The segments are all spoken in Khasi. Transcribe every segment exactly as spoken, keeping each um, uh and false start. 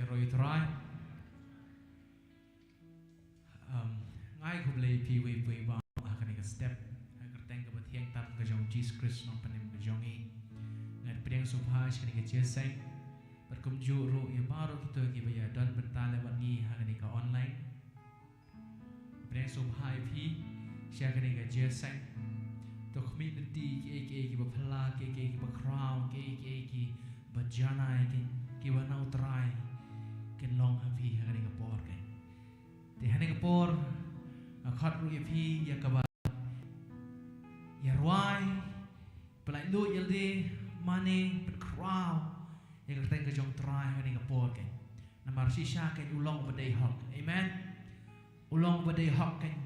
Ïaroh ïa u Trai. Um, nga ai khublei ïa phi uwei pa uwei baroh ha kane ka step, ha ka kyrteng kaba thiang tam ka jong u Jisu Khrist u nongpynim ka jong ngi. Nga pdiang sngewbha sha kane ka jingïaseng bad kumjuh ruh ïa baroh kito kiba ïadon bynta lem bad ngi ha kane ka online. Pdiang sngewbha ïa phi sha kane ka jingïaseng. To khmih lynti kiei kiei kiba phylla, kiei kiei kiba khraw, kiei kiei kiba janai, kiei kiba na u Trai kin long ha phi ha kane ka por kane. Te ha kane ka por nga khot ruh ïa phi ïa kaba ïa rwai, pynlait luid ïalade mane, pynkhraw ïa ka kyrteng ka jong u Trai ha kane ka por kane. Namar shisha kane u long uba dei hok. Amen. U long uba dei hok kane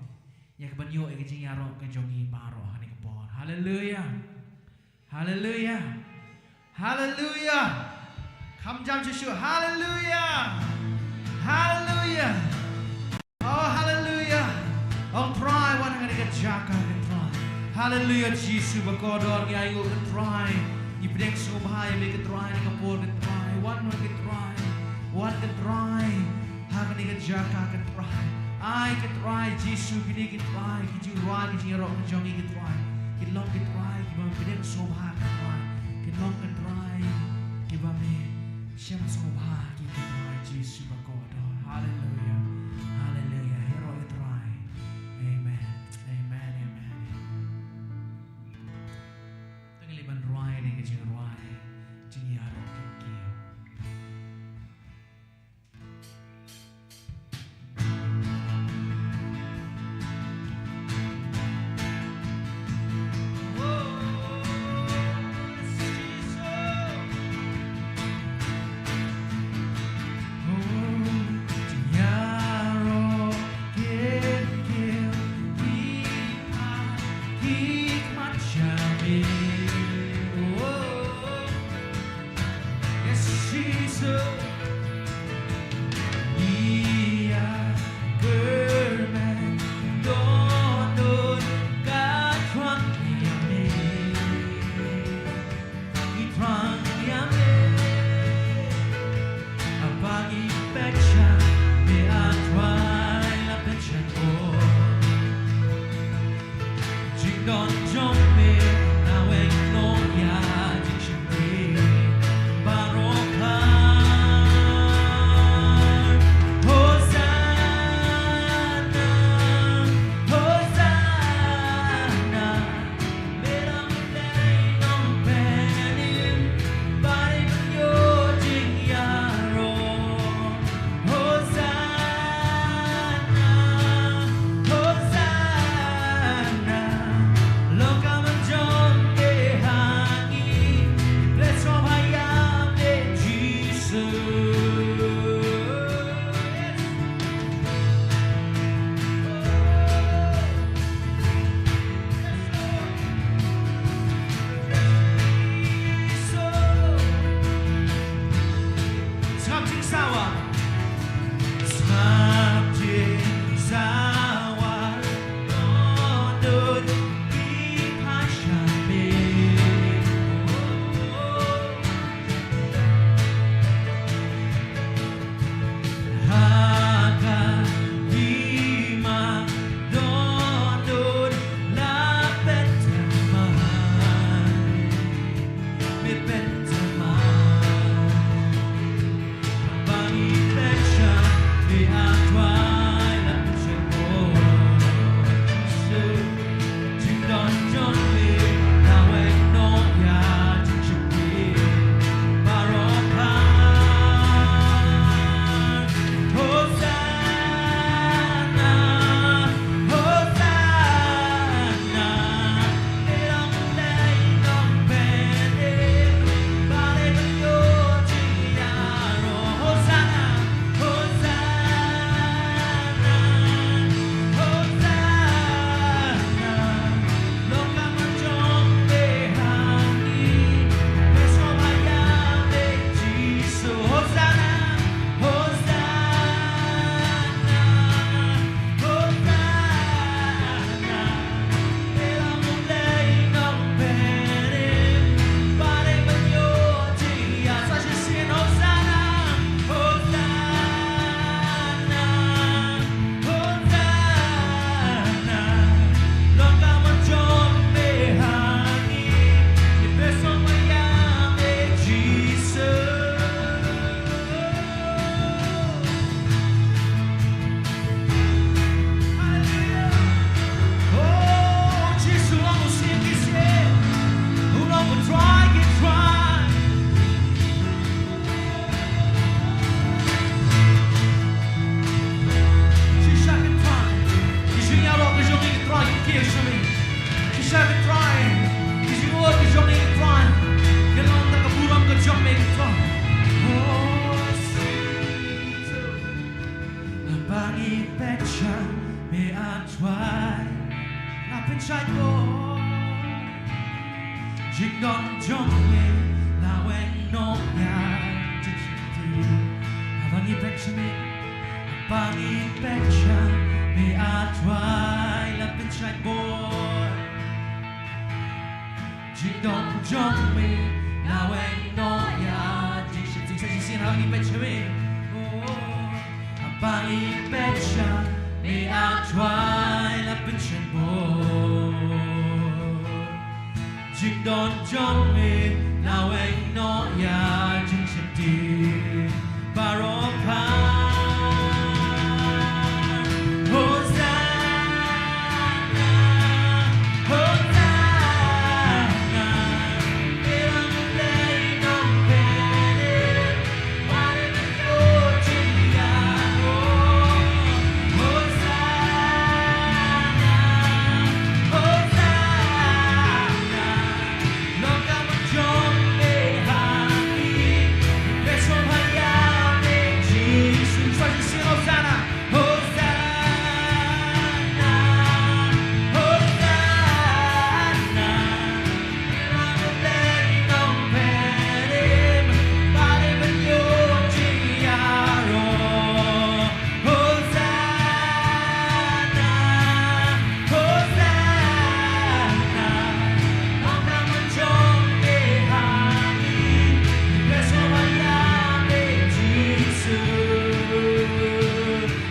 ïa kaban ïoh ïa ka jingïaroh ka jong ngi baroh ha kane ka por. Haleluya. Haleluya. Haleluya. Kham jam shuh shuh. Haleluya. Haleluya. Oh, haleluya. Ong Trai, wan ha kane ka jaka, ko Trai. Haleluya, Jisu ba kordor, ngi ainguh, ko Trai. Ngi pdiang sngewbha ïa me, ko Trai, ha kane ka por, ko Trai. Wan, wan, ko Trai. Wan, ko Trai. Ha kane ka jaka, ko Trai. Ai, ko Trai, Jisu, kine, ko Trai, ki jingrwai, ki jingïaroh ka jong ngi, ko Trai. Kin long, ko Trai, kiba me pdiang sngewbha, ko Trai. Kin long, ko Trai, kiba me shem sngewbha, ki, ko Trai, Jisu ba kordor. Haleluya. Haleluya. Ïaroh ïa u Trai. Amen. Amen. Amen. To ngin leit ban rwai ïa kane ka jingrwai, Jingïaroh King Kiew. Ngi pyrshang me, A Trai, la pynshai bor. Jingdon jong me la weng noh ïa jingsheptieng. Haba ngi pyrshang me, haba ngi pyrshang me, A Trai, la pynshai bor. Jingdon jong me la weng noh ïa jingsheptieng. Sa shisien, haba ngi pyrshang me. Oh, haba ngi pyrshang me, A Trai, la pynshai bor. Jingdon jong me la weng noh ïa jingsheptieng baroh pha. Hosanna, Hosanna.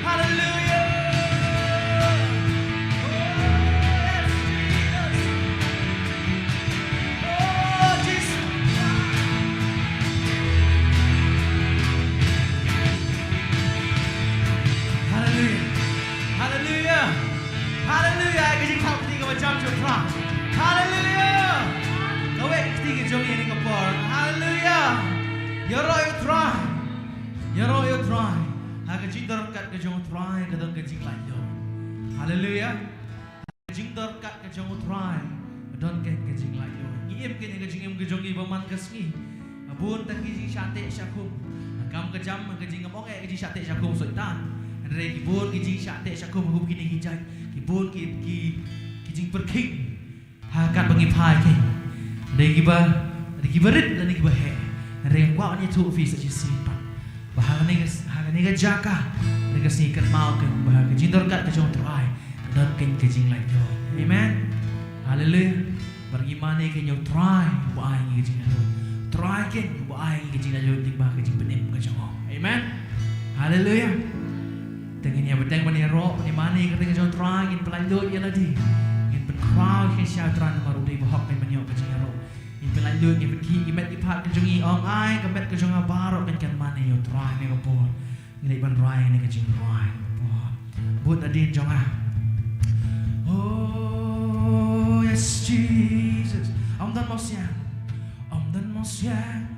Hallelujah. Oh, yes, Jesus. Oh, Jesus. Hallelujah. Hallelujah. Hallelujah. Ka jingthap kti kaba jam jong U Trai. Hallelujah. Kawei ka kti ka jong ngi ha kane ka por. Hallelujah. Ïaroh ïa U Trai. Ïaroh ïa U Trai. Ha ka jingdon ryngkat ka jong U Trai ka don ka jinglaitluid. Hallelujah. Ka jingdon ryngkat ka jong U Trai ka don ka, ka jinglaitluid. Ngi im kane ka jingim ka jong ngi ba man ka sngi. Bun tang ki jingshah teh shah khum. Kam ka jam ka jingim ong eh ka jingshah teh shah khum Soitan. Hynrei ki bun ki jingshah teh shah khum ha kum kine ki jait. Ki bun ki, ki, ki jingpyrkhing. Ha kat ba ngi phai ki. Hynrei kiba, hynrei kiba rit lane kiba heh. Hynrei nga kwah ban ïathuh ïa phi sa shisien pat. Ba ha kane ka, ha kane ka jaka, ha kane ka sngi kynmaw keiñ ba ha ka jingdon ryngkat ka jong U Trai ka don keiñ ka jinglaitluid. Amen. Haleluia. Bad ngi mane keiñ ïa U Trai uba ai ngi ka jinglaitluid. U Trai keiñ uba ai ngi ka jinglaitluid lyngba ka jingpynim ka jong u. Amen. Haleluia. Te ngin ïa bteng ban ïaroh, ngin ïa mane ka ktien ka jong U Trai, ngin pynlaitluid ïa lade. Ngin pynkhraw ïa ka jingshisha U Trai namar u dei uba hok, ngin pynïoh ka jingïaroh. Ngin pynlaitluid, ngin pynkhiah ki met ki phad ka jong ngi, ong ai ka met ka jong nga baroh kan, kan mane ïa U Trai ha kane ka por. Ngi leit ban rwai kane ka jingrwai. Bud hadien jong nga. Oh yes Jesus. Ym don mawsiang, ym don mawsiang,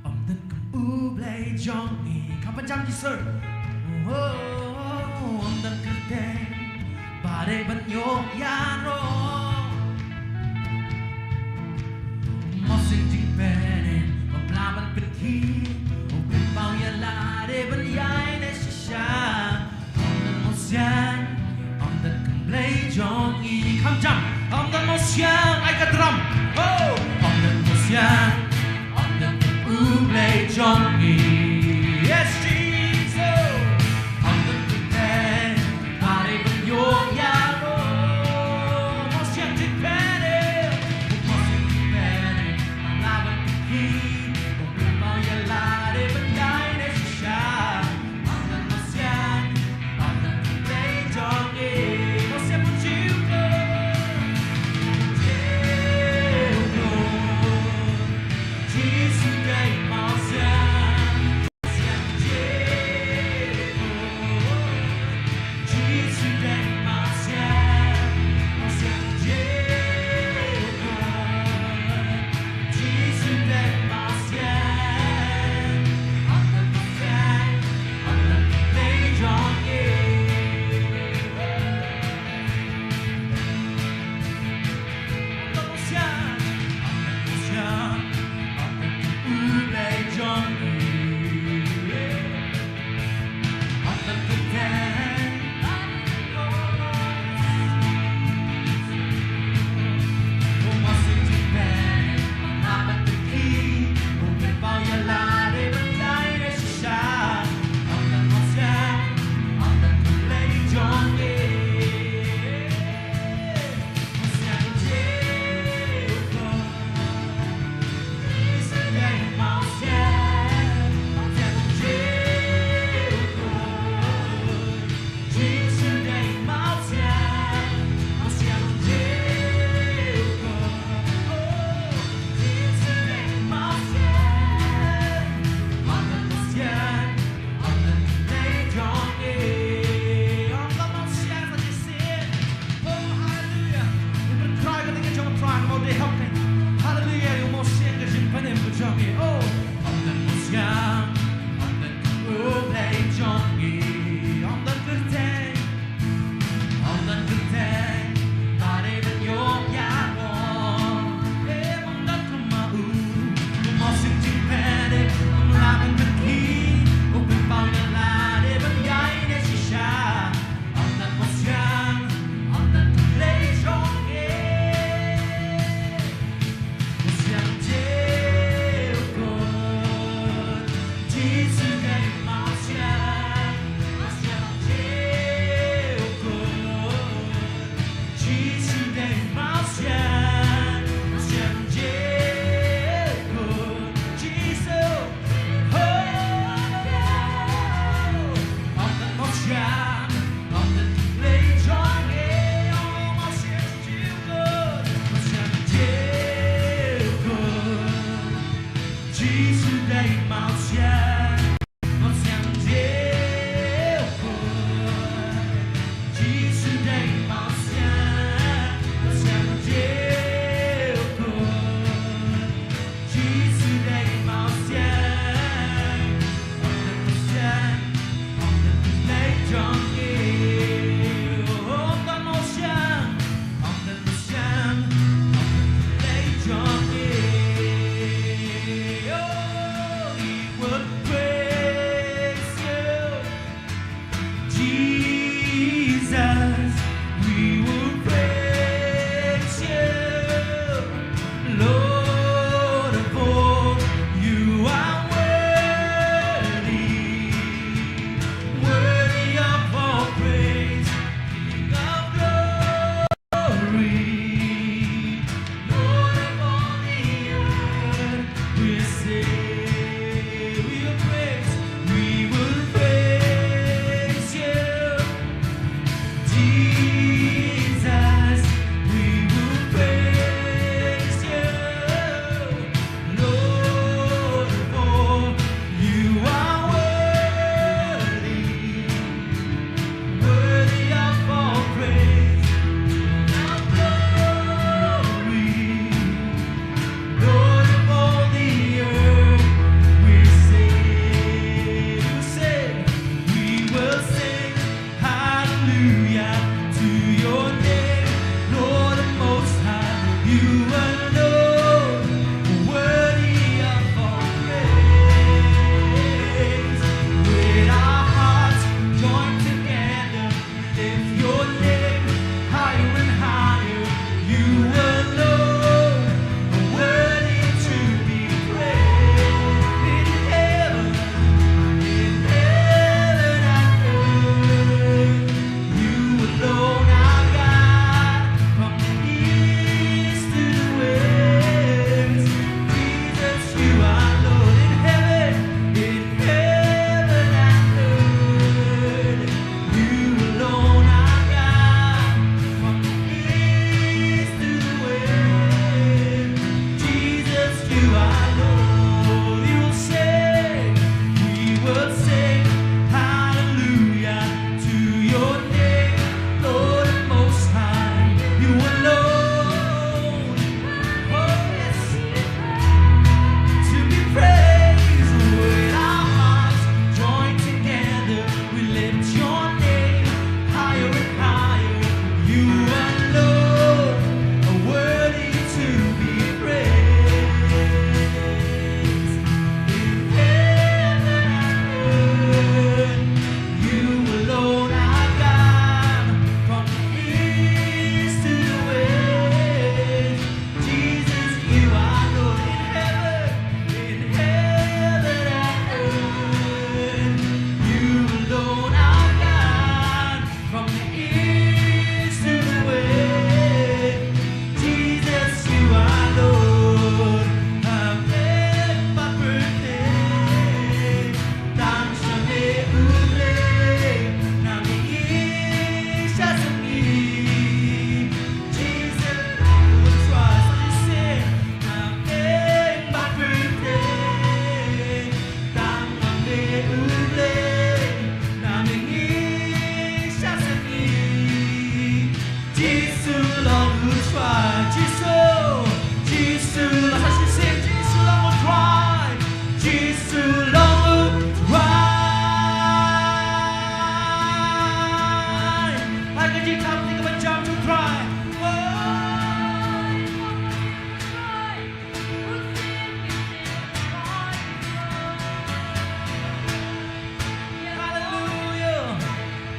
ym don kum U Blei jong ngi. Kham pynjam ki sur. Oh, ym don kyrteng ba dei ban ïoh ïaroh. Mawsiang jingpynim, ym lah ban pynkhih. U pynpaw ïa lade ban ïaineh shisha. Ym don mawsiang, ym don kum Blei jong ngi. Kham jam. Ym don mawsiang, ai ka drum. Oh, ym don mawsiang, ym don kum U Blei jong ngi. Yes Jesus. Ym don kyrteng ba dei ban ïoh ïaroh. Mawsiang jingpynim, mawsiang jingpynim, ym lah ban pynkhih. U pynpaw ïa lade ban ïaineh shisha. Ym don mawsiang, ym don kum Blei jong ngi. Mawsiang bun shuh.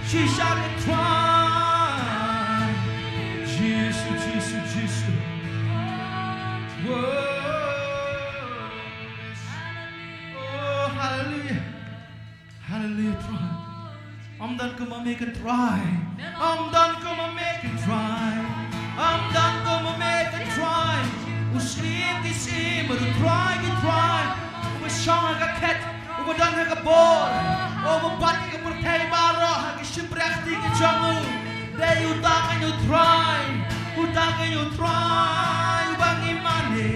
Shisha ki Trai. Jisu, Jisu, Jisu. Whoa. Oh, hallelujah. Hallelujah, Trai. Ym don kum ma me ko Trai. Ym don kum ma me ko Trai. Ym don kum ma me ko Trai. U Syiem ki syiem, u Trai ki trai. Uba shong ha ka khet, uba don ha ka bor. Uba bat ka pyrthei baroh ha ka shympriahti ka jong u. Dei uta keiñ u Trai. Uta keiñ u Trai uba ngi mane.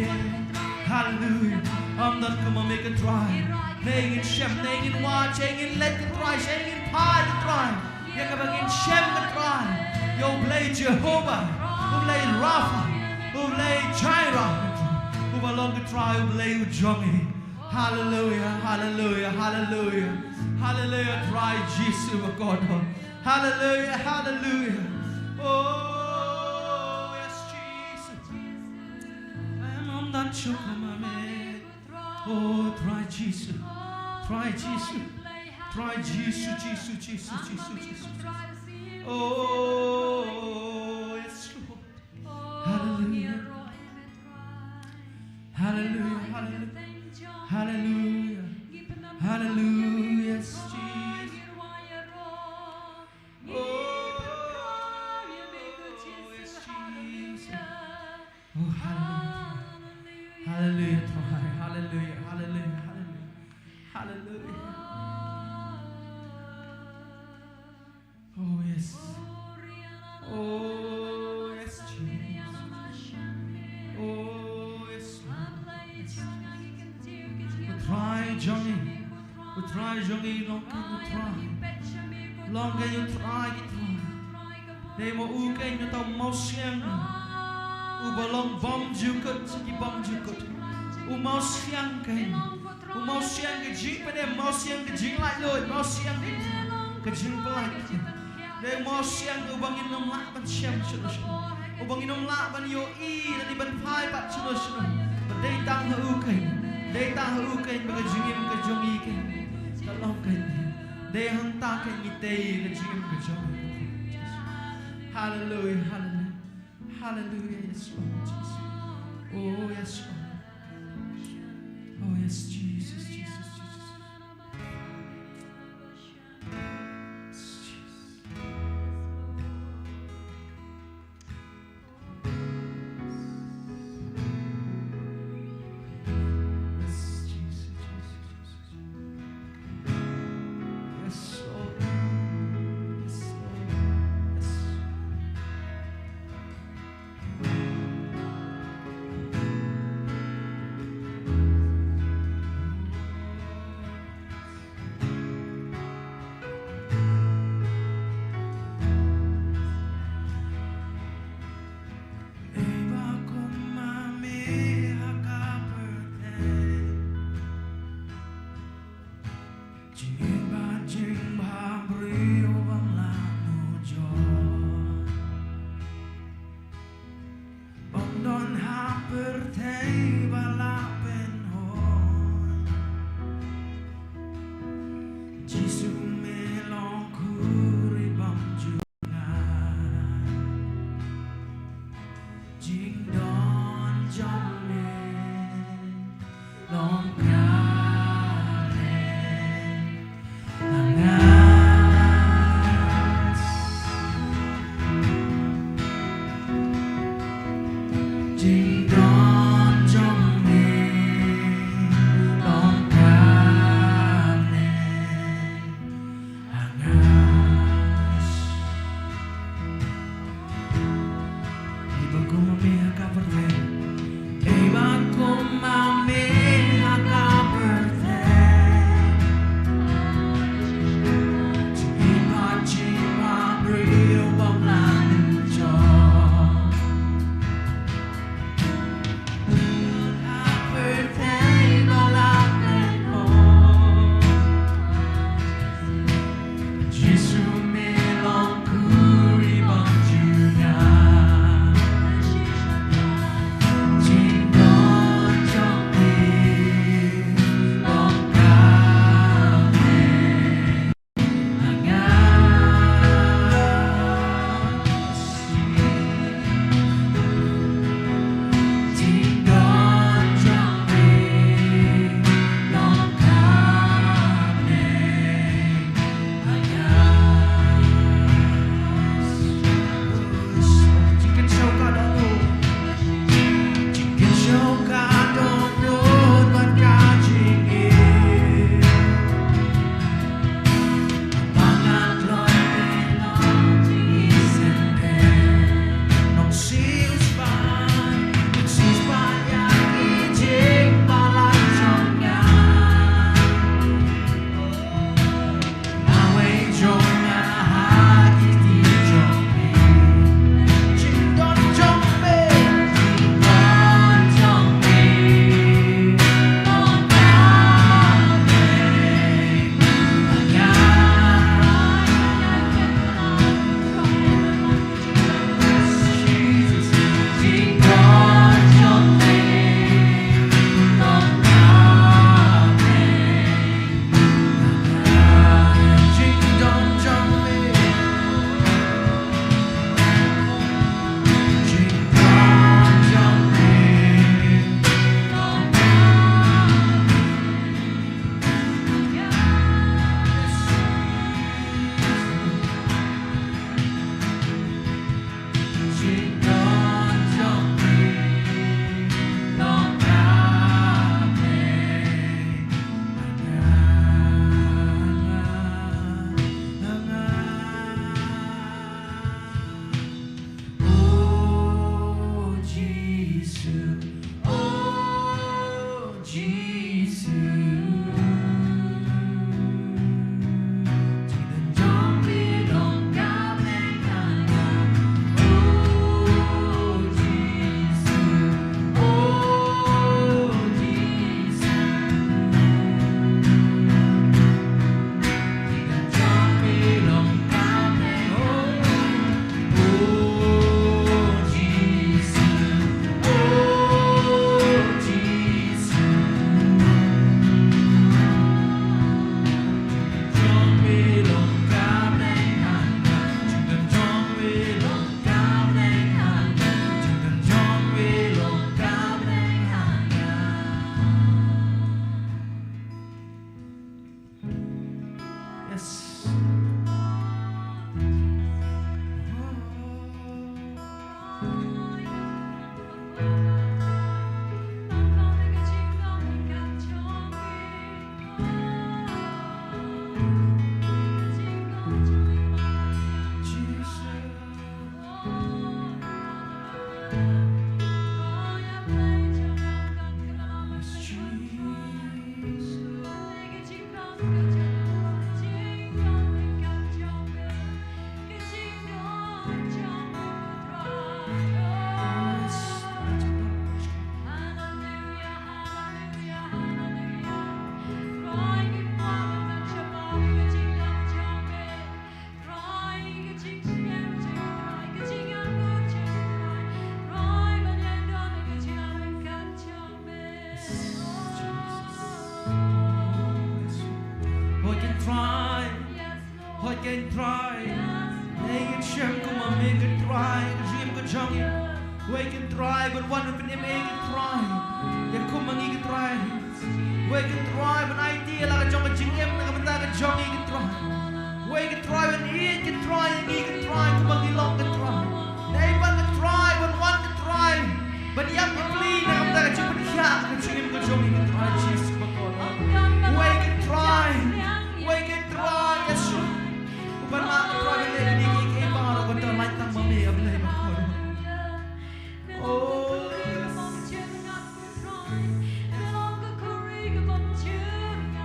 Hallelujah. Ym don kum ma me ko Trai. Ngi ngin shem, ngi ngin wad, ngi ngin leit ko Trai, ngi ngin phai ko Trai. Ïa kaba ngin shem ko Trai. Ïa U Blei Jehobah, U Blei Rapha, U Blei Jireh, uba long ko Trai, U Blei u jong ngi. Hallelujah, hallelujah, hallelujah. Hallelujah, Trai Jisu ba kordor. Hallelujah, hallelujah. Oh, yes, Jesus. Ym don shuh kum ma me. Oh, Trai Jisu. Trai Jisu. Trai Jisu, Jisu, Jisu, Jisu, Jisu. Oh, yes, Lord. Hallelujah. Hallelujah, hallelujah. Hallelujah. Hallelujah, yes, Jesus. Oh, yes, Jesus. Oh, hallelujah. Hallelujah, Trai. Hallelujah, hallelujah, hallelujah. Hallelujah. Oh, yes. Oh, yes, Jesus. Oh, yes, Lord. Yes. U Trai jong ngi. U Trai jong ngi long keiñ u Trai. Long keiñ u Trai ki trai. Dei ma u keiñ uta u mawsiang. Uba long bymjukut sha ki bymjukut. U mawsiang keiñ. U mawsiang ka jingpynim, mawsiang ka jinglaitluid, mawsiang ka jingpyllait. Dei u mawsiang uba ngin ym lah ban shem shuh shuh. Uba ngin ym lah ban ïohi lane ban phai pat shuh shuh. Ba dei tang ha u keiñ. Dei tang ha u keiñ ba ka jingim ka jong ngi keiñ ka long keiñ. Dei hangta keiñ ngi tei ka jingim ka jong ngi. Hallelujah, hallelujah. Hallelujah, yes, Lord Jesus. Oh, yes, Lord. Oh, yes, Jesus, Jesus, Jesus. Yes, Jesus. Yes, Jesus, Jesus, Jesus. Yes, Lord. Yes, Lord. Yes. Kin Trai. Ngi ngin shem kumba me Kin Trai, ka jingim ka jong ngi. Wei Kin Trai, ban wan ban pynim ei Kin Trai. Ïa kumba ngi Kin Trai. Wei Kin Trai, ban aiti ïa la ka jong ka jingim na ka bynta ka jong ngi Kin Trai. Wei Kin Trai, ban ïeit Kin Trai, ïa ngi Kin Trai, kumba ngi long Kin Trai. Ngi pat Kin Trai, ban wan Kin Trai. Ban ïap ban plie na ka bynta ka jingpynkhiah ka jingim ka jong ngi Kin Trai Jisu bakordor. Wei Kin Trai. Wei Kin Trai, Ïasu. Ban mad Kin Trai ban leh ïa kine kiei kiei baroh Kin Trai, lait tang ma me A Blei bakordor. Oh, yes.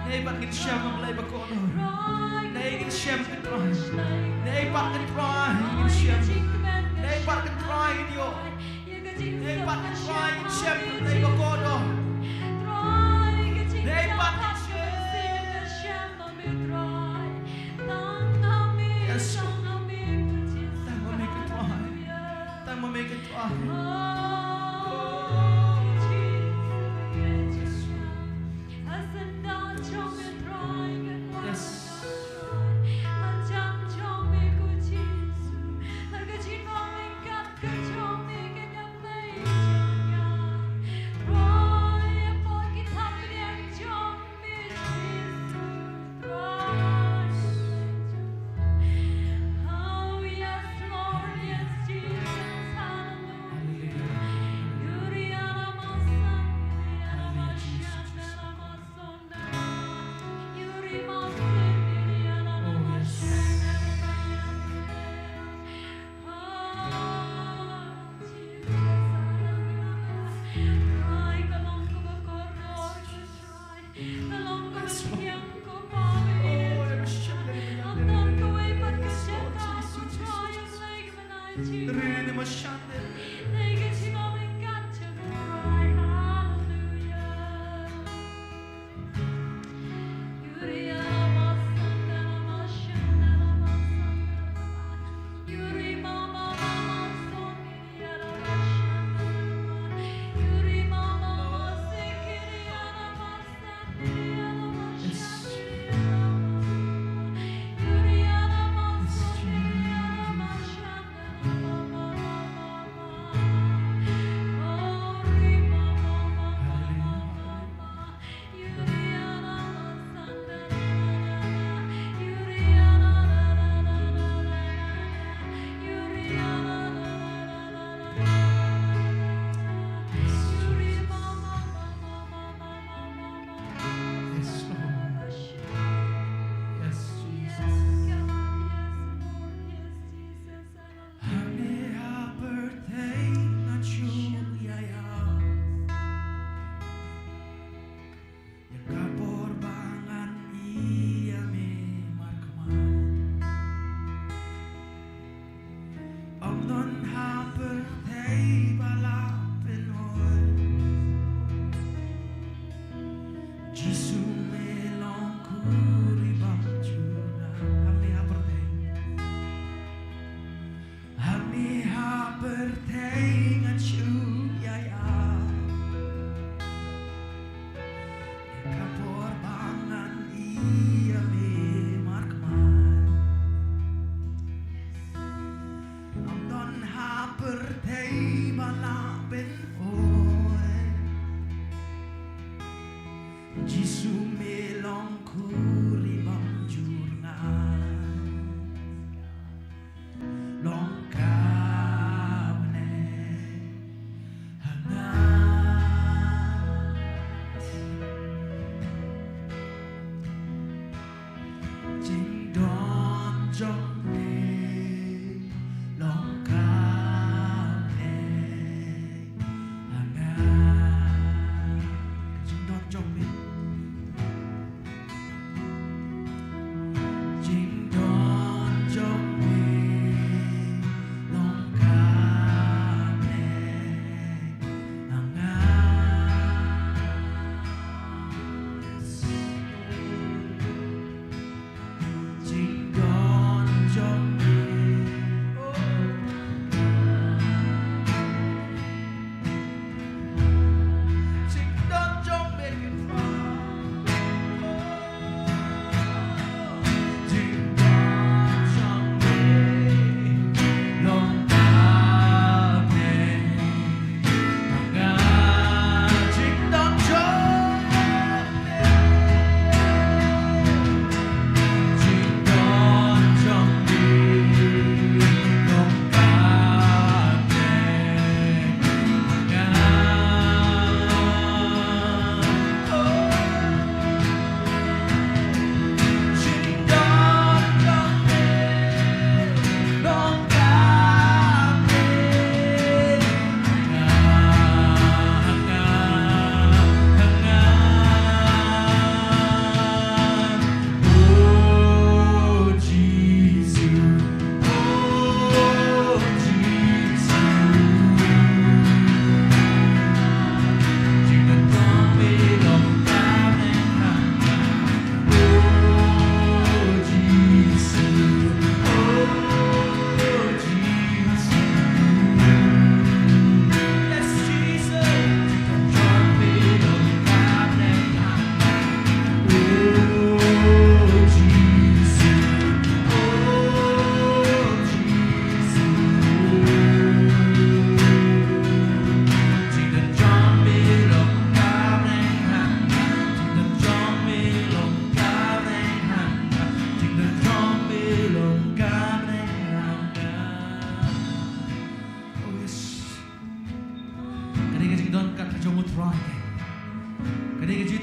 Ngi pat ngin shem A Blei bakordor. Ngi ngin shem Kin Trai. Ngi pat Kin Trai ngin shem. Ngi pat Kin Trai ngin ïoh. Ngi pat Kin Trai ngin shem A Blei bakordor. Ngi pat ngin shem. Yes. Tang ma me Kin Trai. Tang ma me Kin Trai. Yes. Yes, Lord. Yes, Jesus. Hangne ha pyrthei ngan shu ïaid. Ïa ka por ba ngan ïa me markhmat. Ym don ha pyrthei ba lah pynhoi. Jisu me long khuri bymjukut. Hangne ha pyrthei. Hangne ha pyrthei ngan shu ïaid. Ïa ka por ba ngan ïa me markhmat. Ym don ha pyrthei ba lah pynhoi. Jisu me long khuri bymjukut. Long kaban ha nga. Jingdon jong me long kaban ha nga. Jingdon jong me. Jingdon jong me long kaban ha nga. Jingdon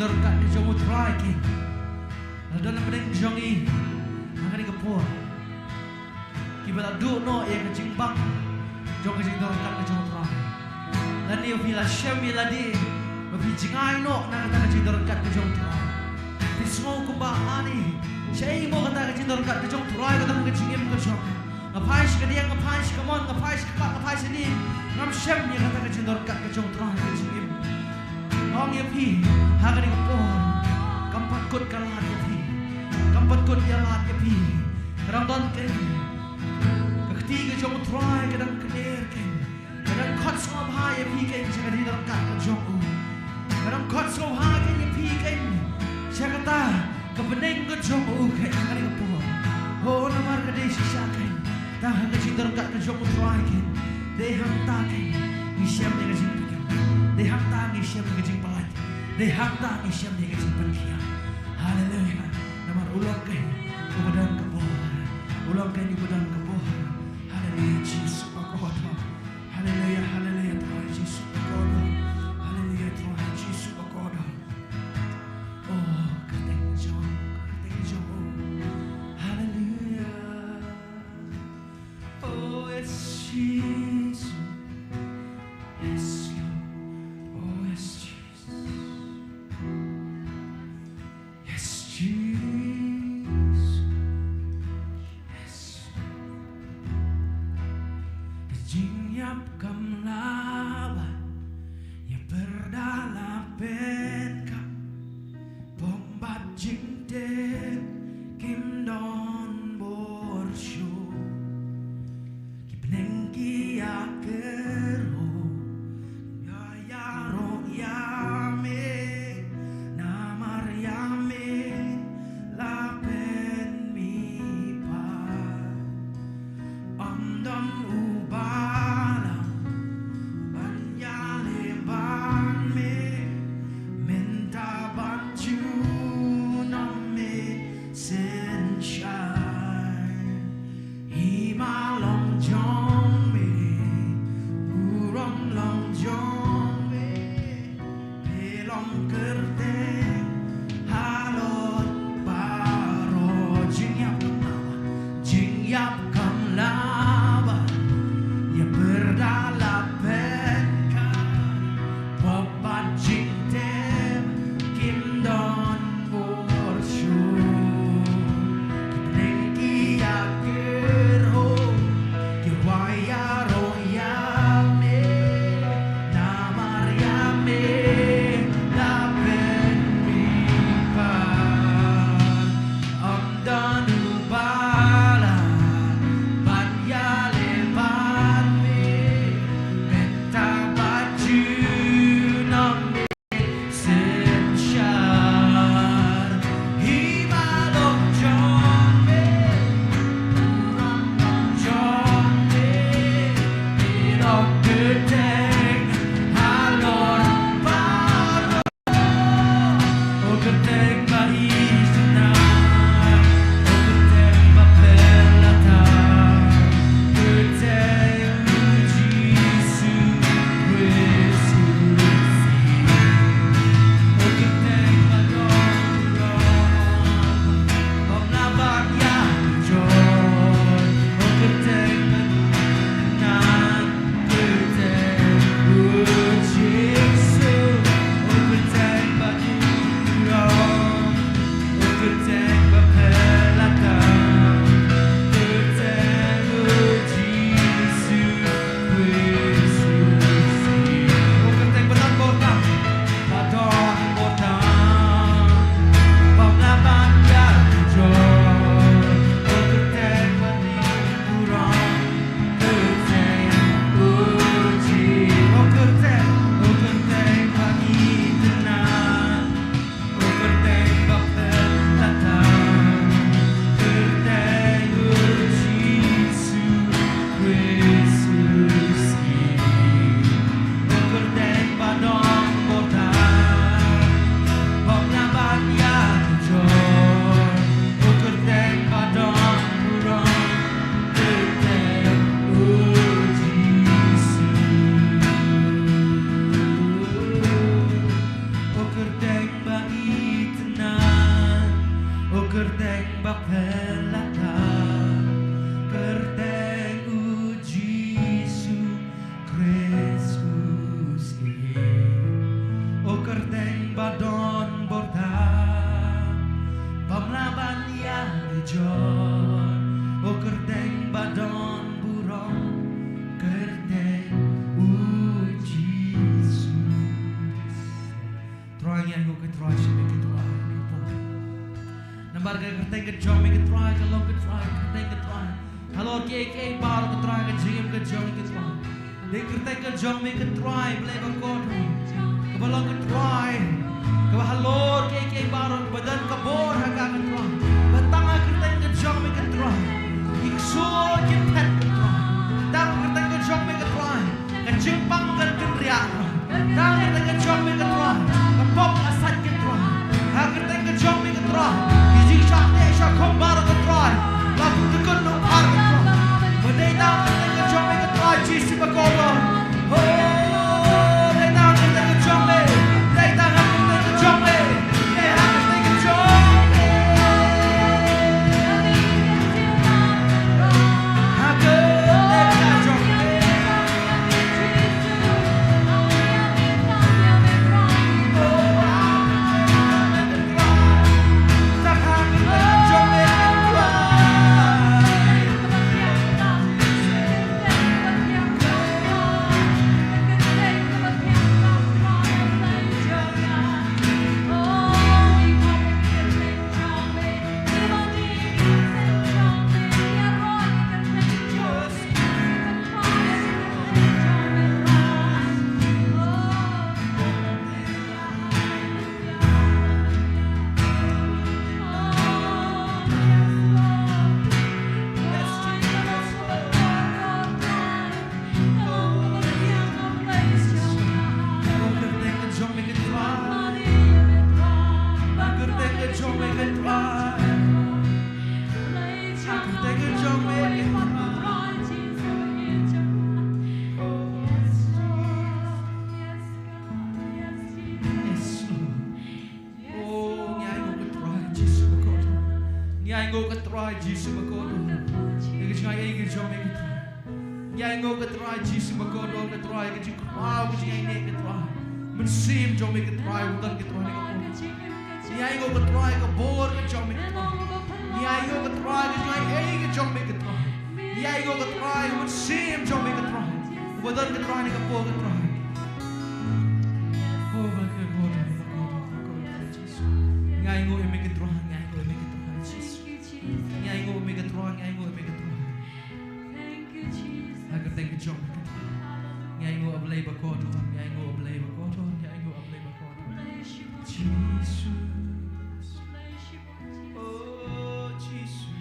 Jingdon ryngkat ka jong U Trai kein. La don hapdeng jong ngi ha kane ka por kiba la duh noh ïa ka jingbang jong ka jingdon ryngkat ka jong U Trai. Lane phi la shem ïa lade ba phi jngai noh na kata ka jingdon ryngkat ka jong U Trai. Phi sngew kumba ani, shaei mo kata ka jingdon ryngkat ka jong U Trai ka don ha ka jingim ka jong nga. Nga phai sha kadiang, nga phai sha kamon, nga phai sha kpa, nga phai sha ni. Ngam shem ïa kata ka jingdon ryngkat ka jong U Trai ha ka jingim. Ong ïa phi ha kane ka por, kam pat kut ka lad ïa phi. Kam pat kut ïa lad ïa phi. Ka dang don kein ka kti ka jong U Trai ka dang kner kein. Ka dang khot sngewbha ïa phi kein sha ka jingdon ryngkat ka jong u. Ka dang khot sngewbha kein ïa phi kein sha kata ka bneng ka jong u kein ha kane ka por. Ho, namar ka dei shisha kein, tang ha ka jingdon ryngkat ka jong U Trai kein, dei hangta kein ngi shem ïa ka jingpynim. Dei hangta ngi shem ïa ka jingpyllait. Dei hangta ngi shem ïa ka jingpynkhiah. Haleluia. Namar u long kein uba don ka bor. U long kein uba don ka bor. Haleluia, Jisu ba kordor. Haleluia, haleluia, Trai Jisu ba kordor. Haleluia, Trai Jisu ba kordor. Oh, ka kyrteng jong, ka kyrteng jong. Haleluia. Oh, yes, Jesus. Yes, Lord. Oh, yes, Jesus. Yes, Jesus. Yes. Ka jingïap kam lah ban ïapyrda la pynkhap. Bym bad jingtip kim don bor shuh. Ki bneng ki ïakyrhoh, ïa ïaroh ïa me, namar ïa me la pynmihpat. Ym don uba lah ban ïaleh bad me, Halor kiei kiei baroh ko Trai ka jingim ka jong ngi ko Trai. Dei kyrteng ka jong me ko Trai Blei bakordor, kaba long ko Trai kaba halor kiei kiei baroh ba don ka bor ha ka ko Trai. Ba tang ha kyrteng ka jong me ko Trai ki ksuid ki phet ko Trai. Tang ha kyrteng ka jong me ko Trai ka jingpang kan kynriah. Tang ha kyrteng ka jong me ko Trai ka pop ka sait ko Trai. Ha kyrteng ka jong me ko Trai ki jingshah teh shah khum baroh ko Trai la pyntekun nongphar ko Trai. Ba dei tang ha kyrteng ka jong me ko Trai Jisu bakordor. Oh, dei tang ha kyrteng ka jong me. Dei tang ha kyrteng ka jong me. Dei ha kyrteng ka jong me. Ha kyrteng ka jong me. Yes, Lord. Oh, ngi ainguh ko Trai Jisu bakordor. Ngi ainguh ko Trai Jisu bakordor. Ïa ka jingai ei ka jong me ko Trai. Ngi ainguh ko Trai Jisu bakordor ko Trai, ka jingkhraw ka jingaiei ko Trai. Mynsiem jong me ko Trai, u don ko Trai ha kane ka por. Ngi ainguh ko Trai ka bor ka jong me ko Trai. Ngi ainguh ko Trai ka jingai ei ka jong me ko Trai. Ngi ainguh ko Trai u Mynsiem jong me ko Trai, uba don ko Trai ha kane ka por ko Trai. Oh, bakordor, bakordor, bakordor, Jisu. Ngi ainguh ïa me ko Trai, ngi ainguh ïa me ko Trai, Jisu. Ngi ainguh ïa me ko Trai, ngi ainguh ïa me ko Trai. Ha ka kyrteng ka jong me ko Trai. Ngi ainguh ïa U Blei bakordor, ngi ainguh ïa U Blei bakordor, ngi ainguh ïa U Blei bakordor. Jisu. Oh, Jisu.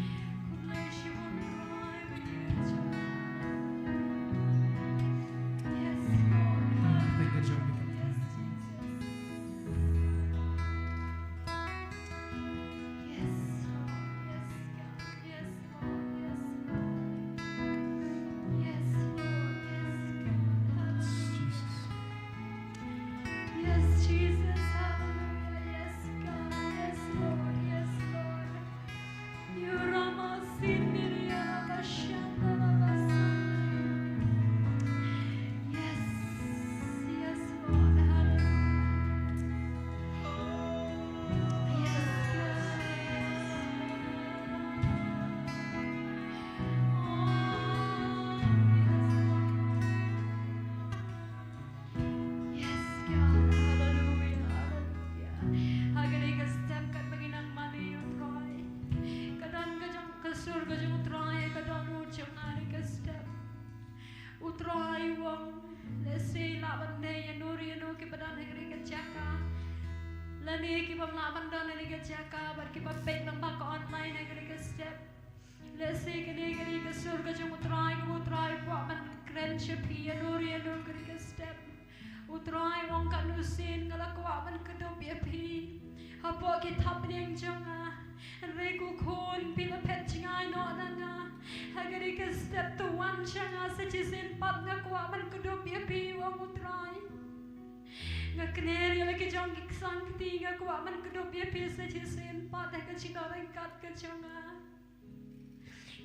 Thank you, Jehovah. Yes, Lord. Yes, God. Yes, Lord. Yes, Lord. Yes, Lord. Yes, God. Hallelujah. Jesus. Yes, Jesus. Hallelujah. Yes, God. Yes, Lord. Yes, Lord. Yes, yes, Lord. Hallelujah. Yes, yes. Oh, yes, Lord. Yes, God. Hallelujah, hallelujah. Ha kane ka step katba ngi nang mane ïa U Trai, ka don ka jong, ka sur ka jong U Trai ka dohnud jong nga ha kane ka step. U Trai u ong, lehse lah ban ïa no ïa no kiba don ha kane ka jaka, lane kiba ym lah ban don ha kane ka jaka bad kiba peit lyngba ka online ha kane ka step. Lehse kane ka dei ka sur ka jong U Trai, kaba U Trai u kwah ban kren sha phi ïa no ïa no ha kane ka step. U Trai u ong, katno sien nga la kwah ban kdup ïa phi hapoh ki thapniang jong nga. Hynrei ko khun, phi la phet jngai noh na nga. Ha kane ka step to wan sha nga sa shisien pat, nga kwah ban kdup ïa phi, u ong U Trai. Nga kner ïa la ki jong ki ksang kti, nga kwah ban kdup ïa phi sa shisien pat ha ka jingdoh ryngkat ka jong nga.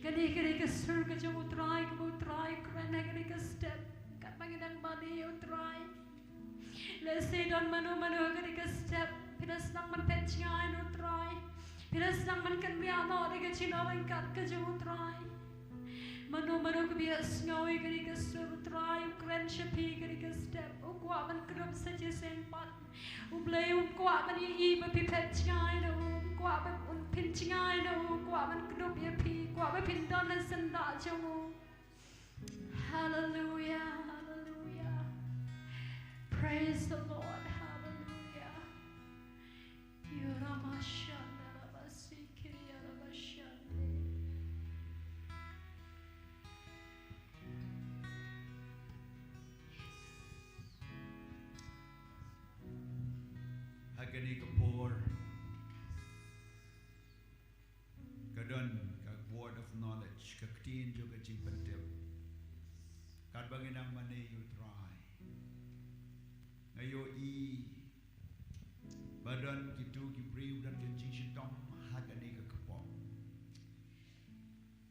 Kane, kane ka sur ka jong U Trai, kaba U Trai u kren ha kane ka step katba ngi dang mane ïa U Trai. Lehse don mano mano ha kane ka step phi la sdang ban phet jngai na U Trai, phi la sdang ban kynriah noh da ka jingdoh ryngkat ka jong U Trai. Mano mano kaba ïohsngew ïa kane ka sur, Trai, u kren sha phi kane ka step, u kwah ban kdup sa shisien pat. U Blei um kwah ban ïohi ba phi phet jngai na u, um kwah ba un phin jngai na u, kwah ban kdup ïa phi, kwah ba phin don ha syndah jong u. Hallelujah, hallelujah. Praise the Lord, hallelujah. Yoramashanda rabasikiria rabashande. Ha kane ka por, ka don ka word of knowledge, ka ktien jong ka jingpyntip. Katba ngi nang mane ïa u Trai, nga ïohi ba don kito ki briew, don ka jingshitom ha kane ka kpoh.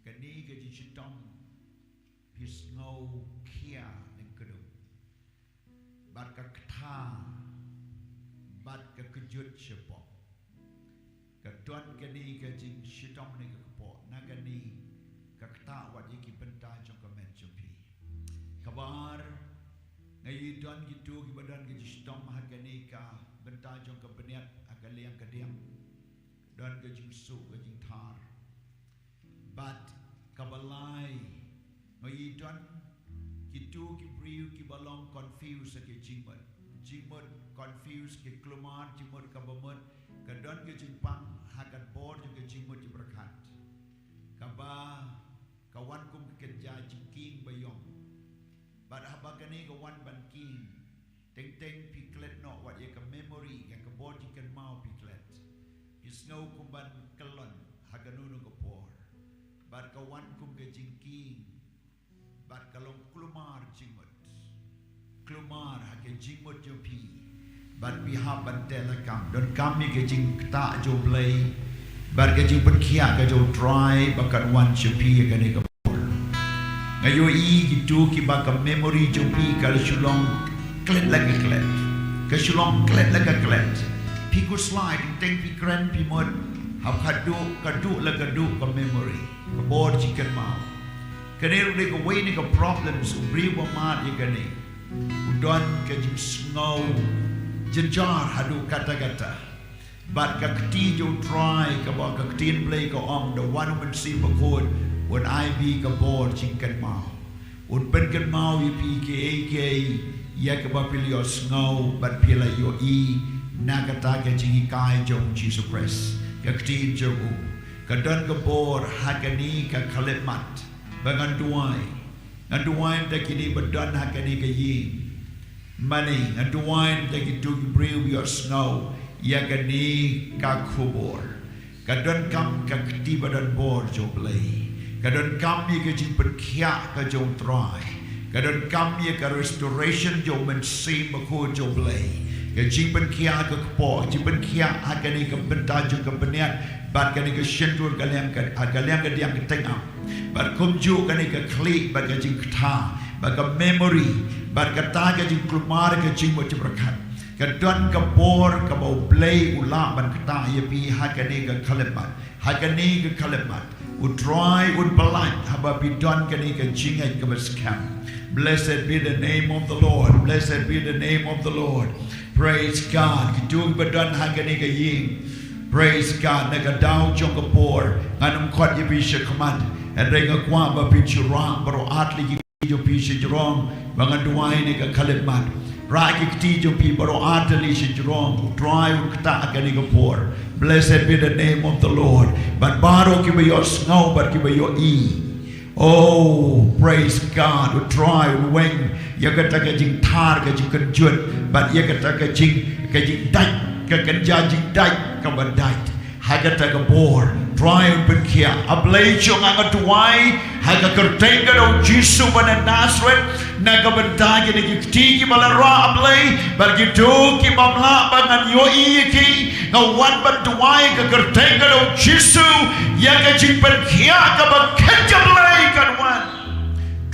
Kane ka jingshitom phi sngew khia lyngkdum. Bad ka kata, bad ka kjut shapoh. Ka don kane ka jingshitom ne ka kpoh na kane ka kata wat ïa ki bynta jong ka met jong phi. Kaba ar, nga ïohi don kito kiba don ka jingshitom ha kane ka bynta jong ka bniat ha ka liang ka diang. Don ka jingsuh ka jingthar. Bad kaba lai, nga ïohi don kito ki briew kiba long confused ha ki jingmut. Jingmut confused, ki kulmar, jingmut kaba mut, ka don ka jingpang ha ka bor jong ka jingmut jingpyrkhat. Kaba ka wan kum ka kynja jingkieng ba ïong. Bad haba kane ka wan ban kieng, teng teng phi klet noh wat ïa ka memory, ïa ka bor jingkynmaw phi klet. Phi sngew kum ban kyllon ha kano kano ka por. Bad ka wan kum ka jingkieng. Bad ka long kulmar jingmut. Kulmar ha ka jingmut jong phi. Bad phi hap ban teh lakam. Donkam ïa ka jingktah jong u Blei. Bad ka jingpynkhiah ka jong u Trai ba kan wan sha phi ïa kane ka por. Nga ïohi kito kiba ka memory jong phi ka la shu long klet la ka klet. Ka shu long klet la ka klet. Phi khuslai, teng teng phi kren phi mut. Hap ka duh, ka duh la ka duh ka memory. Ka bor jingkynmaw. Kane ruh dei kawei na ka problems u briew ba mad ïa kane. U don ka jingsngew jynjar haduh katta katta. Bad ka kti jong u Trai kaba ka ktien Blei ka ong, da wan u Mynsiem Bakhuid, un ai phi ka bor jingkynmaw. Un pynkynmaw ïa phi kiei kiei ïa kaba phi la ïohsngew bad phi la ïohi na kata ka jinghikai jong u Jisu Khrist. Ka ktien jong u. Ka don ka bor ha kane ka khyllipmat. Ba ngan duwai. Ngan duwai ïa kine ba don ha kane ka ïing. Mane, ngan duwai ïa kito ki briew ba ïohsngew ïa kane ka khubor. Ka donkam ka kti ba don bor jong u Blei. Ka donkam ïa ka jingpynkhiah ka jong u Trai. Ka donkam ïa ka restoration jong u Mynsiem Bakhuid jong u Blei. Ka jingpynkhiah ka kpoh, jingpynkhiah ha kane ka bynta jong ka bniat, bad kane ka shyntur ka liang ka, ka liang ka diang ka tnga. Bad kumjuh kane ka khlieh, bad ka jingktah, bad ka memory, bad kata ka jingkulmar ka jingmut jingpyrkhat. Ka don ka bor kaba u Blei u lah ban ktah ïa phi ha kane ka khyllipmat. Ha kane ka khyllipmat. U Trai un pyllait haba phi don kane ka jingngeit kaba skhem. Blessed be the name of the Lord. Blessed be the name of the Lord. Praise God. Kito kiba don ha kane ka ïing. Praise God. Na ka daw jong ka por. Ngan ym khot ïa phi sha khmat. Hynrei nga kwah ba phin shu rah baroh artylli ki kti jong phi sha jrong. Ba ngan duwai ne ka khyllipmat. Rah ki kti jong phi baroh artylli sha jrong. U Trai un ktah ha kane ka por. Blessed be the name of the Lord. Bad baroh kiba ïohsngew bad kiba ïohi. Oh, praise God. U Trai un weng ïa kata ka jingthar, ka jingkynjut, bad ïa kata ka jing, ka jingdait, ka kynja jingdait kaba dait. Ha kata ka bor, Trai un pynkhiah. A Blei jong nga, nga duwai ha ka kyrteng ka jong u Jisu ba na Nasareth, na ka bynta kine ki kti kiba la rah, a Blei, bad kito kiba ym lah ba ngan ïohi ïa ki, nga wan ban duwai ha ka kyrteng ka jong u Jisu, ïa ka jingpynkhiah kaba kynja, Blei, kan wan.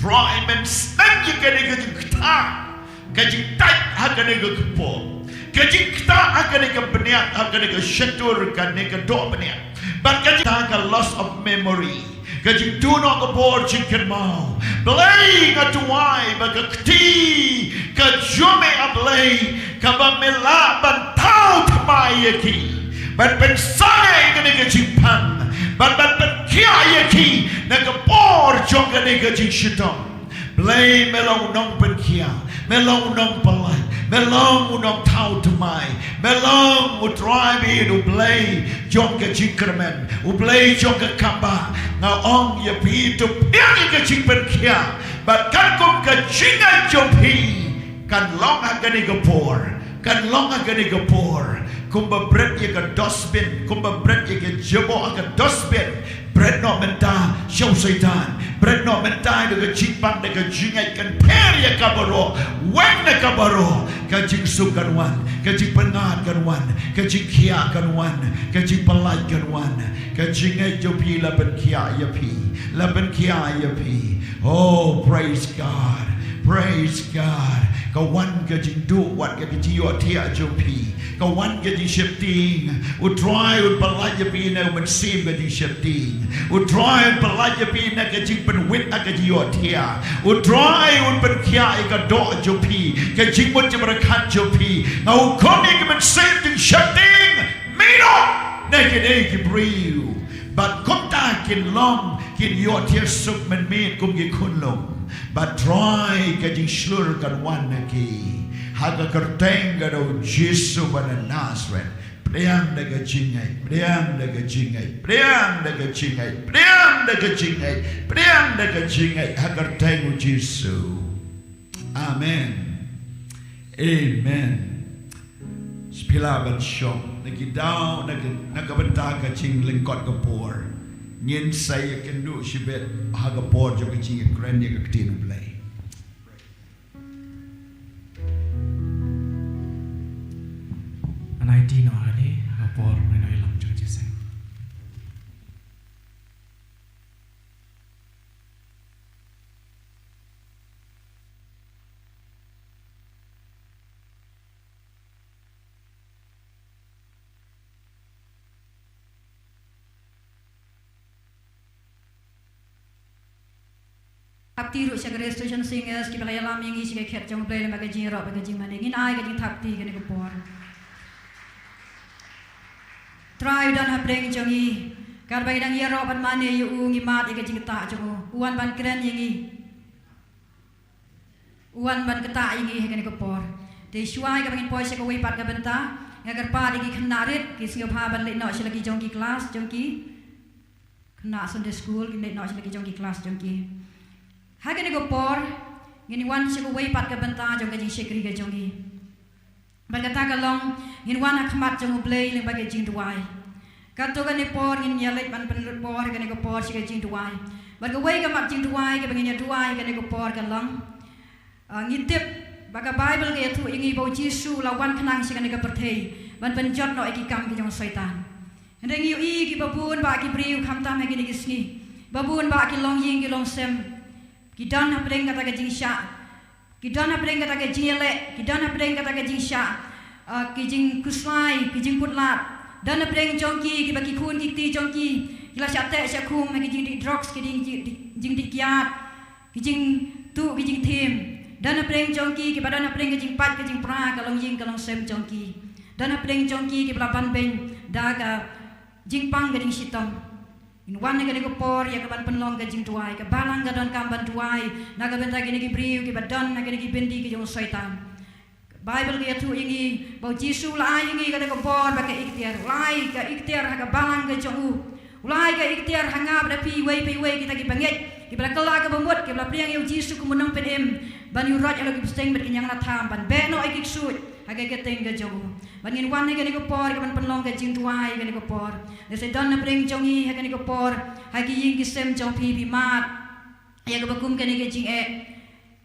Trai, men sneng ïa kane ka jingktah, ka jingdait ha kane ka kpoh, ka jingktah ha kane ka bniat, ha kane ka shyntur, kane ka dohbniat. Bad ka jingktah ka loss of memory. Ka jingduh noh ka bor jingkynmaw. Blei, nga duwai ba ka kti ka jong me, A Blei, kaba me lah ban thaw thymmai ïa ki, ban pynsangeh ïa kane ka jingpang, ban ban pynkhiah ïa ki na ka por jong kane ka jingshitom. Blei, me long u nongpynkhiah, me long u nongpyllait, me long u nongthaw thymmai, me long U Trai, me long U Blei jong ka jingkyrmen, U Blei jong ka kambah. Nga ong ïa phi, to pdiang ïa ka jingpynkhiah, bad katkum ka jingngeit jong phi, kan long ha kane ka por, kan long ha kane ka por kumba bret ïa ka dustbin, kumba bret ïa ka jaboh ha ka dustbin. Bret noh mynta sha u Soitan. Bret noh mynta da ka jingpang, da ka jingngeit, kan pher ïa ka baroh, weng na ka baroh. Ka jingsuk kan wan, ka jingpyngngad kan wan, ka jingkhiah kan wan, ka jingpyllait kan wan. Ka jingngeit jong phi la pynkhiah ïa phi, la pynkhiah ïa phi. Oh, praise God, praise God. Ka wan ka jingduh wat ka jingïohthiah jong phi. Ka wan ka jingsheptieng. U Trai un pyllait ïa phi na u mynsiem ka jingsheptieng. U Trai un pyllait ïa phi na ka jingpynwit ha ka jingïohthiah. U Trai un pynkhiah ïa ka doh jong phi, ka jingmut jingpyrkhat jong phi. Nga hukum ïa ki mynsiem jingsheptieng, mih noh na kine ki briew. Bad kumta kin long, kin ïohthiah suk mynmiet kum ki khunlung. Bad Trai, ka jingshlur kan wan na ki. Ha ka kyrteng ka jong u Jisu ba na Nasareth. Pdiang da ka jingngeit, pdiang da ka jingngeit, pdiang da ka jingngeit, pdiang da ka jingngeit, pdiang da ka jingngeit ha ka kyrteng u Jisu. Amen. Amen. Shu plie ban shong na ki daw, na ka, na ka bynta ka jinglyngkot ka por. Ngin sa ïakynduh shibit ha ka por jong ka jingïakren ïa ka ktien U Blei. Yn aiti noh hangne ha ka por ban ïalam jong ka jingïaseng. Thapti ruh sha ka Restoration Singers kiba la ïalam ïa ngi sha ka khet jong U Blei lem bad ka jingïaroh bad ka jingmane. Ngin ai ka jingthapti kane ka por. Trai u don hapdeng jong ngi. Katba ngi dang ïaroh bad mane ïa u, ngi mad ïa ka jingktah jong u. U wan ban kren ïa ngi. U wan ban ktah ïa ngi ha kane ka por. Te shuwa ïa kaba ngin poi sha kawei pat ka bynta, nga kyrpad ïa ki khynnah rit, ki sngewbha ban leit noh sha la ki jong ki klas jong ki. Khynnah Sunday School, kin leit noh sha la ki jong ki klas jong ki. Ha kane ka por, ngin wan sha kawei pat ka bynta jong ka jingshakri ka jong ngi. Bad kata ka long, ngin wan ha khmat jong U Blei lyngba ka jingduwai. Katto katne por ngin ïa leit ban pynlut por ha kane ka por sha ka jingduwai. Bad kawei ka mat jingduwai kaba ngin ïa duwai ha kane ka por ka long, ah, ngi tip ba ka Baibl ka ïathuh ïa ngi ba U Jisu u la wan khnang sha kane ka pyrthei ban pynjot noh ïa ki kam ki jong u Soitan. Hynrei ngi ïohi kiba bun bah ki briew khamtam ha kine ki sngi, ba bun bah ki longïing ki longsem, ki don hapdeng kata ka jingshah. Ki don hapdeng kata ka jingïaleh, ki don hapdeng kata ka jingshah, ah, ki jingkhuslai, ki jingkutlad. Don hapdeng jong ki kiba ki khun ki kti jong ki ki la shah teh shah khum ha ki jingdih drugs, ki jing, jing, jingdih kiad, ki jingtuh ki jingthim. Don hapdeng jong ki kiba don hapdeng ka jingpait ka jingpra ka longïing ka longsem jong ki. Don hapdeng jong ki kiba la ban beiñ da ka jingpang ka jingshitom. Ngin wan ha kane ka por ïa ka ban pynlong ka jingduwai, ka balang ka donkam ban duwai na ka bynta kine ki briew kiba don ha kine ki byndi ki jong u Soitan. Baibl ka ïathuh ïa ngi ba u Jisu u la ai ïa ngi kata ka bor bad ka iktiar, u la ai ka iktiar ha ka balang ka jong u. U la ai ka iktiar ha nga bad ha phi iwei pa iwei kita kiba ngeit, kiba la kylla kaba mut, kiba la pdiang ïa u Jisu kum u nongpynim, ban ïuh roit halor ki bseiñ bad ki ñiangnatham, ban beh noh ïa ki ksuid ha ka kyrteng ka jong u. Bad ngin wan ha kane ka por ïa ka ban pynlong ka jingduwai ha kane ka por. Lehse don hapdeng jong ngi ha kane ka por, ha ki ïing ki sem jong phi, phi mad ïa kaba kum kane ka jingeh.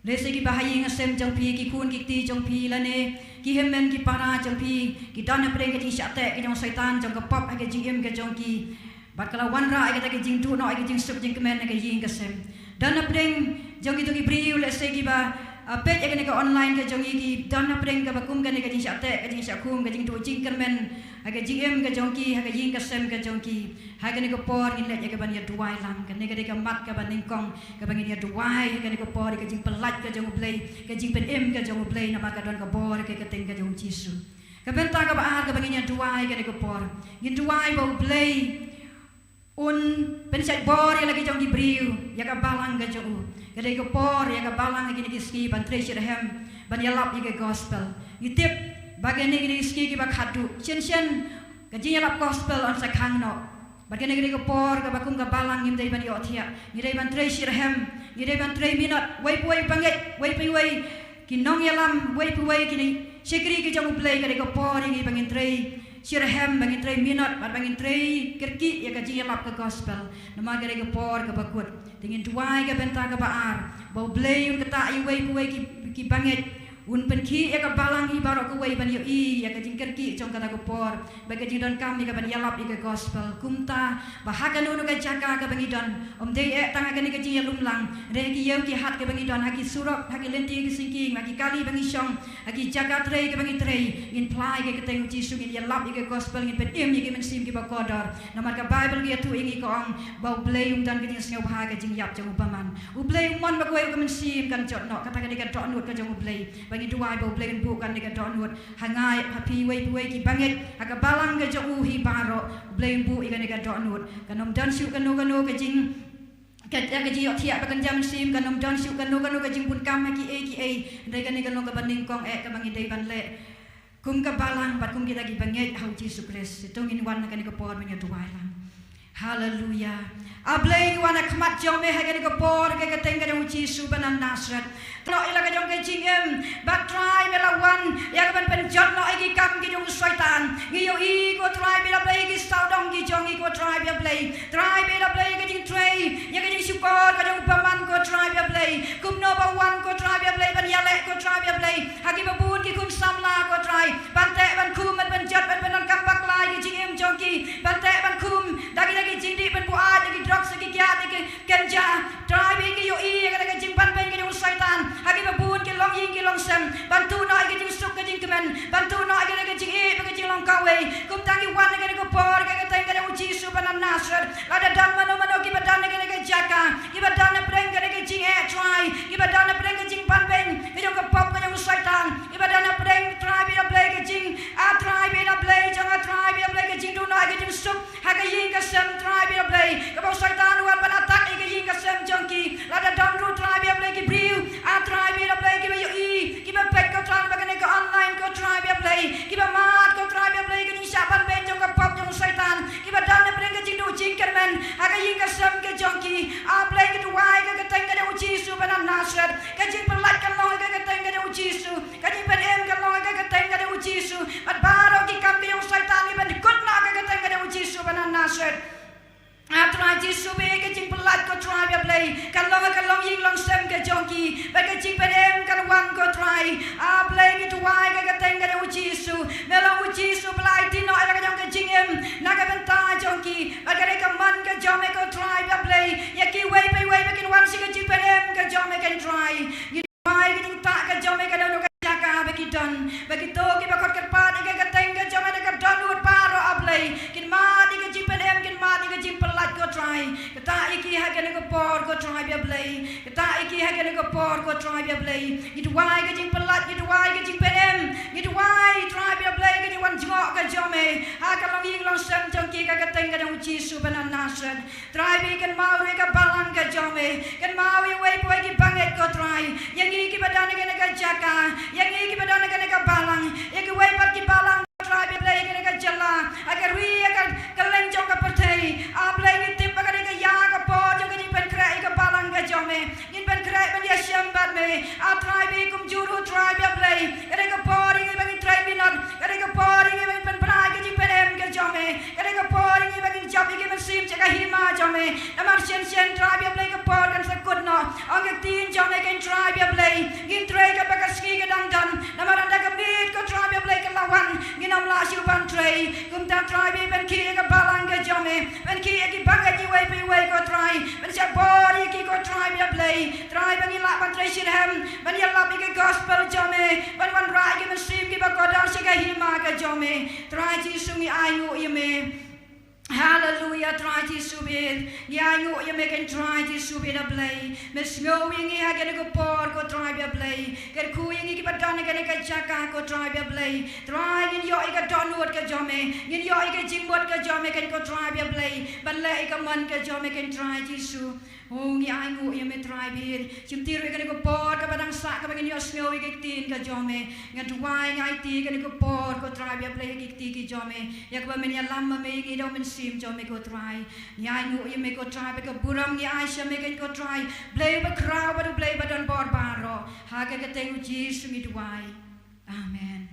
Lehse kiba ha ïing ha sem jong phi, ki khun ki kti jong phi, lane ki hynmen ki para jong phi, ki don hapdeng ka jingshah teh ka jong u Soitan, jong ka pop ha ka jingim ka jong ki. Bad ka la wanrah ïa kata ka jingduh noh ïa ka jingsuk jingkmen ha ka ïing ka sem. Don hapdeng jong kito ki briew lehse kiba A peit ïa kane ka online ka jong ngi, ki don hapdeng kaba kum kane ka jingshah teh, ka jingshah khum, ka jingduh jingkyrmen ha ka jingim ka jong ki, ha ka ïing ka sem ka jong ki. Ha kane ka por ngin leit ïa kaban ïa duwai lang. Kane ka dei ka mat kaba nyngkong kaba ngin ïa duwai ha kane ka por, ka jingpyllait ka jong U Blei, ka jingpynim ka jong U Blei, namar ka don ka bor ha ka kyrteng ka jong U Jisu. Ka bynta kaba ar kaba ngin ïa duwai ha kane ka por, ngin duwai ba U Blei un pynshait bor ïa la ki jong ki briew ïa ka balang ka jong u. Ka dei ka por ïa ka balang ha kine ki sngi ban trei shitrhem, ban ïalap ïa ka gospel. Ngi tip ba kine ki sngi kiba khadduh, shen shen ka jingïalap gospel yn sa khang noh. Bad kane ka dei ka por kaba kum ka balang ngim dei ban ïohthiah, ngi dei ban trei shitrhem, ngi dei ban trei minot, wei pa wei bangeit, wei pa wei ki nongïalam, wei pa wei kine shakri ki jong U Blei. Ka dei ka por ïa ngi ba ngin trei shitrhem, ba ngin trei minot, bad ba ngin trei kyrkieh ïa ka jingïalap ka gospel. Namar ka dei ka por kaba kut. Te ngin duwai ka bynta kaba ar ba U Blei un ktah ïa wei pa wei ki, ki bangeit, un pynkhih ïa ka balang hi baroh kawei ban ïohi ïa ka jingkyrkieh jong kata ka por, bad ka jingdonkam ïa kaban ïalap ïa ka gospel. Kumta ba ha kano kano ka jaka kaba ngi don, ym dei eh tang ha kane ka jingïalum lang, hynrei ha ki ïew ki hat kaba ngi don, ha ki surok, ha ki lynti ki syngkien, ha ki kali ba ngi shong, ha ki jaka trei kaba ngi trei, ngin phla ïa ka kyrteng U Jisu, ngin ïalap ïa ka gospel, ngin pynim ïa ki mynsiem kiba kordor. Namar ka Baibl ka ïathuh ïa ngi, ka ong ba U Blei um don ka jingsngewbha ha ka jingïap jong u bymman. U Blei um mon ba kawei ruh ka mynsiem kan jot noh. Kata ka dei ka dohnud ka jong U Blei. Ba ngi duwai ba U Blei un buh kane ka dohnud ha nga, ha phi, wei pa wei ki bangeit, ha ka balang ka jong u hi baroh. U Blei un buh ïa kane ka dohnud. Kan ym don shuh kano kano ka jing, ka, ka jingïohthiah ba kynja mynsiem, kan ym don shuh kano kano ka jingbun kam ha kiei kiei. Hynrei kane ka long kaba nyngkong eh kaba ngi dei ban leh kum ka balang bad kum kita kiba ngeit ha U Jisu Khrist. Te to ngin wan ha kane ka por ban ïa duwai lang. Haleluya. A Blei, ngi wan ha khmat jong me ha kane ka por ha ka kyrteng ka jong U Jisu ba na Nasareth. Noh ïa la ka jong ka jingim, bad Trai me la wan ïa kaban pynjot noh ïa ki kam ki jong u Soitan. Ngi ïohi ko Trai ba ïa la Blei ki sawdong ki jong ngi ko Trai ba ïa la Blei. Trai ba ïa la Blei ka jingtrei, ïa ka jingshukor ka jong u bymman ko Trai ba ïa la Blei. Kumno ba wan ko Trai ba ïa la Blei ban ïaleh ko Trai ba ïa la Blei ha kiba bun ki khun samla ko Trai, ban teh, ban khum, ban pynjot, ban pyndonkam bakla ïa ka jingim jong ki, ban teh, ban khum da ki, da ki jingdih, ban buaid da ki drugs, da ki kiad, da ki kynja. Trai ba ngi ïohi ïa kata ka jingpanbeiñ ka jong u Soitan ha kiba bun ki longïing ki longsem, ban tuh noh ïa ka jingsuk ka jingkmen, ban tuh noh ïa kata ka jingïeit bad ka jinglong kawei. Kumta ngi wan ha kane ka por ha ka kyrteng ka jong U Jisu ba na Nasareth. Lada don mano mano kiba don ha kane ka jaka, kiba don hapdeng kane ka jingeh Trai, kiba don hapdeng ka jingpanbeiñ ka jong ka pop ka jong u Soitan, kiba don hapdeng Trai ba ïa la Blei ka jing, a Trai ba ïa la Blei jong, a Trai ba ïa la Blei ka jingduh noh ïa ka jingsuk ha ka ïing ka sem Trai ba ïa la Blei, kaba u Soitan u wan ban attack ïa ka ïing ka sem jong ki. Lada don ruh Trai ba ïa la Blei ki briew, a Trai ba ïa la Blei kiba ïohi, kiba peit ko Trai ba kane ka online ko Trai ba ïa la Blei, kiba mad ko Trai ba ïa la Blei ka jingshah panbeiñ jong ka pop jong u Soitan, kiba don hapdeng ka jingduh jingkyrmen ha ka ïing ka sem ka jong ki. A Blei, ngi duwai ha ka kyrteng ka jong U Jisu ba na Nasareth, ka jingpyllait kan long ha ka kyrteng ka jong U Jisu. Ka jingpynim kan long ha ka kyrteng ka jong U Jisu. Bad baroh ki kam ki jong u Soitan ngi ban kut noh ha ka kyrteng ka jong U Jisu ba na Nasareth. A Trai Jisu, ba ka jingpyllait ko Trai ba ïa la Blei kan long ha ka longïing longsem ka jong ki. Bad ka jingpynim kan wan ko Trai. A Blei, ngi duwai ha ka kyrteng ka jong U Jisu. Me long U Jisu ba la aiti noh ïa la ka jong ka jingim na ka bynta jong ki. Bad ka dei ka mon ka jong me ko Trai ba ïa la Blei ïa kiwei pa iwei ba kin wan sha ka jingpynim ka jong me ko Trai. Ngi duwai ka jingtah ka jong me ha kano kano ka jaka ba ki don, ba kito kiba khot kyrpad ïa ka kyrteng ka jong me da ka dohnud baroh, A Blei, kin mad ïa ka jingpynim, kin mad ïa ka jingpyllait ko Trai. Ktah ïa ki ha kane ka por ko Trai ba ïa la Blei. Ktah ïa ki ha kane ka por ko Trai ba ïa la Blei. Ngi duwai ka jingpyllait, ngi duwai ka jingpynim, ngi duwai Trai ba ïa la Blei ka jingwan jngoh ka jong me ha ka longïing longsem jong ki ha ka kyrteng ka jong U Jisu ba na Nasareth. Trai ba kynmaw ruh ïa ka balang ka jong me. Kynmaw ïa uwei pa uwei ki bangeit ko Trai. Ïa ngi kiba don ha kane ka jaka, ïa ngi kiba don ha kane ka balang, ïa kiwei pat ki balang ko Trai ba ïa la Blei, ha kane ka jylla, ha ka ri, ha ka kylleng jong ka pyrthei. A Blei, ngi tip ba ka dei ka ïa ka por jong ka jingpynkhreh ïa ka balang ka jong me. Ngin pynkhreh ban ïashem bad me. A Trai ba kumjuh ruh Trai ba ïa la Blei, ka dei ka por ïa ngi ba ngin trei minot. Ka dei ka por ïa ngi ba ngin pynbna ïa ka jingpynim ka jong me. Ka dei ka por ïa ngi ba ngin jop ïa ka mynsiem sha ka hima jong me. Namar shen shen Trai ba ïa la Blei ka por kan sa kut noh. Ong ka ktien jong me, ko Trai ba ïa la Blei, ngin trei katba ka sngi ka dang don. Namar ynda ka miet ko Trai ba ïa la Blei ka la wan, ngin ym lah shuh ban trei. Kumta Trai ba ïa la Blei, pynkit ïa ka balang ka jong me. Pynkit ïa ki bangeit iwei pa iwei ko Trai. Pynshah bor ïa ki ko Trai ba ïa la Blei. Trai ba ngin lah ban trei Bethlehem, ban ïalap ïa ka gospel jong me, ban wanrah ïa ki mynsiem kiba kordor sha ka hima ka jong me. Trai Jisu, ngi ainguh ïa me. Haleluya, Trai Jisu bad ngi ainguh ïa me, ko Trai Jisu bad A Blei. Me sngew ïa ngi ha kane ka por, ko Trai bad A Blei. Kyrkhu ïa ngi kiba don ha kane ka jaka, ko Trai bad A Blei. Trai, ngin ïoh ïa ka dohnud ka jong me, ngin ïoh ïa ka jingmut ka jong me, ko Trai bad A Blei, ban leh ïa ka mon ka jong me, ko Trai Jisu. O, ngi ainguh ïa me Trai bad. Shim ti ruh ïa kane ka por kaba dang sah kaba ngin ïohsngew ïa ka ktien ka jong me. Nga duwai, nga aiti ïa kane ka por, ko Trai bad A Blei, ïa ki kti ki jong me, ïa kaba men ïalam ma me ïa ngi da u Mynsiem jong me, ko Trai. Ngi ainguh ïa me, ko Trai, bad ka burom ngi ai sha me, ko Trai, Blei uba khraw bad u Blei uba don bor baroh. Ha ka kyrteng u Jisu ngi duwai. Amen.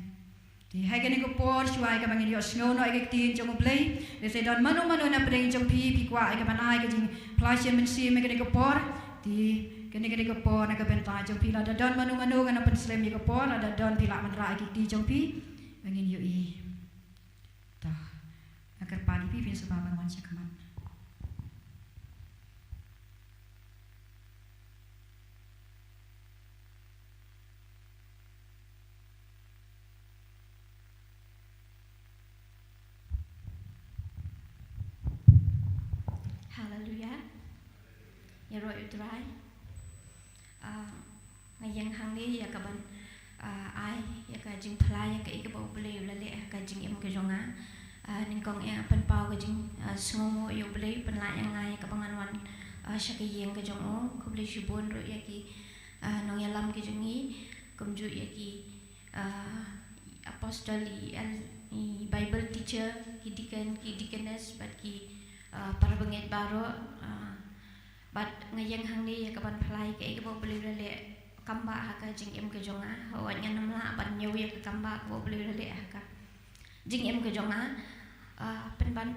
Te ha kane ka por, shuwa ïa kaba ngin ïohsngew noh ïa ka ktien jong u Blei, lehse don mano mano na pdeng jong phi, phi kwah ïa ka ban ai ka jingphla sha mynsiem ha kane ka por. Te kane, kane ka por na ka bynta jong phi, lada don mano mano, ngan ym pynslem ïa ka por, lada don phi lah ban rah ïa ka kti jong phi. Ba ngin ïohi. To, nga kyrpad ïa phi, phin sngewbha ban wan sha khmat. Haleluya. Ïaroh ïa u Trai. Ah, nga ïeng hangne ïa ka ban, ah, ai ïa ka jingphla ïa kaei kaba u Blei u la leh ha ka jingim ka jong nga. Ah, nyngkong eh pynpaw ka jing, ah, sngewnguh ïa u Blei u pynlah ïa nga ïa kaba ngan wan, ah, sha ka ïing ka jong u. Khublei shibun ruh ïa ki, ah, nongïalam ki jong ngi, kumjuh ïa ki, ah, apostle, i el-, i Bible teacher, ki deacon, ki deaconess, bad ki, ah, para bangeit baroh, ah, bad nga ïeng hangne ïa ka ban phla ïa kaei kaba u Blei u la leh kam bah ha ka jingim ka jong nga. Hooid, ngan ym lah ban ñiew ïa ka kam bah kaba u Blei u la leh ha ka jingim ka jong nga. Ah, pynban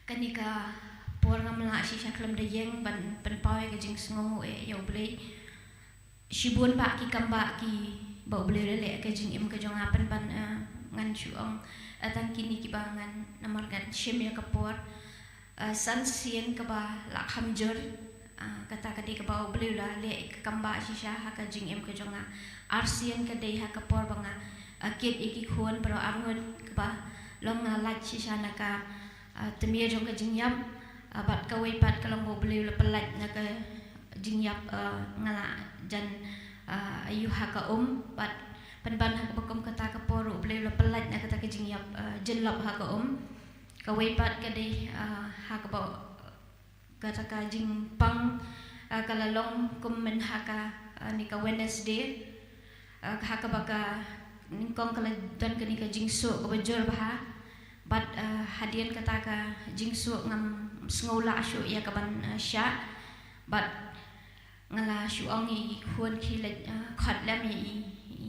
kane ka por ngam lah shisha khlem da ïeng ban pynpaw ïa ka jingsngewnguh ïa u Blei. Shibun bah ki kam bah kiba u Blei u la leh ha ka jingim ka jong nga, pynban, eh, ngan shu ong, eh, tang kine kiba ngan, namar ngan shim ïa ka por. Eh, san sien kaba la kham jur, eh, kata ka dei kaba u Blei u la leh ka kam bah shisha ha ka jingim ka jong nga. Ar sien ka dei ha ka por ba nga, eh, kit ïa ki khun baroh arngut, kaba long nga lait shisha na ka, ah, tmier jong ka jingïap, ah, bad kawei pat ka long ba u Blei u la pynlait na ka jingïap, ah, nga la jan, ah, aïu ha ka um, bad pynban ha kaba kum kata ka por u Blei u la pynlait na kata ka jingïap, ah, jyllop ha ka um. Kawei pat ka dei, ah, ha kaba kata ka jingpang, ah, ka la long kum mynha ka, ah, ne ka Wednesday, ah, ha kaba ka nyngkong ka la don kane ka jingsoh kaba jur bha. Bad, ah, hadien kata ka jingsoh ngam sngew lah shuh ïa ka ban, ah, shah. Bad nga la shu ong ïa i khun, khie leit, ah, khot lem ïa i, i,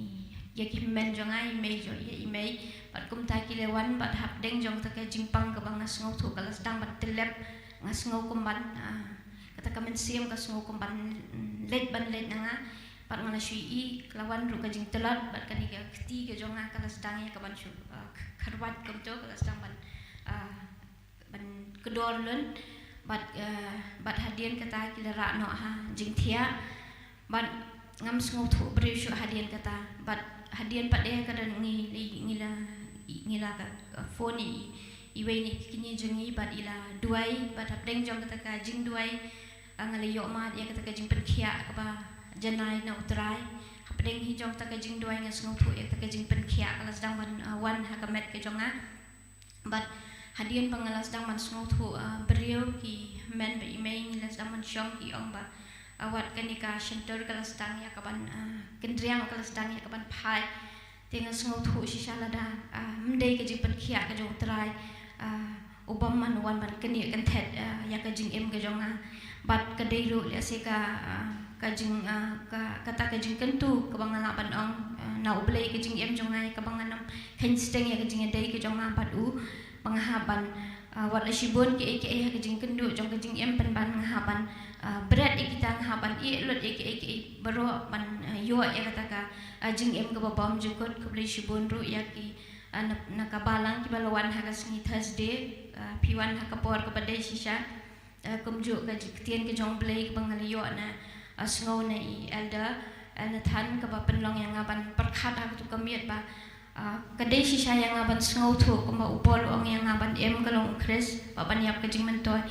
ïa ki hynmen jong nga, i mei jong, ïa i mei. Bad kumta ki la wan, bad hapdeng jong kata ka jingpang kaba nga sngewthuh ka la sdang ban tyllep, nga sngew kum ban, ah, kata ka mynsiem ka sngew kum ban, mm, leit ban leit na nga. Bad nga la shu ïohi ka la wan ruh ka jingtlot, bad kane ka kti ka jong nga ka la sdang ïa ka ban shu, ah, kharwat kumto, ka la sdang ban, ah, ban kdor lun. Bad, eh, bad hadien kata ki la rah noh ha jingthiah. Bad ngam sngewthuh briew shuh hadien kata. Bad hadien pat de ka don ngi, ngi, ngi la, ngi la ka, ka phone i, iwei na ki kñi jong ngi bad i la duwai, bad hapdeng jong kata ka jingduwai, ah, nga la ïoh mad ïa kata ka jingpynkhiah kaba janai na u Trai. Hapdeng hi jong kata ka jingduwai nga sngewthuh ïa kata ka jingpynkhiah ka la sdang ban, ah, wan ha ka met ka jong nga. Bad hadien ba nga la sdang ban sngewthuh, ah, briew ki hynmen bad i mei ngi la sdang ban shong ki ong ba, ah, wat kane ka shyntur ka la sdang ïa ka ban, ah, kynriang ka la sdang ïa ka ban phai. Te nga sngewthuh shisha lada, ah, ym dei ka jingpynkhiah ka jong u Trai, ah, u bym man u wan ban knieh kynthet, ah, ïa ka jingim ka jong nga. Bad ka dei ruh lehse ka, ah, ka jing, ah, ka, kata ka jingkyntu kaba nga lah ban ong, ah, na u Blei ka jingim jong nga, kaba ngan ym kheiñ sting ïa ka jingïadei ka jong nga bad u. Ba nga hap ban, ah, wat la shibun kiei kiei ha ka jingkynduh jong ka jingim, pynban nga hap ban, ah, bret ïa kita, nga hap ban ïeh lut ïa kiei kiei baroh ban, ah, ïoh ïa kata ka, ah, jingim kaba bymjukut. Khublei shibun ruh ïa ki, ah, na, na ka balang kiba la wan ha ka sngi Thursday, ah, phi wan ha ka por kaba dei shisha. Eh, kumjuh ka ji-, ktien ka jong U Blei kaba nga la ïoh na, eh, sngew na i Elder, eh, Nathan, kaba pynlong ïa nga ban pyrkhat ha katu ka miet ba, eh, ka dei shisha ïa nga ban sngewthuh kumba u Paul u ong ïa nga ban im ka long u Khrist, ba ban ïap ka jingmyntoi.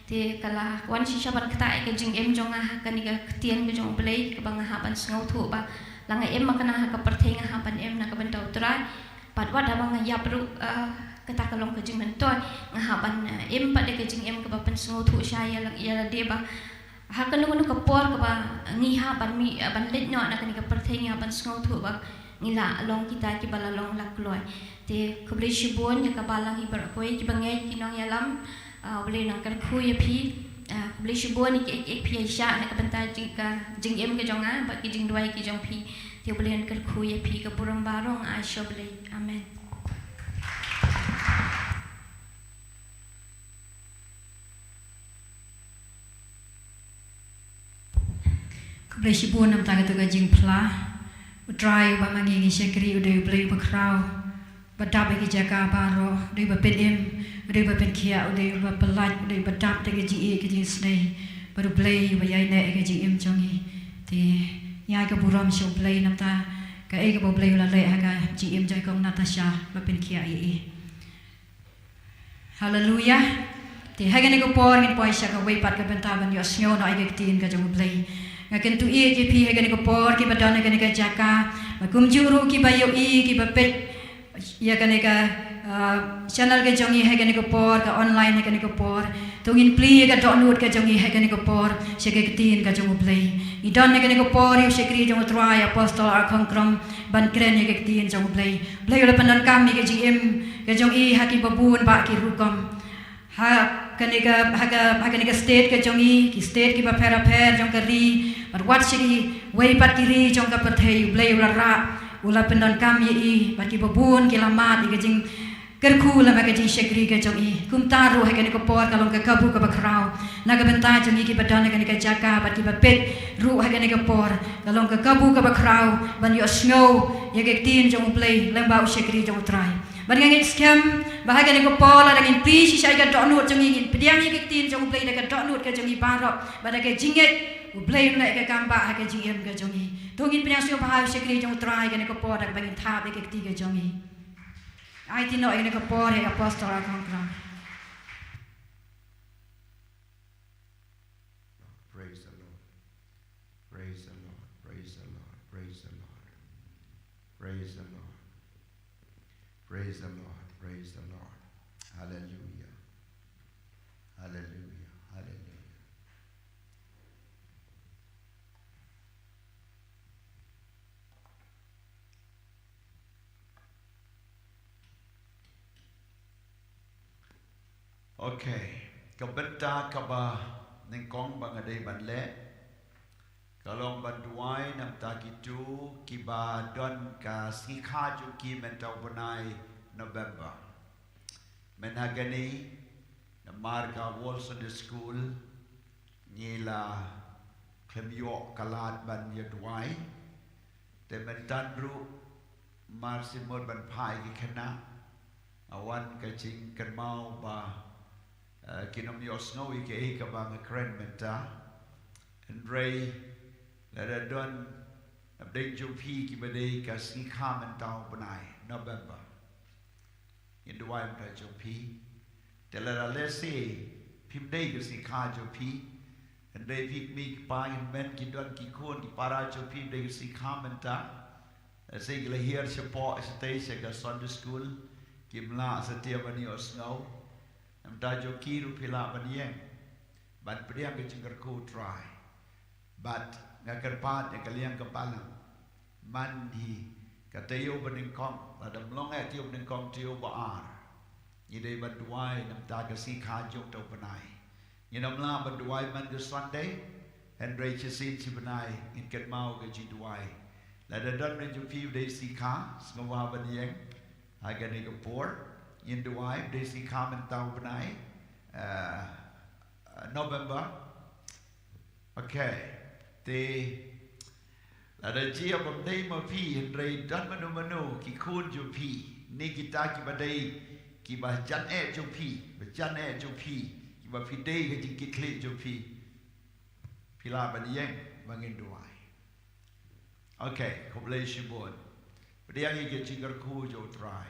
Te ka la wan shisha ban ktah ïa ka jingim jong nga ha kane ka ktien ka jong U Blei kaba nga hap ban sngewthuh ba la nga im ma kane ha ka pyrthei nga hap ban im na ka bynta U Trai. Bad wat haba nga ïap ruh, eh, kata ka long ka jingmyntoi, nga hap ban, eh, im pat da ka jingim kaba pynsngewthuh shisha ïa la, ïa lade ba ha kano kano ka por kaba ngi hap ban mih, eh, ban leit noh na kane ka pyrthei, ngi hap ban sngewthuh ba ngi la long kita kiba la long la kloi. Te khublei shibun ïa ka balang hi baroh kawei kiba ngeit ki nongïalam, ah, U Blei un nang kyrkhu ïa phi. Ah, khublei shibun ïa ki, ïa phi ïa sha na ka bynta jing, ka jingim ka jong nga bad ki jingduwai ki jong phi. Te U Blei un kyrkhu ïa phi, ka burom baroh nga ai sha U Blei. Amen. Khublei shibun namar kata ka jingphla. U Trai uba ma ngi ngi shakri u dei U Blei uba khraw, ba dap ïa ki jaka baroh, u dei uba pynim, u dei uba pynkhiah, u dei uba pyllait, u dei uba dap da ka jingïeit ka jingisynei. Bad U Blei uba ïaineh ïa ka jingim jong ngi. Te ngi ai ka burom sha U Blei namar kaei kaba U Blei u la leh ha ka jingim jong i kong Natasha ba pynkhiah ïa i. Haleluya. Te ha kane ka por ngin poi sha kawei pat ka bynta ban ïohsngew noh ïa ka ktien ka jong U Blei. Nga kyntu ïa phi ha kane ka por kiba don ha kane ka jaka, ba kumjuh ruh kiba ïohi, kiba peit ïa kane ka, ah, channel ka jong ngi ha kane ka por, ka online ha kane ka por. To ngin plie ïa ka dohnud ka jong ngi ha kane ka por sha ka ktien ka jong U Blei. Ngi don ha kane ka por ïa u shakri jong U Trai, Apostol Arkhongkrom, ban kren ïa ka ktien jong U Blei. Blei u la pyndonkam ïa ka jingim ka jong i ha kiba bun bah ki rukom. Ha kane ka, ha ka, ha kane ka state ka jong i, ki state kiba pher bapher jong ka ri, bad wat sha kiwei pat ki ri jong ka pyrthei, U Blei u la rah, u la pyndonkam ïa i, bad kiba bun ki la mad ïa ka jingkyrkhu lem bad ka jingshakri ka jong i. Kumta ruh ha kane ka por ka long ka kabu kaba khraw na ka bynta jong ngi kiba don ha kane ka jaka bad kiba peit ruh ha kane ka por, ka long ka kabu kaba khraw ban ïohsngew ïa ka ktien jong U Blei lem bad u shakri jong U Trai. Bad nga ngeit skhem ba ha kane ka por lada ngin plie shisha ïa ka dohnud jong ngi, ngin pdiang ïa ka ktien jong U Blei da ka dohnud ka jong ngi baroh, bad da ka jingngeit, U Blei un leh ïa ka kam bah ha ka jingim ka jong ngi. To ngin pdiang sngewbha ïa u shakri jong U Trai ha kane ka por da kaba ngin thap ïa ka kti ka jong ngi. Aiti noh ïa kane ka por ïa Apostol Arkhongkrom. Praise the Lord. Praise the Lord. Praise the Lord. Praise the Lord. Praise the Lord. Praise the Lord. Praise the Lord. Hallelujah. Hallelujah. Hallelujah. Okay, ka bynta kaba nyngkong ba nga dei ban leh ka long ban duwai namar kito kiba don ka sngi kha jong ki mynta u bnai November. Mynta kane namar ka World Sunday School ngi la khlem ïoh ka lad ban ïa duwai. Te mynta ruh mar shu mut ban phai ki khynnah, nga wan ka jingkynmaw ba, eh, kin ym ïohsngew ïa kaei kaba nga kren mynta. Hynrei lada don napdeng jong phi kiba dei ka sngi kha mynta u bnai November, ngin duwai mynta jong phi. Te lada lehse phim dei ka sngi kha jong phi, hynrei phi kmie ki kpa, ki hynmen ki don, ki khun ki para jong phi, dei ka sngi kha mynta. Lehse ki la hiar shapoh shatei sha ka Sunday school, kim lah satia ban ïohsngew. Namar jong ki ruh phi lah ban ïeng ban pdiang ka jingkyrkhu U Trai. Bad nga kyrpad ïa ka liang ka balang, man hi ka taïew ba nyngkong, lada ym long eh taïew ba nyngkong, taïew ba ar, ngi dei ban duwai namar ka sngi kha jong uta u bnai. Ngin ym lah ban duwai man ka Sunday, hynrei shisien shi bnai ngin kynmaw ka jingduwai. Lada don na jong phi u dei sngi kha, sngewbha ban ïeng ha kane ka por, ngin duwai, u dei sngi kha mynta u bnai, eh, November. Okay. Te lada jia bym dei ma phi, hynrei don mano mano ki khun jong phi, ne kita kiba dei kiba jan eh jong phi, ba jan eh jong phi, ki Ba phi dei ka jingkitkhlieh jong phi. Phi lah ban ïeng ba ngin duwai. Okay, khublei shibun. Pdiang ïa ka jingkyrkhu jong U Trai.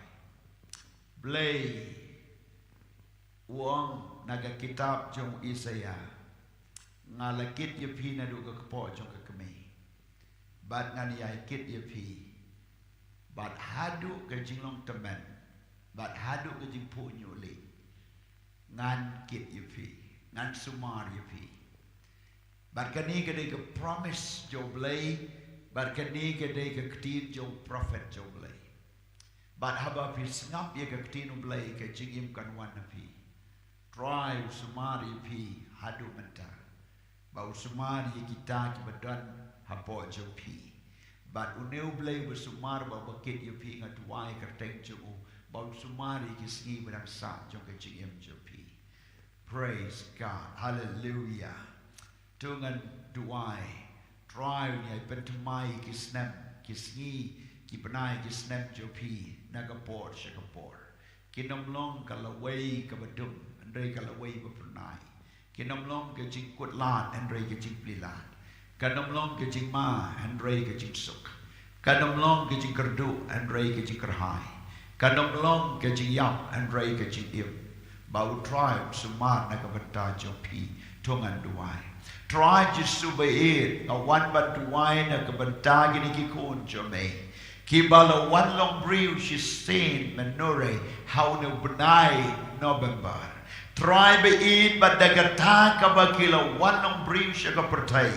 Blei u ong na ka kitab jong Isaïah, nga la kit ïa phi naduh ka kpoh jong ka kmie. Bad ngan ïai kit ïa phi. Bad haduh ka jinglong tymmen, bad haduh ka jingphuh ñiuhlieh, ngan kit ïa phi, ngan sumar ïa phi. Bad kane ka dei ka promise jong U Blei, bad kane ka dei ka ktien jong u prophet jong U Blei. Bad haba phi sngap ïa ka ktien U Blei, ka jingim kan wan na phi. Trai u sumar ïa phi haduh mynta. Ba u sumar ïa kita kiba don hapoh jong phi. Bad une U Blei uba sumar bad uba kit ïa phi, nga duwai ha ka kyrteng jong u ba un sumar ïa ki sngi ba dang sah jong ka jingim jong phi. Praise God. Hallelujah. To ngan duwai. Trai un ïai pynthymmai ki snem, ki sngi, ki bnai, ki snem jong phi na ka por sha ka por. Kin ym long ka lawei kaba dum, hynrei ka lawei ba pynïaid. Kin ym long ka jingkut lad, hynrei ka jingplie lad. Kan ym long ka jingma, hynrei ka jingsuk. Kan ym long ka jingkyrduh, hynrei ka jingkyrhai. Kan ym long ka jingïap, hynrei ka jingim. Ba U Trai un sumar na ka bynta jong phi. To ngan duwai. Trai Jisu ba ïeit, nga wan ban duwai na ka bynta kine ki khun jong me. Kiba la wan long briew shisien mynno re ha une u bnai November. Trai ba ïeit, bad da kata kaba ki la wan long briew sha ka pyrthei,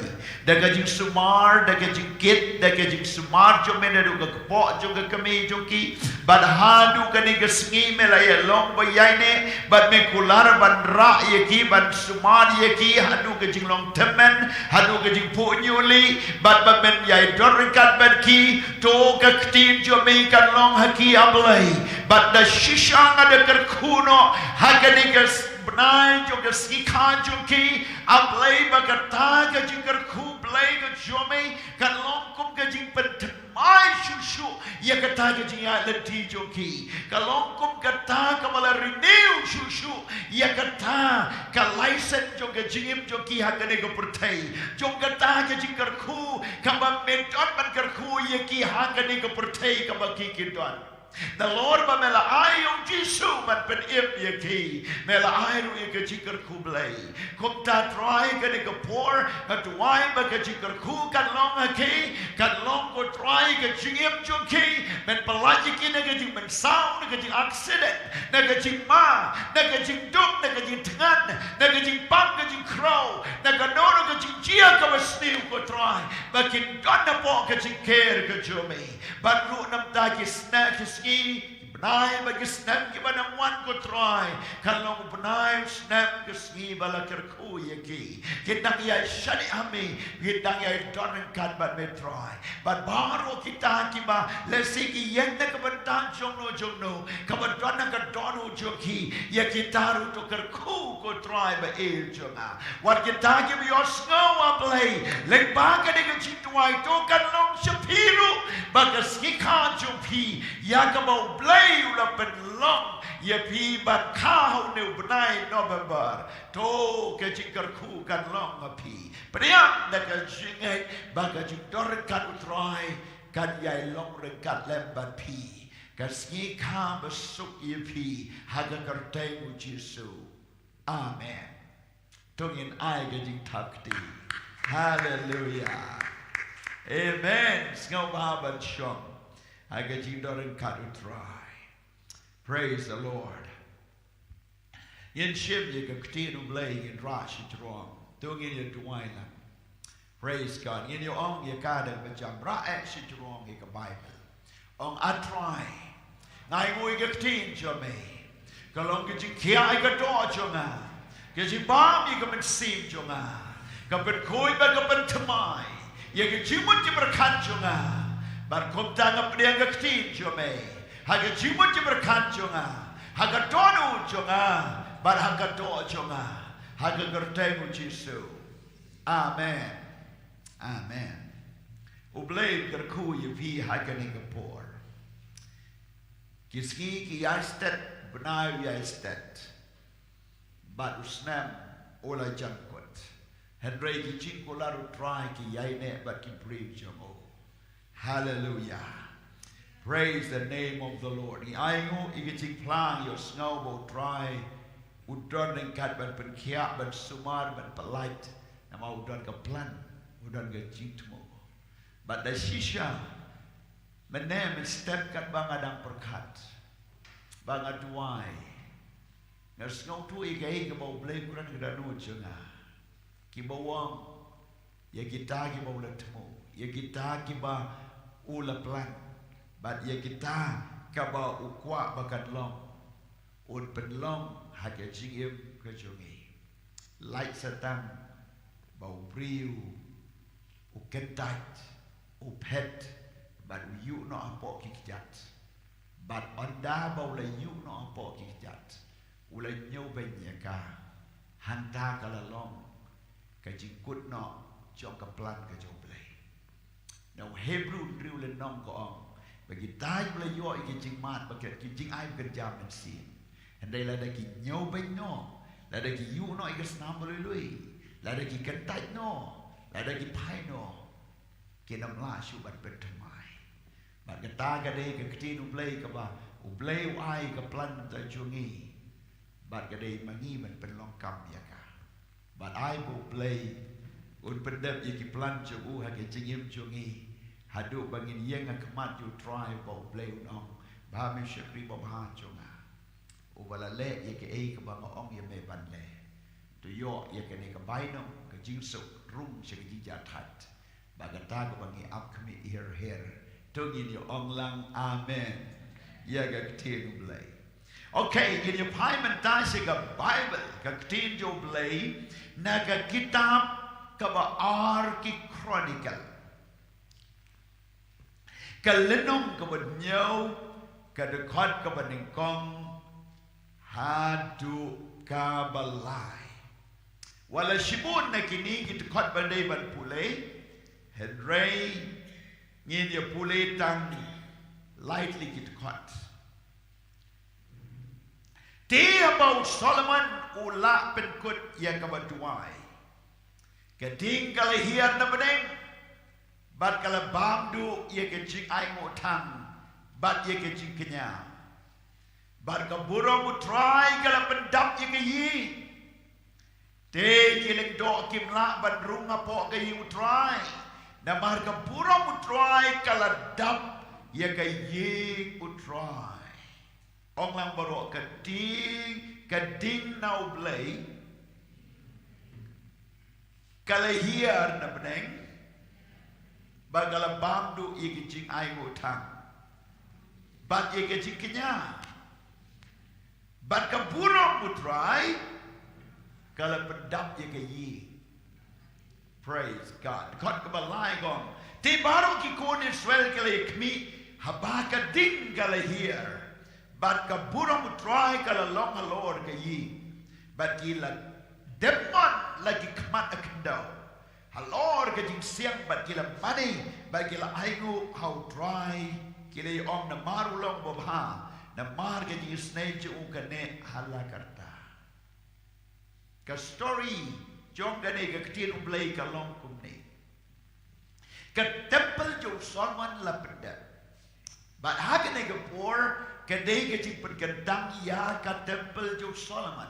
da ka jingsumar, da ka jingkit, da ka jingsumar jong me naduh ka kpoh jong ka kmie jong ki, bad haduh kane ka sngi me la ïalong ba ïaineh, bad me kular ban rah ïa ki, ban sumar ïa ki haduh ka jinglong tymmen, haduh ka jingphuh ñiuhlieh, bad ba men ïai don ryngkat bad ki. To ka ktien jong me kan long ha ki, A Blei. Bad da shisha nga da kyrkhu noh ha kane ka bnai jong ka sngi kha jong ki, A Blei, ba kata ka jingkyrkhu Blei ka jong me kan long kum ka jingpynthymmai shuh shuh ïa kata ka jingïaid lynti jong ki. Ka long kum kata kaba la renew shuh shuh ïa kata ka license jong ka jingim jong ki ha kane ka pyrthei. Jong kata ka jingkyrkhu kaba me don ban kyrkhu ïa ki ha kane ka pyrthei kaba ki ki don. Nalor ba me la ai ïa U Jisu ban pynim ïa ki, me la ai ruh ïa ka jingkyrkhu Blei. Kumta Trai kane ka por nga duwai ba ka jingkyrkhu kan long ha ki, kan long ko Trai ka jingim jong ki. Men pynlait ïa ki na ka jingmynsaw, na ka jingaccident, na ka jingma, na ka jingduk, na ka jingthngan, na ka jingpang, ka jingkhraw, na kano kano ka jingjia kaba sniew ko Trai, ba kin don hapoh ka jingker ka jong me. Bad ruh namar ki snem ki sngi, ki bnai bad ki snem kiba nang wan ko Trai, kan long u bnai u snem ka sngi ba la kyrkhu ïa ki. Kin nang ïai shaniah ha me, kin nang ïai don ryngkat bad me Trai. Bad baroh kita kiba lehse ki ïeng na ka bynta jongno jongno kaba don ha ka dohnud jong ki, ïa kita ruh to kyrkhu ko Trai ba ïeit jong nga. Wat kita kiba ïohsngew, A Blei, lyngba kane ka jingduwai to kan long sha phi ruh ba ka sngi kha jong phi, ïa kaba U Blei u la pynlong ïa phi ban kha ha une u bnai November. To ka jingkyrkhu kan long ha phi. Pdiang da ka jingngeit ba ka jingdon ryngkat U Trai kan ïai long ryngkat lem bad phi. Ka sngi kha ba suk ïa phi ha ka kyrteng U Jisu. Amen. To ngin ai ka jingthap kti. Haleluya. Amen. Sngewbha ban shong ha ka jingdon ryngkat U Trai. Praise the Lord. Ngin shim ïa ka ktien U Blei, ngin rah shi jrong. To ngin ïa duwai lang. Praise God. Ngin ïa ong ïa ka da kaba jam, rah eh shi jrong ïa ka Baibl. Ong, A Trai, nga ainguh ïa ka ktien jong me. Ka long ka jingkhiah ïa ka doh jong nga, ka jingbam ïa ka mynsiem jong nga, ka pynkhuid bad ka pynthymmai ïa ka jingmut jingpyrkhat jong nga. Bad kumta nga pdiang ka ktien jong me ha ka jingmut jingpyrkhat jong nga, ha ka dohnud jong nga, bad ha ka doh jong nga, ha ka kyrteng U Jisu. Amen. Amen. U Blei un kyrkhu ïa phi ha kane ka por. Ki sngi ki ïai stet, bnai u ïai stet. Bad u snem u la jan kut. Hynrei ki jingkular u Trai ki ïaineh bad ki briew jong u. Hallelujah. Praise the name of the Lord. Ngi ainguh ïa ka jingphla ïohsngew ba u Trai u don ryngkat ban pynkhiah, ban sumar, ban pyllait. Namar u don ka plan, u don ka jingthmu. Bad da shisha mynne mynstep katba nga dang pyrkhat, ba nga duwai, nga sngewthuh ïa kaei kaba U Blei u kren ha ka dohnud jong nga. Kiba wan ïa kita kiba u la thmu, ïa kita kiba u la plan, bad ïa kita kaba u kwah ba kan long, un pynlong ha ka jingim ka jong ngi. Lait sa tang ba u briew u kyntait, u phet, bad u ïuh noh hapoh ki kjat. Bad ynda ba u la ïuh noh hapoh ki kjat, u la ñiewbeiñ ïa ka. Hangta ka la long ka jingkut noh jong ka plan ka jong U Blei. Na u Hebru hynriew lynnong ka ong ba kita kiba la ïoh ïa ki jingmad ba ki, ki jingai ba kynja mynsiem, hynrei lada ki ñiewbeiñ noh, lada ki ïuh noh ïa ka snam ba luilui, lada ki kyntait noh, lada ki phai noh, kin ym lah shuh ban pynthymmai. Bad kata ka dei ka ktien U Blei kaba U Blei u ai ka plan ta jong ngi. Bad ka dei ma ngi ban pynlong kam ïa ka. Bad ai ba U Blei un pyndep ïa ki plan jong u ha ka jingim jong ngi, haduh ba ngin ïeng ha khmat jong U Trai, ba U Blei un ong, Bha, me shakri babha jong nga, uba la leh ïa kaei kaba nga ong ïa me ban leh. To ïoh ïa kane ka bainong, ka jingsuk rung sha ka jingjahthait. Bad kata kaba ngi ap khmih her her, to ngin ïa ong lang amen ïa ka ktien U Blei. Okay, ngin ïa phai mynta sha ka Baibl, ka ktien jong U Blei, na ka kitab kaba ar ki Chronicle, ka lynnong kaba hynñiew, ka dkhot kaba nyngkong haduh kaba lai. Wat la shibun na kine ki dkhot ba dei ban pule, hynrei ngin ïa pule tang lai tylli ki dkhot. Te haba u Solomon u la pynkut ïa kaba duwai, ka ding ka la hiar na bneng, bad ka la bam duh ïa ka jingainguh thang bad ïa ka jingkñia. Bad ka burom U Trai ka la pyndap ïa ka ïing. Te ki lyngdoh kim lah ban rung hapoh ka ïing U Trai, namar ka burom U Trai ka la dap ïa ka ïing U Trai. Ong lang baroh, ka ding, ka ding na U Blei ka la hiar na bneng, bad ka la bam duh ïa ka jingainguh thang bad ïa ka jingkñia. Bad ka burom U Trai ka la pyndap ïa ka ïing. Praise God. Dkhot kaba lai ka ong, te baroh ki khun Israel ki la ïa khmih haba ka ding ka la hiar, bad ka burom U Trai ka la long halor ka ïing, bad ki la dep mon la ki khmat ha khyndew halor ka jingsiang, bad ki la mane, bad ki la ainguh ha U Trai, ki la ong, namar u long babha, namar ka jingisynei jong u ka neh ha la karta. Ka story jong kane ka ktien U Blei ka long kumne. Ka temple jong u Solomon la pyndep. Bad ha kane ka por ka dei ka jingpynkyntang ïa ka temple jong u Solomon,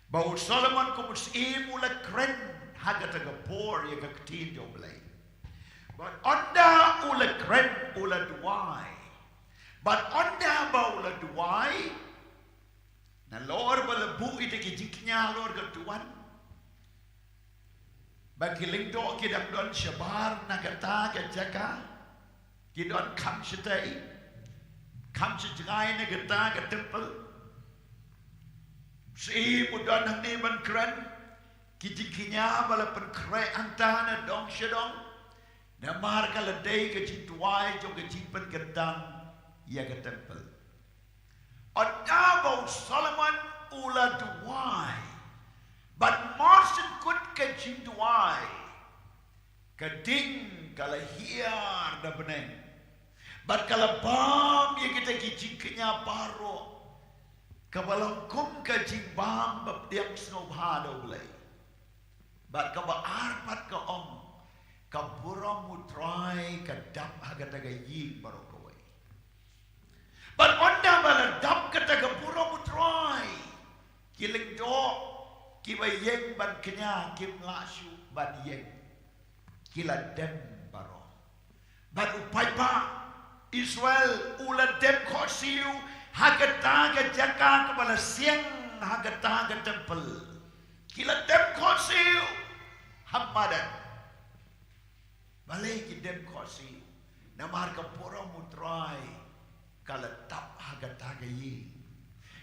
ba u Solomon kum u syiem u la kren ha kata ka por ïa ka ktien jong U Blei. Bad ynda u la kren u la duwai. Bad ynda ba u la duwai, nalor ba la buh ïa ki jingkñia halor ka duwan, ba ki lyngdoh ki dang don shabar na kata ka jaka, ki don kham shatei, kham sha jngai na kata ka temple. Syiem u don hangne ban kren, ki jingkñia ba la pynkhreh hangta na dong sha dong. Namar ka la dei ka jingduwai jong ka jingpynkyntang ïa ka temple. Ynda ba u Solomon u la duwai, bad mar syn kut ka jingduwai, ka ding ka la hiar na bneng, bad ka la bam ïa kita ki jingkñia baroh. Kaba long kum ka jingbam ba pdiang sngewbha da U Blei. Bad kaba ar pat ka ong, ka burom U Trai ka dap ha kata ka ïing baroh kawei. Bad ynda ba la dap kata ka burom U Trai, ki lyngdoh, kiba ïeng ban kñia kim lah shuh ban ïeng. Ki la dem baroh. Bad u paidbah Israel u la dem khohsiew ha kata ka jaka kaba la siang ha kata ka temple. Ki la dem khohsiew ha madan. Balei ki dem khohsiew? Namar ka burom U Trai ka la dap ha kata ka ïing.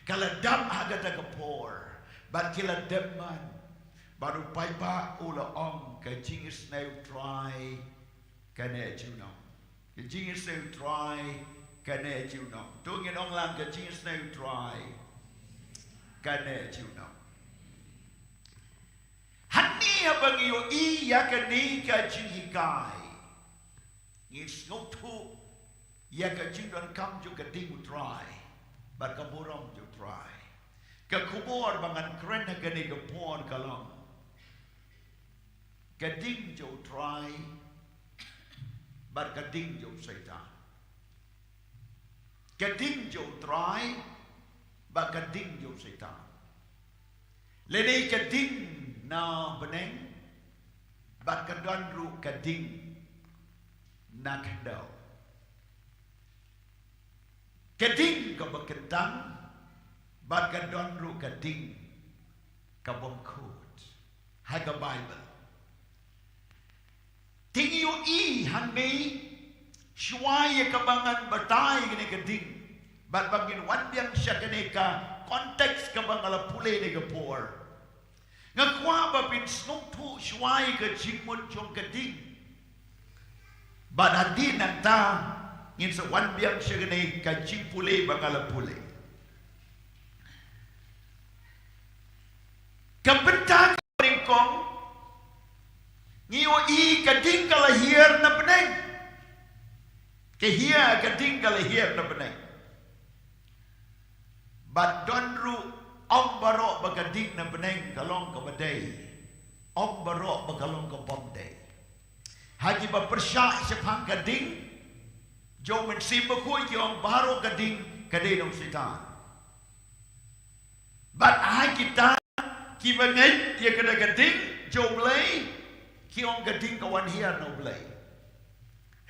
Ka la dap ha kata ka por. Bad ki la dem man. Bad u paidbah u la ong, ka jingisynei U Trai kane junom. Ka jingisynei U Trai kane junom. To ngin ong lang, ka jingisynei U Trai kane junom. Hangne haba ngi ïohi ïa kane ka jinghikai, ngi sngewthuh ïa ka jingdonkam jong ka ding U Trai bad ka burom jong U Trai. Ka khubor ba ngan kren ha kane ka por ka long, ka ding jong U Trai bad ka ding jong u Soitan. Ka ding jong U Trai bad ka ding jong u Soitan. Lane ka ding na bneng bad ka don ruh ka ding na khyndew. Ka ding kaba kyntang bad ka don ruh ka ding kabym khuid ha ka Baibl. Te ngi ïohi hangne, shuwa ïa kaba ngan batai kane ka ding, bad ba ngin wan biang sha kane ka context kaba nga la pule ne ka por, nga kwah ba phin sngewthuh shuwa ïa ka jingmut jong ka ding. Bad hadien nangta ngin sa wan biang sha kane ka jingpule ba nga la pule. Ka bynta kaba nyngkong, ngi ïohi ka ding ka la hiar na bneng. Ka hiar, ka ding ka la hiar na bneng. Bad don ruh, ym baroh ba ka ding na bneng ka long kaba dei. Ym baroh ba ka long kabym dei. Ha kiba pyrshah shaphang ka ding jong u Mynsiem Bakhuid ki ong baroh ka ding ka dei na u Soitan. Bad ha kita kiba ngeit ïa kata ka ding jong u Blei, ki ong ka ding ka wan hiar na u Blei.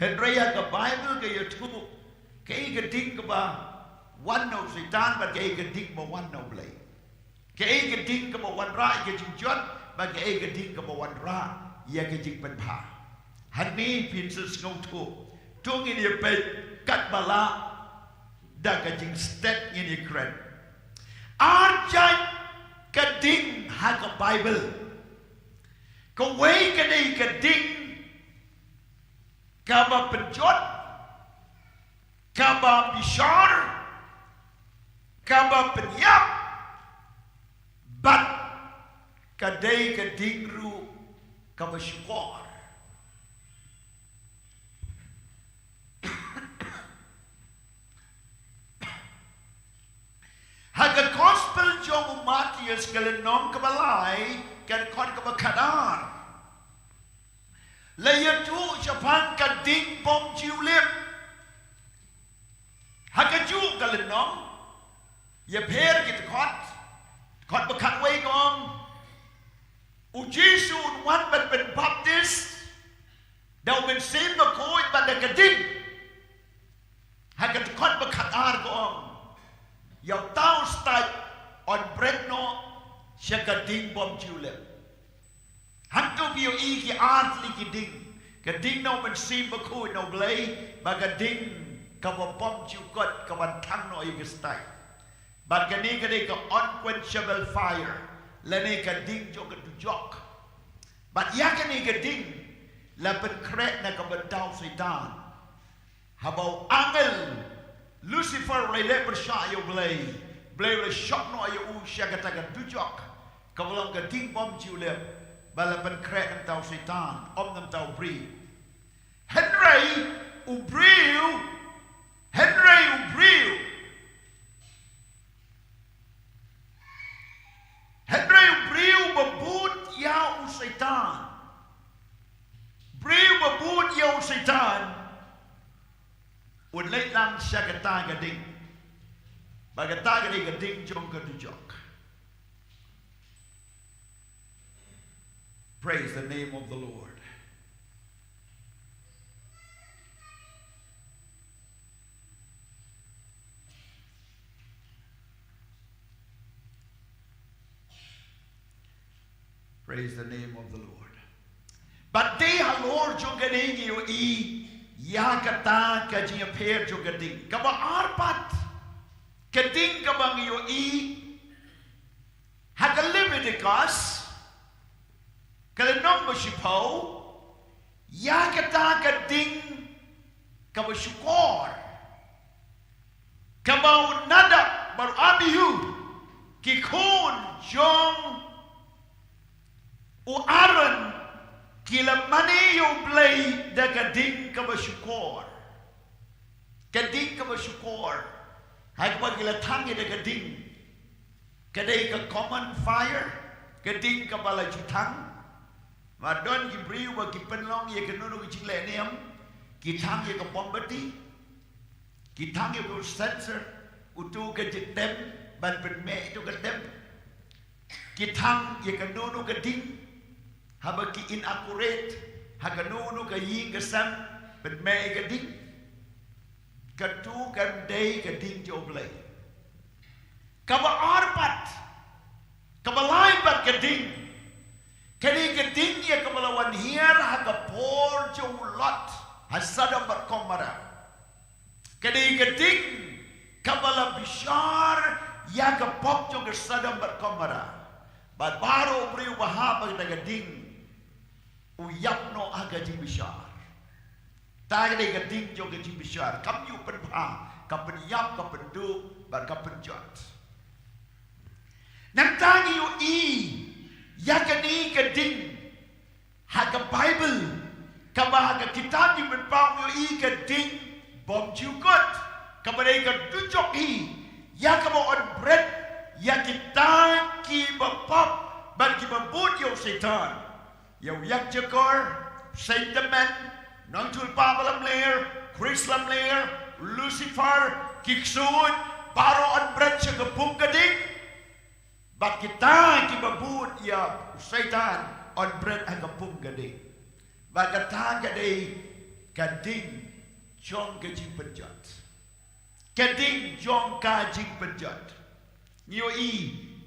Hynrei ha ka Baibl ka ïathuh kaei ka ding kaba wan na u Soitan bad kaei ka ding ba wan na u Blei. Kaei ka ding kaba wanrah ïa ka jingjot bad kaei ka ding kaba wanrah ïa ka jingpynbha. Hangne phin sa sngewthuh. To ngin ïa peit katba lah da ka jingstet ngin ïa kren. Ar jait ka ding ha ka Baibl. Kawei ka dei ka ding kaba pynjot, kaba bishar, kaba pynïap, bad ka dei ka ding ruh kaba shukor. Ha ka Gospel jong u Mathaios ka lynnong kaba lai, ka dkhot kaba khatar, la ïathuh shaphang ka ding bymjulip. Ha kajuh ka lynnong, ïa pher ki dkhot, dkhot ba khatwei ka ong, u Jisu un wan ban pynbaptis da u Mynsiem Bakhuid bad da ka ding. Ha ka dkhot ba khatar ka ong, ïa uta u stait un bret noh sha ka ding bymjulip. Hangto phi ïohi ki ar tylli ki ding. Ka ding na u Mynsiem Bakhuid na u Blei, bad ka ding kaba bymjukut kaban thang noh ïa ka stait. Bad kane ka dei ka unquenchable fire, lane ka ding jong ka dujok. Bad ïa kane ka ding la pynkhreh na ka bynta u Soitan. Haba u angel Lucifer u la leh pyrshah ïa u Blei, Blei u la shop noh ïa u sha kata ka dujok, kaba long ka ding bymjulip, bad la pynkhreh na bynta u Soitan, ym na bynta u briew. Hynrei u briew, hynrei u briew Briew ba bud ïa u Soitan un leit lang sha kata ka ding. Ba kata ka dei ka ding jong ka dujok. Praise the name of the Lord. Praise the name of the Lord. Bad dei halor jong kane ngi ïohi ïa kata ka jingïapher jong ka ding. Kaba ar pat, ka ding kaba ngi ïohi ha ka Leviticus, ka lynnong ba shiphew, ïa kata ka ding kaba shukor, kaba u Nadab bad u Abihu, ki khun jong u Aaron, ki la mane ïa U Blei da ka ding kaba shukor. Ka ding kaba shukor ha kaba ki la thang ïa da ka ding. Ka dei ka common fire, ka ding kaba la ju thang. Ba don ki briew ba ki pynlong ïa kano kano ka jingleh niam, ki thang ïa ka mombati, ki thang ïa ka censer, uto ka jingdem, ban pynmeh ïa uto ka dem. Ki thang ïa kano kano ka ding, haba ki inaugurate ha kano kano ka ïing ka sem, pynmeh ïa ka ding. Kato kam dei ka ding jong U Blei. Kaba ar pat, kaba lai pat ka ding, ka dei ka ding ïa kaba la wan hiar ha ka por jong u Lot ha Sodom bad Gomorrah. Ka dei ka ding kaba la bishar ïa ka pop jong ka Sodom bad Gomorrah. Bad baroh briew ba hap ha kata ka ding, u ïap noh ha ka jingbishar. Ta ka dei ka ding jong ka jingbishar. Kam ju pynbha, ka pynïap, ka pynduh bad ka pynjot. Nangta ngi ïohi ïa kane ka ding ha ka Baibl, kaba ha ka kitab Jingpynpaw ngi ïohi ka ding bymjukut, kaba dei ka dujok hi, ïa kaba yn bret ïa kita kiba pop bad kiba bud ïa u Soitan. Ïa u ïakjakor, Satan, nongïathuhlypa ba lamler, Khrist lamler, Lucifer, ki ksuid, baroh yn bret sha ka pung ka ding. Bad kita kiba bud ïa u Soitan yn bret ha ka pung ka ding. Bad kata ka dei ka ding jong ka jingpynjot. Ka ding jong ka jingpynjot. Ngi ïohi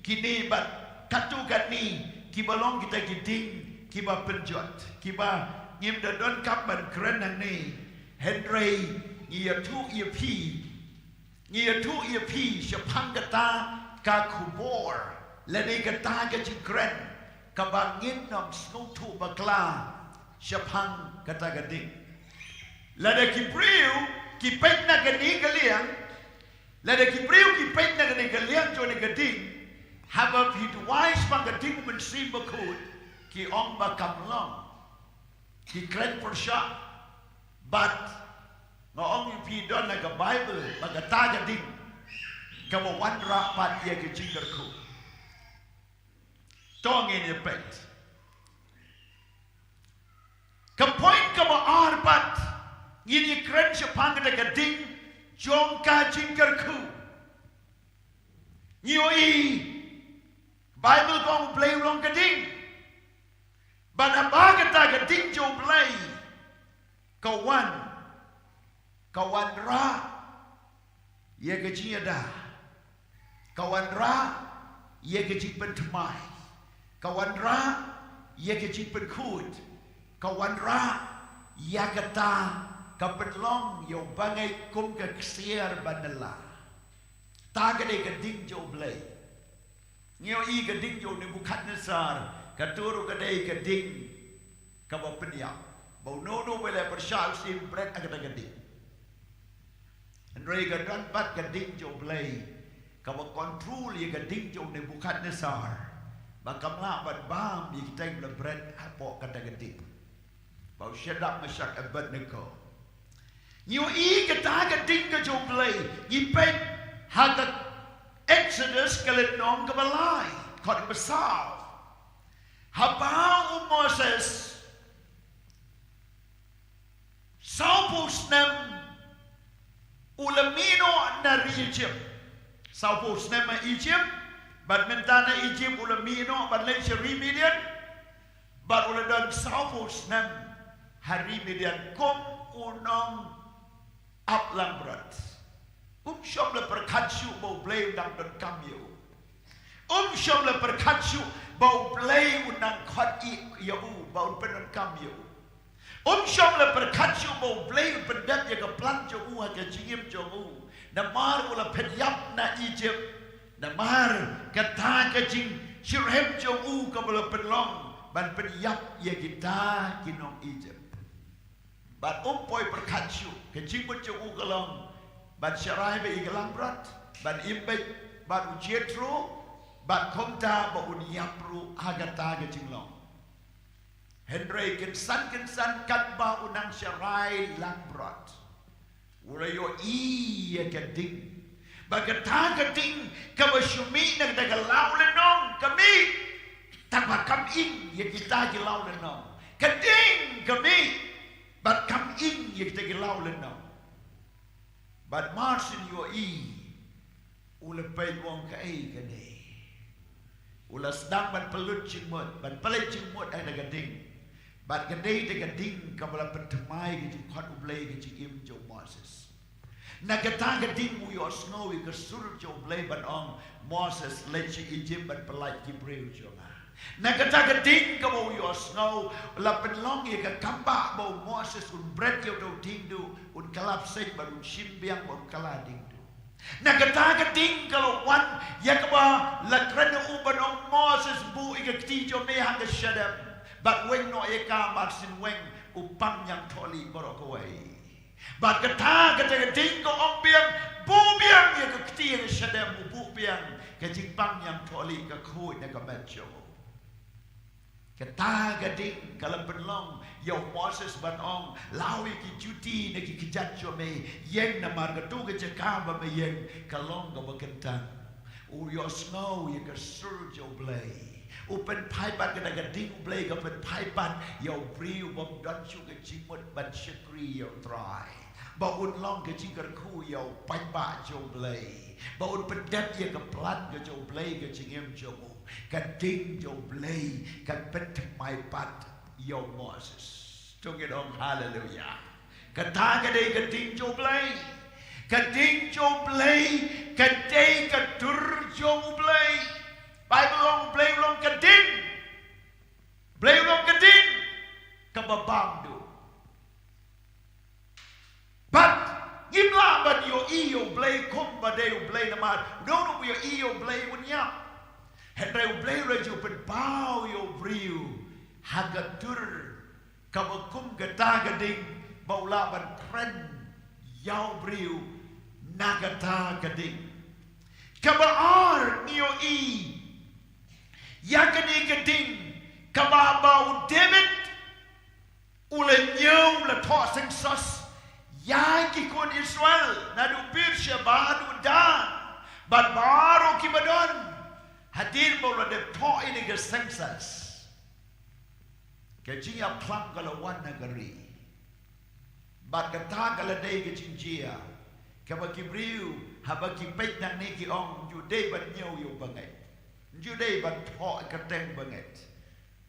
kine bad katto katne kiba long kita ki ding kiba pynjot, kiba ngim da donkam ban kren hangne. Hynrei ngi ïathuh ïa phi, ngi ïathuh ïa phi shaphang kata ka khubor lane kata ka jingkren kaba ngin ym sngewthuh bakla shaphang kata ka ding. Lada ki briew ki peit na kane ka liang, lada ki briew ki peit na kane ka liang jong kane ka ding, haba phi duwai shaphang ka ding U Mynsiem Bakhuid, ki ong ba kam long. Ki kren pyrshah. Bad nga ong ïa phi, don ha ka Baibl ba kata ka ding kaba wanrah pat ïa ka jingkyrkhu. To ngin ïa peit. Ka point kaba ar pat, ngin ïa kren shaphang kata ka ding jong ka jingkyrkhu. Ngi ïohi Baibl ka ong U Blei u long ka ding. Bad haba kata ka ding jong U Blei ka wan, ka wanrah ïa ka jingïada, ka wanrah ïa ka jingpynthymmai, ka wanrah ïa ka jingpynkhuid, ka wanrah ïa kata ka pynlong ïa u bangeit kum ka ksiar ba nylla. Ta ka dei ka ding jong U Blei. Ngi ïohi ka ding jong u Nebukhadnessar, kato ruh ka dei ka ding kaba pynïap. Ba uno uno ba leh pyrshah u shu bret ha kata ka ding. Hynrei ka don pat ka ding jong U Blei kaba control ïa ka ding jong u Nebukhadnessar, ba kam lah ban bam ïa kita kiba la bret hapoh kata ka ding. Ba u Shadrak, Meshak, Abednego. Ngi ïohi kata ka ding ka jong U Blei, ngi peit ha ka Exodus ka lynnong kaba lai, dkhot kaba saw. Haba u Moses sawphew snem u la mih noh na ri Egypt. Sawphew snem ha Egypt, bad mynta na Egypt u la mih noh ban leit sha ri Midian. Bad u la don sawphew snem ha ri Midian kum u nong ap langbrot. Um shym la pyrkhat shuh ba U Blei u dang donkam ïa u. Um shym la pyrkhat shuh ba U Blei u nang khot ïa u, ba un pyndonkam ïa u. Um shym la pyrkhat shuh ba U Blei un pyndep ïa ka plan jong u ha ka jingim jong u. Namar u la pynïap na Egypt. Namar kata ka jingshitrhem jong u kaba la pynlong ban pynïap ïa kita ki nong Egypt. Bad um poi pyrkhat shuh, ka jingmut jong u ka long ban sharai bad ïa ka langbrot, ban im beit bad u Jethro, bad kumta ba un ïap ruh ha kata ka jinglong. Hynrei kynsan kynsan katba u nang sharai langbrot, u la ïohi ïa ka ding. Bad kata ka ding kaba shu mih na kata ka law lynnong ka mih. Tangba kam ing ïa kita ki law lynnong. Ka ding ka mih. Bad kam ing ïa kita ki law lynnong. Bad mar syn ïohi, u la peit u ong kaei kane. U la sdang ban pynlut jingmut, ban pynlut jingmut ha kata ka ding. Bad ka dei kata ka ding kaba la pynthymmai ka jingkhot U Blei ha ka jingim jong u Moses. Na kata ka ding u ïohsngew ïa ka sur jong U Blei ban ong, Moses, leit sha Egypt ban pyllait ki briew jong nga. Na kata ka ding kaba u ïohsngew, la pynlong ïa ka kambah ba u Moses un bret ïa uta u diengduh, un kylla bseiñ bad un shim biang bad un kylla diengduh. Na kata ka ding ka la wan ïa kaba la kren ïa u ban ong, Moses, buh ïa ka kti jong me ha ka shadem bad weng noh ïa ka, mar syn weng u pangñiangthohlieh baroh kawei. Bad kata, kata ka ding ka ong biang, buh biang ïa ka kti ha ka shadem, u buh biang, ka jingpangñiangthohlieh ka khuid na ka met jong u. Kata ka ding ka la pynlong ïa u Moses ban ong, law ïa ki juti na ki kjat jong me, ïeng, namar katu ka jaka ba me ïeng ka long kaba kyntang. U ïohsngew ïa ka sur jong U Blei. U pynpaidbah, kata ka ding U Blei ka pynpaidbah ïa u briew bym don shuh ka jingmut ban shakri ïa U Trai. Ba un long ka jingkyrkhu ïa u paidbah jong U Blei. Ba un pyndep ïa ka plan ka jong U Blei ha ka jingim jong u. Ka ding jong U Blei ka pynthymmai pat ïa u Moses. To ngin ong haleluia. Kata ka dei ka ding jong U Blei. Ka ding jong U Blei ka dei ka dur jong U Blei. Baibl ong U Blei u long ka ding. U Blei u long ka ding kaba bam duh. Bad ngim lah ban ïohi ïa U Blei kumba dei U Blei namar uno uno ba ïohi ïa U Blei un ïap. Hynrei U Blei u la ju pynpaw ïa u briew ha ka dur kaba kum kata ka ding ba u lah ban kren ïa u briew na kata ka ding. Kaba ar ngi ïohi ïa kane ka ding kaba ba u David u la ñiew, la thoh census ïa ki khun Israel naduh Beersheba haduh Dan. Bad baroh kiba don. Hadien ba u la dep thoh ïa kane ka census, ka jingïap khlem ka la wan ha ka ri. Bad kata ka la dei ka jingjia kaba ki briew haba ki peit nangne ki ong, ym ju dei ban ñiew ïa u bangeit. Ym ju dei ban thoh kyrteng bangeit.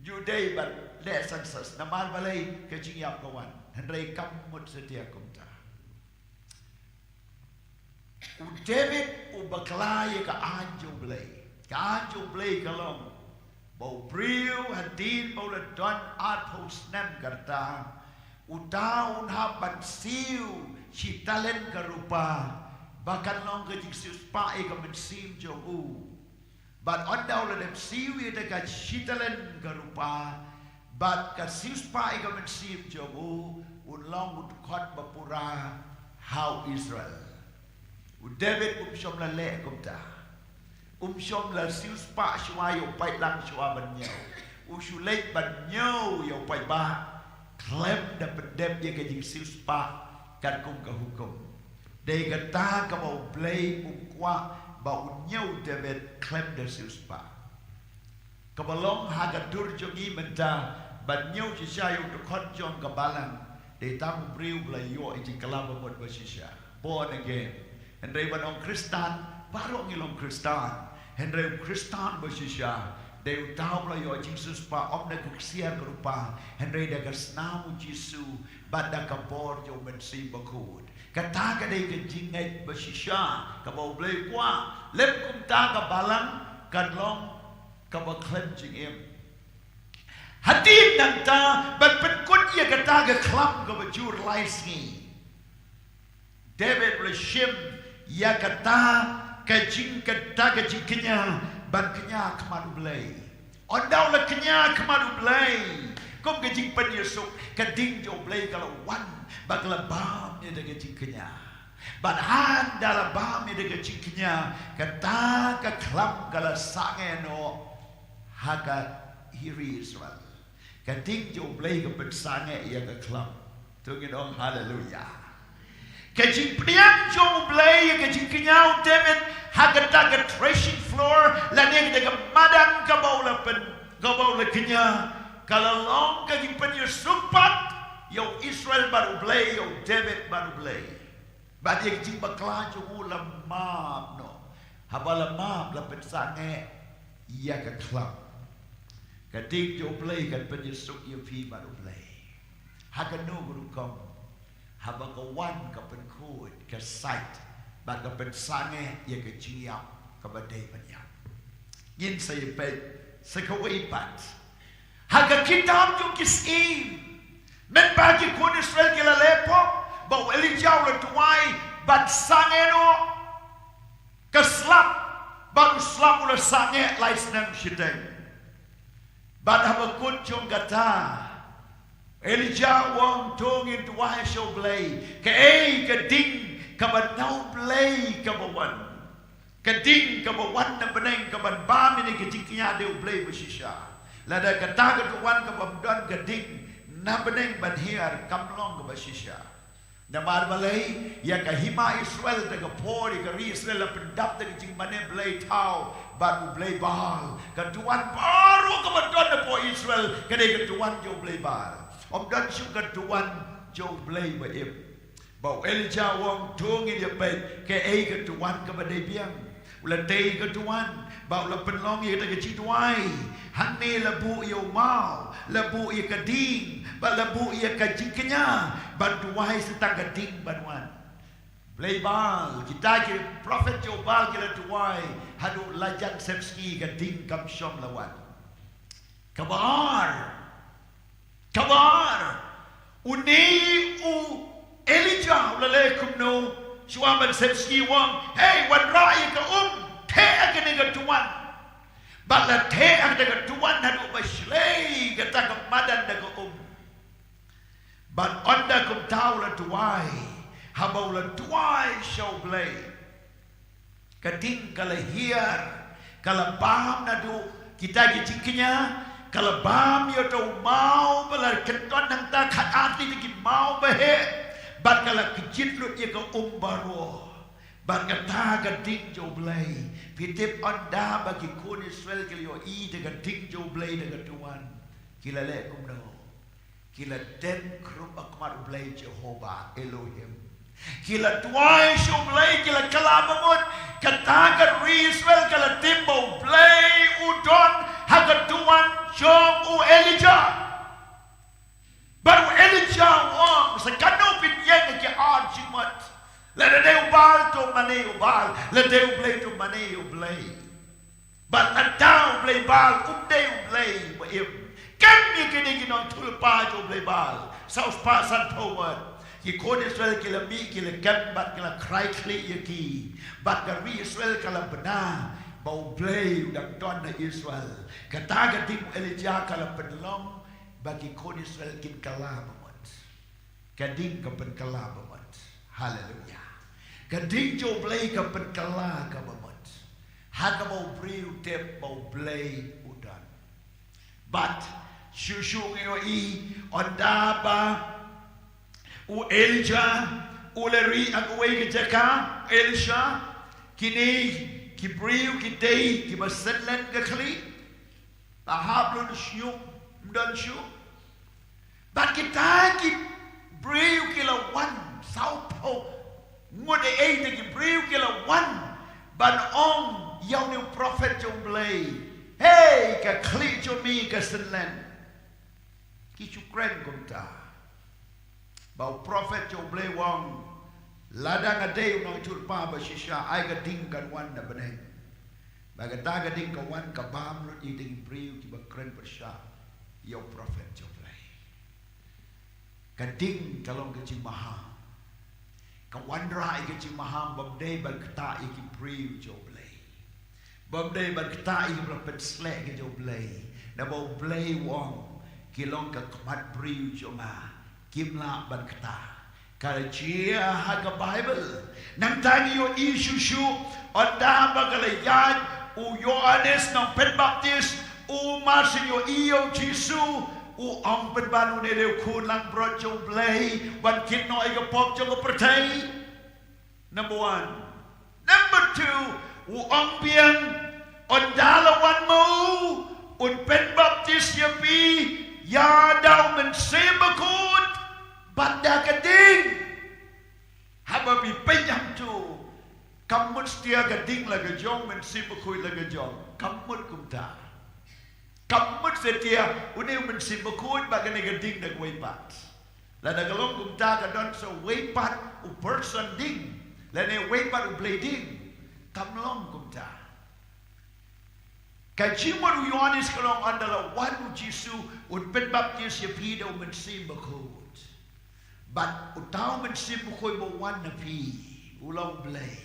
Ju dei ban leh census namar balei ka jingïap ka wan. Hynrei kam mut satia kumta. U David u bakla ïa ka aiñ jong U Blei. Ka aiñ jong U Blei ka long ba u briew hadien ba u la don arphew snem ka rta, uta un hap ban siew shi talent ka rupa ba kan long ka jingsiewspah ïa ka mynsiem jong u. Bad ynda u la dep siew ïa kata ka shi talent ka rupa bad ka siewspah ïa ka mynsiem jong u, un long u dkhot ba pura ha u Israel. U David um shym la leh kumta. Um shym la siewspah shuwa ïa u paidlang shuwa ban ñiew. U shu leit ban ñiew ïa u paidbah khlem da pyndep ïa ka jingsiewspah katkum ka hukum. Dei kata kaba U Blei um kwah ba un ñiew David khlem da siewspah. Kaba long ha ka dur jong ngi mynta ban ñiew shisha ïa u dkhot jong ka balang, dei tang u briew ba la ïoh ïa ka jingkylla ba mut ba shisha, born again. Hynrei ban ong Khristan, baroh ngi long Khristan. Hynrei u Khristan ba shisha dei uta uba la ïoh jingsiewspah, ym da ka ksiar ka rupa, hynrei da ka snam u Jisu bad da ka bor jong u Mynsiem Bakhuid. Kata ka dei ka jingngeit ba shisha kaba U Blei u kwah. Lem kumta ka balang kan long kaba khlem jingim. Hadien nangta, ban pynkut ïa kata ka khlam kaba jur lai sngi, David u la shim ïa kata ka jing, kata ka jingkñia ban kñia khmat U Blei. Ynda u la kñia khmat U Blei kum ka jingpynïasuk, ka ding jong U Blei ka la wan bad ka la bam ïa kata ka jingkñia. Bad haba la bam ïa kata ka jingkñia, kata ka khlam ka la sangeh noh ha ki ri Israel. Ka ding jong U Blei ka pynsangeh ïa ka khlam. To ngin ong haleluya. Ka jingpdiang jong U Blei ïa ka jingkñia u David ha kata ka threshing floor, lane kata ka madan kaba u la pyn, kaba u la kñia, ka la long ka jingpynïasuk pat ïa u Israel bad U Blei, ïa u David bad U Blei. Bad ïa ka jingbakla jong u la map noh. Haba la map, la pynsangeh ïa ka khlam. Ka ding jong U Blei kan pynïasuk ïa phi bad U Blei. Ha kano ka rukom? Haba ka wan ka pynkhuid, ka sait, bad ka pynsangeh ïa ka jingïap kaba dei ban ïap. Ngin sa ïa peit sa kawei pat ha ka kitab jong ki Syiem, mynba ki khun Israel ki la leh pop, ba u Elijah u la duwai, bad sangeh noh ka slap, bad u slap u la sangeh lai snem shiteng. Bad ha ba kut jong kata, Elijah u ong, to ngin duwai sha U Blei, kaei ka ding kaba na U Blei kaba wan. Ka ding kaba wan na bneng kaban bam ïa kane ka jingkñia dei U Blei ba shisha. Lada kata ka duwan ka bym don ka ding na bneng ban hiar, kam long kaba shisha. Namar balei? Ïa ka hima Israel da ka por, ïa ka ri Israel la pyndap da ka jingmane blei thaw bad u blei Baal. Ka duwan baroh kaba don hapoh Israel ka dei ka duwan jong u blei Baal. Ym don shuh ka duwan jong u Blei ba im. Ba u Elijah u ong, to ngin ïa peit kaei ka duwan kaba dei biang. U la tei ka duwan, bad u la pynlong ïa kata ka jingduwai. Hangne la buh ïa u maw, la buh ïa ka ding, bad la buh ïa ka jingkñia ban duwai sa tang ka ding ban wan. Blei Baal, kita ki prophet jong u Baal ki la duwai haduh la jan sepsngi, ka ding kam shym la wan. Kaba ar, kaba ar, une u Elijah u la leh kumno? Shuwa ban sepsngi u ong, hei, wanrah ïa ka um, theh ha kane ka duwan. Bad la theh ha kata ka duwan haduh ba shlei kata ka madan da ka um. Bad ynda kumta u la duwai, haba u la duwai sha u Blei, ka ding ka la hiar, ka la bam naduh kita ki jingkñia, ka la bam ïa uta u maw ba la kyndon hangta, khatar tylli ki maw ba heh, bad ka la kjit lut ïa ka um baroh. Bad kata ka ding jong u Blei, phi tip ynda ba ki khun Israel ki la ïohi da ka ding jong u Blei da ka duwan, ki la leh kumno? Ki la dem khrup ha khmat u Blei Jehovah Elohim. Ki la duwai sha u Blei, ki la kylla ba mut. Kata ka ri Israel ka la tip ba u Blei u don ha ka duwan jong u Elijah. Bad u Elijah u ong, sa katno phin ïeng ha ki ar jingmut. Lada dei u Baal to mane ïa u Baal, lada dei u Blei to mane ïa u Blei. Bad lada u blei Baal um dei u blei ba im, kem ïa kine ki nongïathuhlypa jong u blei Baal, saw spah san phew ngut. Ki khun Israel ki la mih, ki la kem bad ki la krai khlieh ïa ki. Bad ka ri Israel ka la bna ba u Blei u dang don ha Israel. Kata ka ding u Elijah ka la pynlong ba ki khun Israel kin kylla ba mut. Ka ding ka pynkylla ba mut. Haleluya. Ka ding jong u Blei ka pynkylla ka ba mut. Ha kaba u briew u tip ba u Blei u don. Bad shuh shuh ngi ïohi, ynda ba u Elijah u la rieh ha kawei ka jaka, Elisha, kine ki briew ki dei kiba sngewlem ka khlieh. Ba hap lut shñiuh, ym don shuh. Bad kita ki briew ki la wan, sawphew ngut ei ei te ki briew ki la wan ban ong ïa une u prophet jong U Blei, "Hei, ka khlieh jong me ka synlen." Ki shu kren kumta. Ba u prophet jong U Blei u ong, "Lada nga dei u nongïathuhlypa ba shisha, ai ka ding kan wan na bneng." Ba kata ka ding ka wan ka bam lut ïa kita ki briew kiba kren pyrshah ïa u prophet jong U Blei. Ka ding ka long ka jingmaham. Ka wanrah ïa ka jingmaham, bym dei ban ktah ïa ki briew jong U Blei. Bym dei ban ktah ïa kiba la pynsleh ïa ka jong U Blei. Naba U Blei u ong, "Ki long ka khmat briew jong nga, kim lah ban ktah." Ka la jia ha ka Baibl. Nangta ngi ïohi shuh shuh, ynda ba ka la ïaid u Ïoannis Nongpynbaptis, u mar shu ïohi ïa u Jisu, u ong, "Pynban une u dei u Khun langbrot jong U Blei ban kit noh ïa ka pop jong ka pyrthei." Number one. Number two, u ong biang, "Ynda la wan ma u, un pynbaptis ïa phi ïa da u Mynsiem Bakhuid bad da ka ding." Haba phi peit hangto, kam mut satia ka ding la ka jong, Mynsiem Bakhuid la ka jong. Kam mut kumta. Kam mut satia une u Mynsiem Bakhuid bad kane ka ding da kawei pat. Lada ka long kumta ka don sa uwei pat u person ding, lane uwei pat U Blei ding. Kam long kumta. Ka jingmut u Ïoannis ka long, "Ynda la wan u Jisu, un pynbaptis ïa phi da u Mynsiem Bakhuid. Bad uta u Mynsiem Bakhuid ba wan na phi, u long U Blei.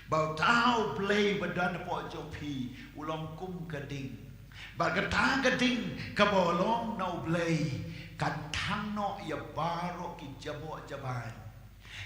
Bad uta U Blei ba don hapoh jong phi, u long kum ka ding. Bad kata ka ding kaba long na U Blei kan thang noh ïa baroh ki jaboh jaban,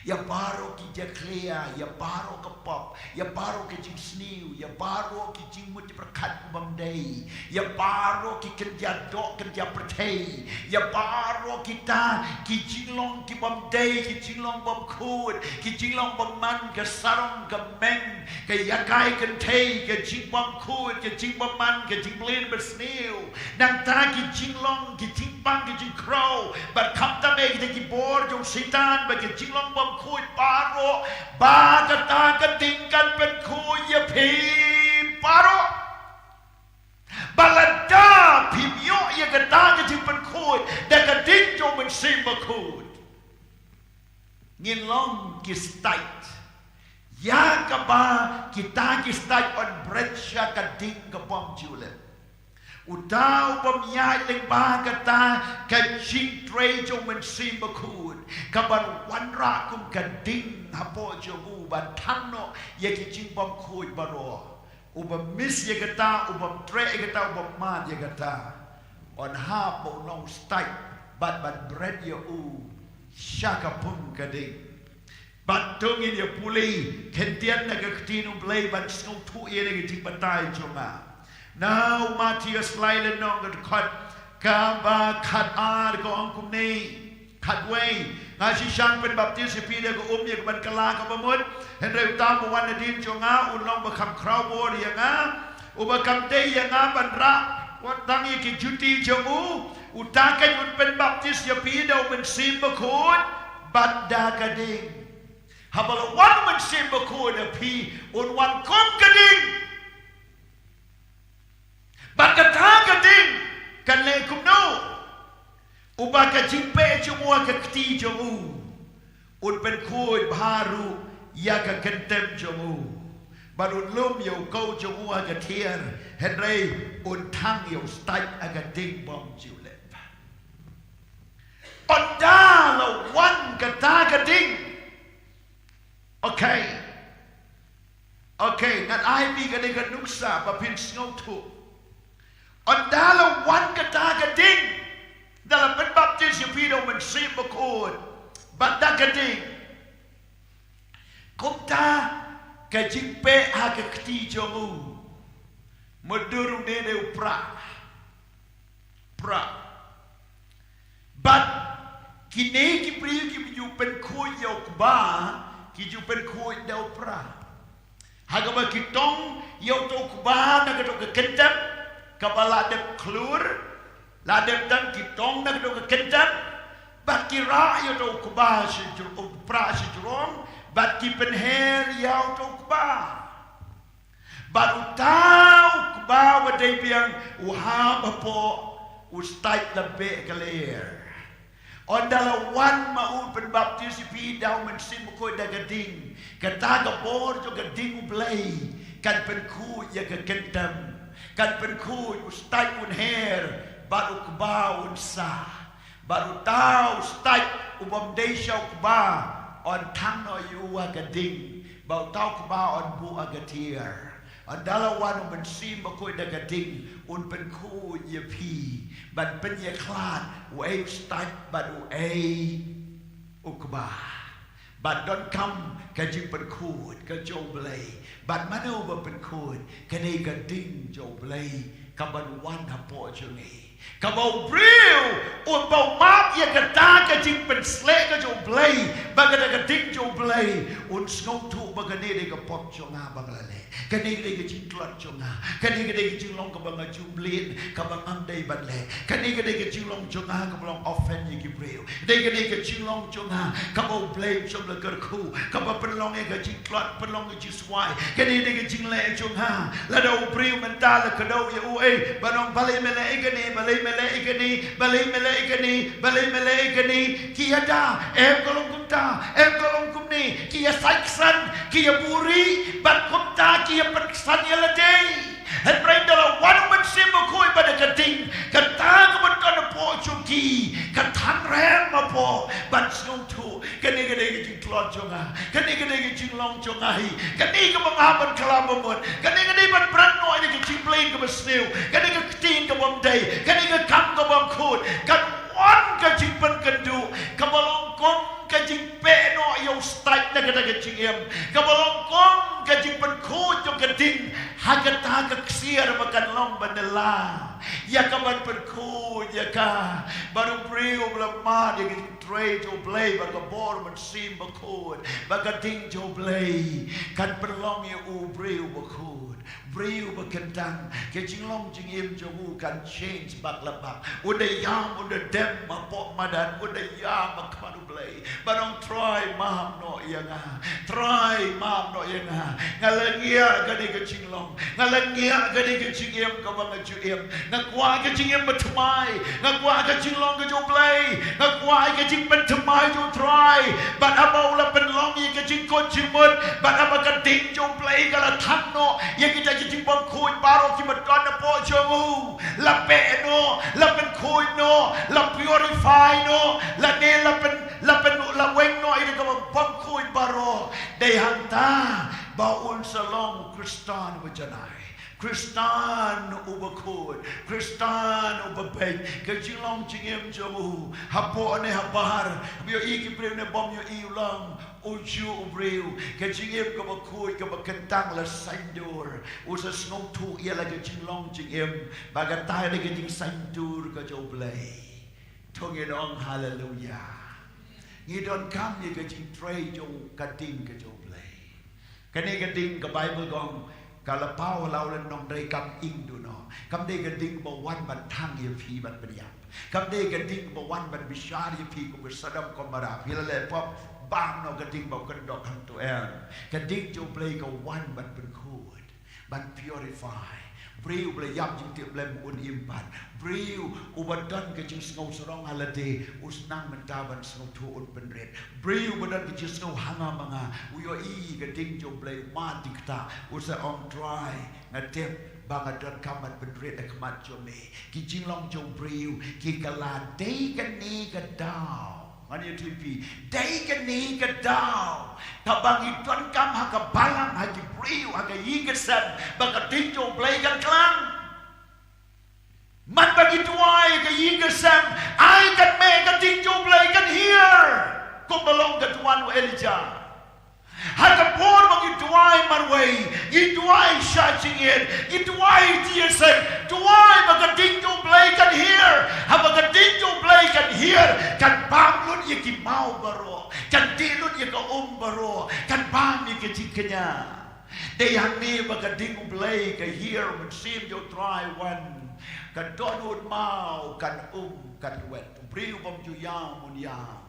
ïa baroh ki jakhlia, ïa baroh ka pop, ïa baroh ki jingsniew, ïa baroh ki jingmut jingpyrkhat bymdei, ïa baroh ki kynja doh kynja pyrthei, ïa baroh kita ki jinglong ki bymdei, ki jinglong bymkhuid, ki jinglong bymman, ka sarong ka meng, ka ïakai kynthei, ka jingbymkhuid, ka jingbymman, ka jingmlien bymsniew." Nangta ki jinglong, ki jingpang, ki jingkhraw, bad khamtam eh kita ki bor jong u Soitan, bad ki jinglong bymkhuid baroh, ba kata ka ding kan pynkhuid ïa phi baroh. Bad lada phim ïoh ïa kata ka jingpynkhuid da ka ding jong u Mynsiem Bakhuid, ngin long ki stait. Ïa kaba kita ki stait yn bret sha ka ding ka bym ju leh. Uta u bym ïaid lyngba kata ka jingtrei jong u Mynsiem Bakhuid, kaban wanrah kum ka ding hapoh jong u ban thang noh ïa ki jingbymkhuid baroh. U bym miss ïa kata, u bym treh ïa kata, u bym mad ïa kata, yn hap ba un long u stait bad ban bret ïa u sha ka pung ka ding. Bad to ngin ïa pule khyndiat na ka ktien U Blei ban sngewthuh ïa kane ka jingbatai jong nga. Na u Mathaios lai lynnong ka dkhot kaba khatar ka ong kumne. Khatwei, nga shu shang pynbaptis ïa phi da ka um ïa ka ban kylla kaba mut. Hynrei uta uba wan nadien jong nga un long ba kham khraw bor ïa nga, uba kam dei ïa nga ban rah wat tang ïa ki juti jong u. Uta keiñ un pynbaptis ïa phi da u Mynsiem Bakhuid bad da ka ding. Haba la wan u Mynsiem Bakhuid ha phi, un wan kum ka ding. Bad kata ka ding kan leh kumno? Uba ka jingpeh jong u ha ka kti jong u un pynkhuid bha ruh ïa ka kyntem jong u, bad un lum ïa u koh jong u ha ka thiar, hynrei un thang ïa u stait ha ka ding bym ju leh. Ynda la wan kata ka ding. Okay. Okay, ngan ai phi kane ka nuksa ba phin sngewthuh. Ynda la wan kata ka ding, da la pynbaptis ïa phi da u Mynsiem Bakhuid bad da ka ding, kumta ka jingpeh ha ka kti jong u, mutdur une dei u prah. Prah. Bad kine ki briew kiba ju pynkhuid ïa u kba, ki ju pynkhuid da u prah. Ha kaba ki tong ïa uto u kba na kato ka kyntem, kaba la dep khlur, la dep dang ki tong na kata ka kyntang, bad ki rah ïa uta u kba shi jrong, u pra shi jrong, bad ki pynher ïa uta u kba. Bad uta u kba uba dei biang u hap hapoh u stait la beh ka lyer. Ynda la wan ma u pynbaptis ïa phi da u Mynsiem Bakhuid da ka ding, kata ka bor jong ka ding U Blei kan pynkhuid ïa ka kyntang, kan pynkhuid u stait un her, bad u kba un sah. Bad uta u stait u bym dei sha u kba un thang noh ïa u ha ka ding, bad uta u kba un buh ha ka tiar. Ynda la wan u Mynsiem Bakhuid da ka ding, un pynkhuid ïa phi ban pynïakhlad uei u stait bad uei u kba. Bad donkam ka jingpynkhuid ka jong U Blei. Bad mano ba pynkhuid? Kane ka ding jong U Blei kaban wan hapoh jong ngi. Kaba u briew uba u map ïa kata ka jingpynsleh ka jong U Blei bad kata ka ding jong U Blei, un sngewthuh ba kane dei ka pop jong nga ba nga la leh. Kane ka dei ka jingtlot jong nga. Kane ka dei ka jinglong kaba nga ju mlien, kaba ngam dei ban leh. Kane ka dei ka jinglong jong nga kaba long offend ïa ki briew. Dei ka dei ka jinglong jong nga kaba U Blei um shym la kyrkhu, kaba pynlong ïa ka jingtlot, pynlong ïa ka jingswai. Kane dei ka jingleh jong nga. Lada u briew mynta la kdew ïa u, eh, ban ong balei me leh ïa kane, balei me leh ïa kane, balei me leh ïa kane, balei me leh ïa kane. Ki ïada, em ka long kumta, em ka long kumne. Ki ïa saiksan, ki ïa buri, bad kumta ki ïa pynksan ïa lade. Hynrei ynda la wan u Mynsiem Bakhuid bad da ka ding, kata kaba don hapoh jong ki ka than rem hapoh ban sngewthuh, kane ka dei ka jingtlot jong nga, kane ka dei ka jinglong jong nga hi, kane kaba nga hap ban kylla ba mut, kane ka dei ban bret noh ïa ka jingpyllait kaba sniew, kane ka ktien ka bym dei, kane ka kam ka bym khuid. Kan wan ka jingpynkynduh kaba long kum ka jingpeh noh ïa u stait na kata ka jingim, kaba long kum ka jingpynkhuid jong ka ding ha kata ka ksiar ba kan long ban ïalam ïa ka, ban pynkhuid ïa ka. Bad u briew uba la mad ïa ka jingtrei jong U Blei bad ka bor Mynsiem Bakhuid bad ka ding jong U Blei, kan pynlong ïa u briew bakhuid, briew bakyntang. Ka jinglong jingim jong u kan change bak la bak. Un da ïam, un da dem hapoh madan, un da ïam ha khmat U Blei. Ban ong, Trai, map noh ïa nga. Trai, map noh ïa nga. Nga la ngiah kane ka jinglong, nga la ngiah kane ka jingim kaba nga ju im. Nga kwah ka jingim bathymmai. Nga kwah ka jinglong ka jong U Blei. Nga kwah ka jingpynthymmai jong U Trai. Bad haba u la pynlong ïa ka jingkut jingmut, bad haba ka ding jong U Blei ka la than noh ïa kita ki jingbymkhuid baroh kiba don hapoh jong u, la beh noh, la pynkhuid noh, la purify noh, lane la pyn, la pyn, la weng noh ïa kaba bymkhuid baroh. Dei hangta ba un sa long u Khristan uba janai, Khristan uba khuid, Khristan uba beit. Ka jinglong jingim jong u, hapoh ne ha bar, haba ïohi ki briew ne bym ïohi, u long u juh u briew. Ka jingim kaba khuid, kaba kyntang la saiñdur. U sa sngewthuh ïa la ka jinglong jingim ba kata dei ka jingsaiñdur ka jong U Blei. To ngin ong haleluya. Ngi donkam ïa ka jingtrei jong ka ding ka jong U Blei. Kane ka ding ka Baibl ka ong, ka la paw ha la u lynnong, dei kam ing duh noh. Kam dei ka ding ba wan ban thang ïa phi ban pynïap. Kam dei ka ding ba wan ban bishar ïa phi kum ka Sodom Gomorrah. Phi la leh pop, bam noh ka ding ba u kyndok hangto, em. Ka ding jong U Blei ka wan ban pynkhuid, ban purify. Briew ba la ïap jingtip blem un im pat. Briew uba don ka jingsngew sarong ha lade, u sa nang mynta ban sngewthuh, un pynrit. Briew uba don ka jingsngew ha nga ma nga, u ïohi ka ding jong U Blei, u mad diengktah, u sa ong, Trai, nga tip ba nga donkam ban pynrit ha khmat jong me. Ki jinglong jong u briew ki kylla dei kane ka daw. Ngan ïathuh ïa phi, dei kane ka daw kaba ngi donkam ha ka balang, ha ki briew, ha ka ïing ka sem, ba ka ding jong U Blei kan klang. Man ba ngi duwai ha ka ïing ka sem, ai kan meh, ka ding jong U Blei kan hiar. Kumba long ka duwan u Elijah. Ha ka por ba ngi duwai marwei, ngi duwai sha jingit, ngi duwai jingïaseng, duwai ba ka ding jong U Blei kan hiar. Haba ka ding jong U Blei kan hiar, kan bam lut ïa ki maw baroh, kan dih lut ïa ka um baroh, kan bam ïa ka jingkñia. Dei hangne ba ka ding U Blei ka hiar, Mynsiem jong U Trai wan Ka dohnud maw kan um kan wet. U briew bym ju ïam un ïam.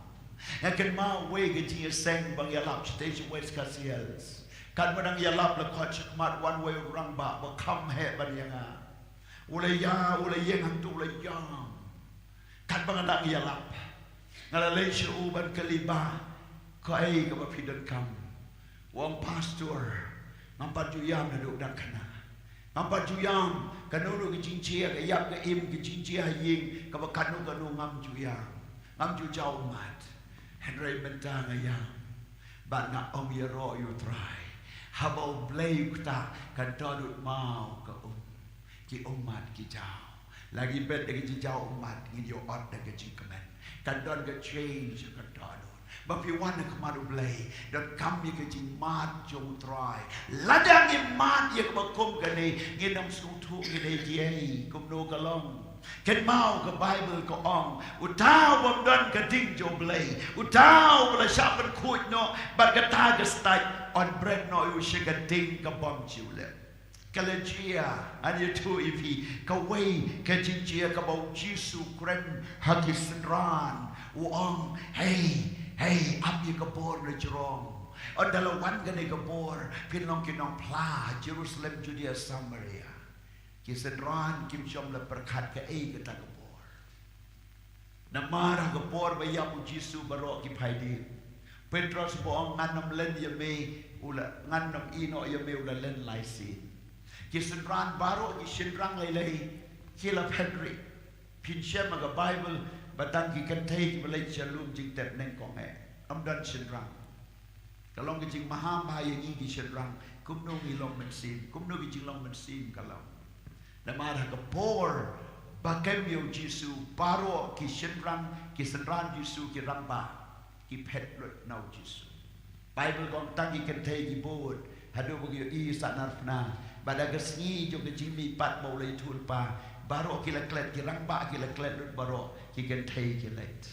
Nga kynmaw wei ka jingïaseng ba nga ïalap shatei sha West Khasi Hills. Katba nga dang ïalap la khot shakhmat wan wei u rangbah ba kham heh ban ïa nga. U la ïa, u la ïeng hangto u la ïam. Katba nga dang ïalap, nga la leit sha u ban kylli ba kaei kaba phi donkam. U ong, Pastor, ngam pat ju ïam naduh dang khynnah. Ngam pat ju ïam, kano kano ka jingjia, ka ïap ka im, ka jingjia ha ïing, kaba kano kano ngam ju ïam. Ngam ju jaw ummat. Hynrei mynta nga ïam. Bad nga ong ïaroh ïa u Trai. Haba U Blei u ktah, ka dohnud maw ka um. Ki ummat ki jaw. La ngi bet da ka jingjaw ummat, ngin ïoh ot da ka jingkmen. Kan don ka change ka dohnud. Ba phi wan ha khmat U Blei, donkam ïa ka jingmad jong U Trai. Lada ngim mad ïa kaba kum kane, ngin ym sngewthuh ngi dei kiei, kumno ka long. Kynmaw ka Baibl ka ong, uta u bym don ka ding jong U Blei, uta uba la shah pynkhuid noh bad kata ka stad, yn bret noh ïa u sha ka ding ka bym ju leh. Ka la jia, ngan ïathuh ïa phi, kawei ka jingjia kaba U Jisu u kren ha ki synran, u ong, hei, hei, ap ïa ka bor na jrong. Ynda la wan kane ka bor, phin long ki nongphla ha Jerusalem, Judea, Samaria. Ki synran kim shym la pyrkhat kaei kata ka bor. Namar ha ka por ba ïap U Jisu baroh ki phai dien. Petros ba ong, ngan ym len ïa me, u la, ngan ym ïeh noh ïa me, u la len lai sien. Ki synran baroh ki shynrang lei lei, ki la phet rieh. Phin shem ha ka Baibl ba tang ki kynthei kiba leit sha lum jingtep nyngkong eh. Ym don shynrang. Ka long ka jingmaham bha ïa ngi ki shynrang, kumno ngi long mynsiem, kumno ki jinglong mynsiem ka long. Namar ha ka por ba kem ïa U Jisu, baroh ki shynrang, ki synran Jisu, ki rangbah, ki phet lut na U Jisu. Baibl ka ong tang ki kynthei ki bud, haduh ba ki ïohi sahnarphna, bad ha ka sngi jong ka jingmihpat ba u la ïathuhlypa, baroh ki la klet, ki rangbah ki la klet lut baroh, ki kynthei ki leit.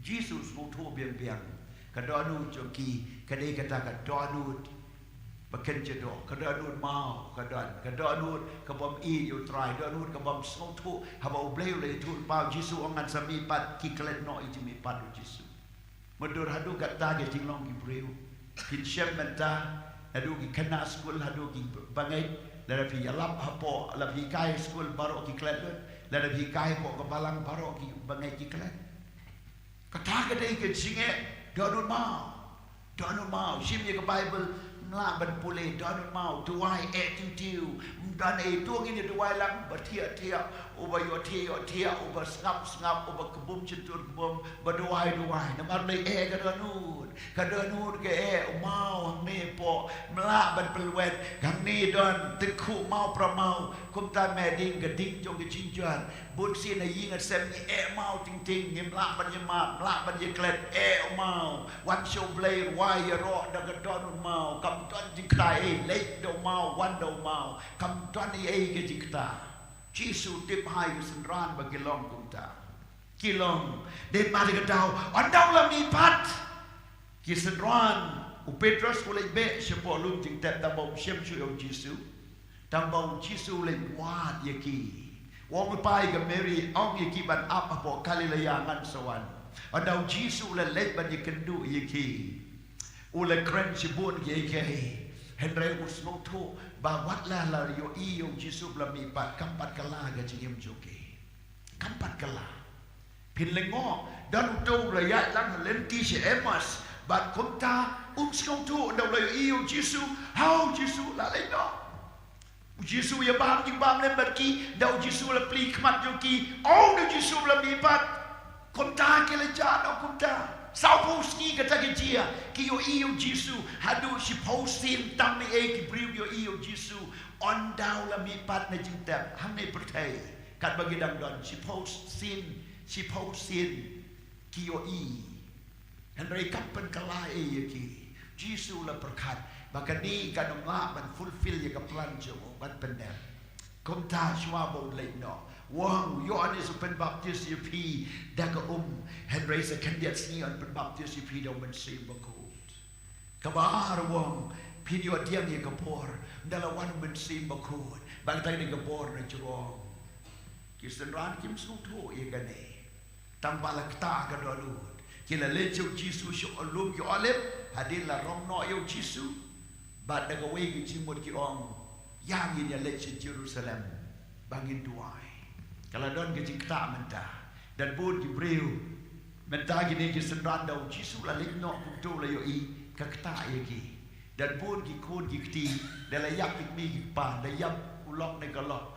Jisu u sngewthuh biang biang. Ka dohnud jong ki, ka dei kata ka dohnud ba kynja doh, ka dohnud maw, ka don, ka dohnud ka bym ïeit ïa U Trai, dohnud ka bym sngewthuh, haba U Blei u la ïathuhlypa, U Jisu u ong ngan sa mihpat, ki klet noh ïa jingmihpat U Jisu. Mutdur haduh katta ka jinglong ki briew. Phin shem mynta, naduh ki khynnah skul haduh ki bangeit, lada phi ïalap hapoh, lada phi hikai skul baroh ki klet lut, lada phi hikai hapoh ka balang baroh ki bangeit ki klet. Kata ka dei ka jingeh, dohnud maw. Dohnud maw, shim ïa ka Baibl, ym lah ban pule, dohnud maw, duwai eh tiw tiw. Ym don ei, to ngin ïa duwai lang, ba thiah thiah, uba ïohthiah ïohthiah, uba sngap sngap, uba kbum shyntur kbum, ba duwai duwai. Namar lei eh ka dohnud. Ka dohnud ka eh, u maw hangne hapoh, ym lah ban pynlwet, hangne don, tyngkhuh maw pra maw, kumta meh ding, ka ding jong ka jingjot. Bunsien ha ïing ha sem ngi eh maw ting ting, ngim lah ban ïamap, ym lah ban ïaklet, eh u maw. Wan sha U Blei, rwai ïaroh da ka dohnud maw, kam don jingkta ei, leit da u maw, wan da u maw, kam don ei ei ka jingkta. Jisu u tip ha ïa ki synran ba ki long kumta. Ki long, dei ma dei ka daw, ynda u la mihpat. Ki synran, u Petros u leit beh shapoh lum jingtep tang ba um shem shuh ïa U Jisu. Tang ba U Jisu u leit wad ïa ki. U ong lypa ïa ka Mary, ong ïa ki ban ap hapoh Galilea ngan sa wan. Ynda U Jisu u la leit ban ïakynduh ïa ki, u la kren shibun kiei kiei. Hynrei u sngewthuh ba wat la la ïohi ïa U Jisu ba la mihpat, kam pat kylla ka jingim jong ki. Kam pat kylla. Phin lyngngoh, don uto u la ïaid lang ha lynti sha Emmaus, bad kumta um sngewthuh ynda u la ïohi ïa U Jisu, ha U Jisu la leit noh. U Jisu u ïabam jingbam lem bad ki, ynda U Jisu u la plie khmat jong ki, ong ïa U Jisu ba la mihpat. Kumta ki la jah noh kumta. Sawphew sngi kata ka jia, ki ïohi ïa U Jisu, haduh shiphew sien tam ei ei ki briew ki ïohi ïa U Jisu, ynda u la mihpat na jingtep, hangne pyrthei. Katba ki dang don, shiphew sien, shiphew sien ki ïohi. Hynrei kam pynkylla ei ïa ki. Jisu u la pyrkhat ba kane kan ym lah ban fulfill ïa ka plan jong u ban pyndep. Kumta shuwa ba u leit noh, u ong, Ïoannis u pynbaptis ïa phi da ka um, hynrei sa khyndiat sngi yn pynbaptis ïa phi da U Mynsiem Bakhuid. Kaba ar u ong, Phin ïoh pdiang ïa ka bor ynda la wan u Mynsiem Bakhuid. Ba kata ka dei ka bor na jrong. Ki synran kim sngewthuh ïa kane. Tang ba la kata ka dohnud. Ki la leit sha u Jisu sha u lum ki Olib, hadien la rong noh ïa u Jisu. Bad da kawei ka jingmut ki ong, ïa ngin ïa leit sha Jerusalem ba ngin duwai. Ka la don ka jingktah mynta. Don bun ki briew mynta, kine ki synran, da u Jisu la leit noh kumto la ïohi ka ktah ïa ki. Don bun ki khun ki kti, da la ïap ki kmie ki kpa, da ïap u lok ne ka lok,